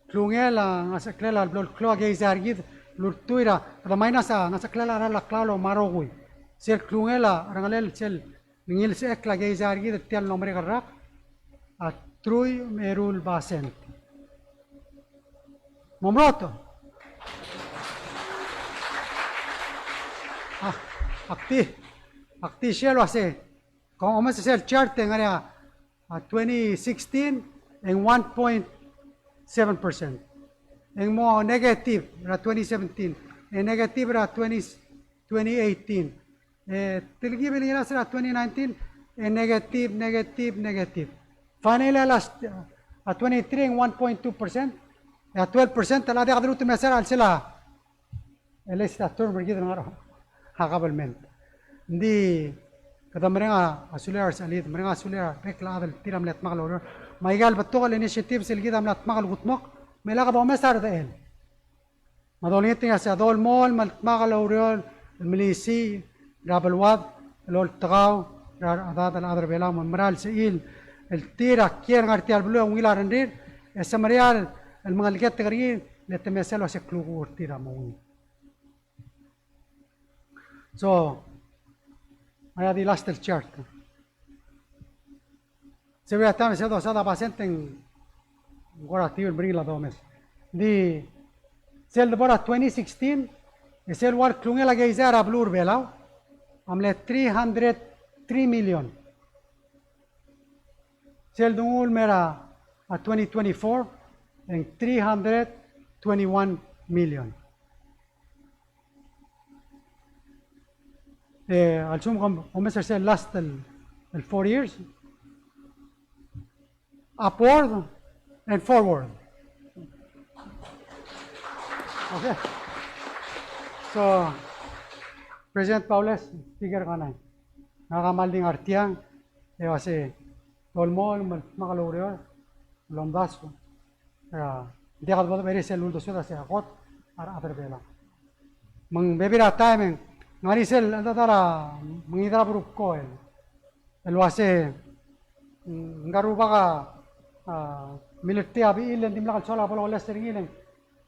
klungel a ngesecheklel a blo el klou a keizai er kid el ultuil er a, kede minus a ngesecheklel a cheral a klalo me a rokui. Sel klungel a rengelel sel ngilsechekl a keizai er kid er tia el mlo merek el rak a truich me a eru el basent. Momroto. A, ak di, ak di sel uase, kom omes er sel chart e ng ngar er a, a, twenty sixteen e ng one point seven percent. E ng mo negative er a twenty seventeen, e negative er a twenty, twenty eighteen. E, telkib el ngilasech er a twenty nineteen, e negative, negative, negative. Finally, a last, a twenty-three e ng one point two percent, e a twelve percent, el a diak de lmuut el mesa er a chelsel a, e le sel a term er kid el ngar er a government. Ng di kede mereng a sulir a resechelid, mereng a sulir a bek el chad el tir a mle dmak el oureor. Me aika el betok el initiatives el kid a mla dmak el kudmokl, me lak domes a redechel. Me dolengit er ngii a se a dolemolem el dmak el oureor el melisiich er a beluad el oltekau er a rechedad el chad er a Belau me ng mera el sebechir el tir a kiei el ngar er tia el beluu e ungil a rengrir e semeriar el mengeleketk er ngii le te mesa el uase klukuk er tir a mo ungil. So, aia di last el chart. Sel ua taem e sel dosaod a basent e ng kora tiu el meringel a domes. Di sel debo er a twenty sixteen, e sel ua el klungel a keizai er a beluu er a Belau a mle three hundred three million. Sel denguu el mei er a twenty twenty-four, e ng three hundred twenty-one million. E, a lsekum kom omes er sel last el, el four years, upward and forward. Okay. So, President Baules, Speaker Kanai, ngak a kmal di ngar tiang, e uase, dolemolem el dmak el oureor el omdasu er a, ng diak de bo de mereched el uldesued a se a kot a rechad er a Belau. Me ng bebil er a taem e ng ngar er ngii sel, a, a, a, mengiderab er a rubak el, el uase, mm, ngka el rubak a, a, milertii a bechil e ng dimlak el soal a bo loles er ngii e ng,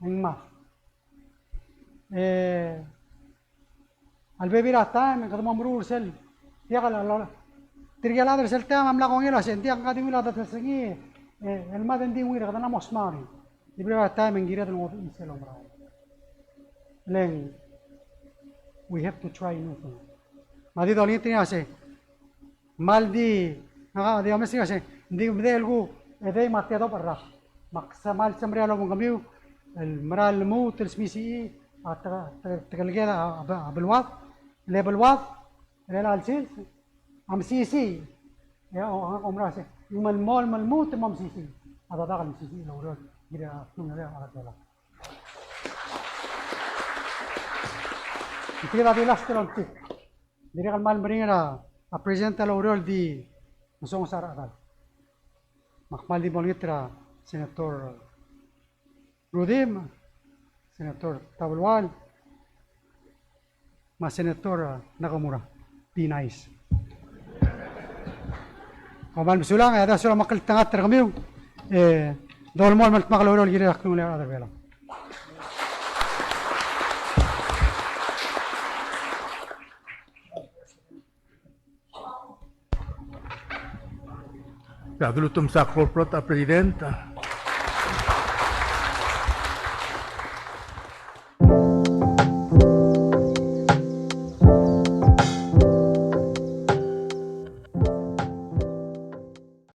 e ng mad. E, a lebebil er a taem e kede mo meruul er sel, diak el, el, Tirke el chad er sel taem a mla kongei el uasei, ng diak, ngka di ungil a dedsengii, e, el mad e ng di ungil, e kede mla mo smart. Di bla taem e ng kired el ngodech sel omerael. Le ng, we have to try new thing. Me a di dolengit er ngii a sei, kmal di, ngak a di omes er ngii a sei, ng di medechel kuk edei me a tedobech el rak. Me ak kmal semeriar el obengkemiu el mera el lmuut el smisichii a te-, te-, tekelked a, a, a beluad, le beluad, er chelecha el sils, a mesisiich. E, o, o, omerael sei, ng melemolem el lmuut el mo mesisiich. A dedak el mesisiich el oureor, kirel a klungiolel a rechad er Belau. Ng tirke a di last el ongtik. Dirrek el kmal meringel er a, a president el oureor el di ngesonges a rechedal. Me ak kmal di mo olengit er a Senator Rudimch, Senator Tabelual, me a Senator, uh, Nakamura. Be nice. Kom kmal mesulang, e a da sulang me a klengeltengat er kemiu, e dolemolem el dmak el oureor el kirel a klungiolel a rechad er Belau. Tia, dulu tumsa corporate a president,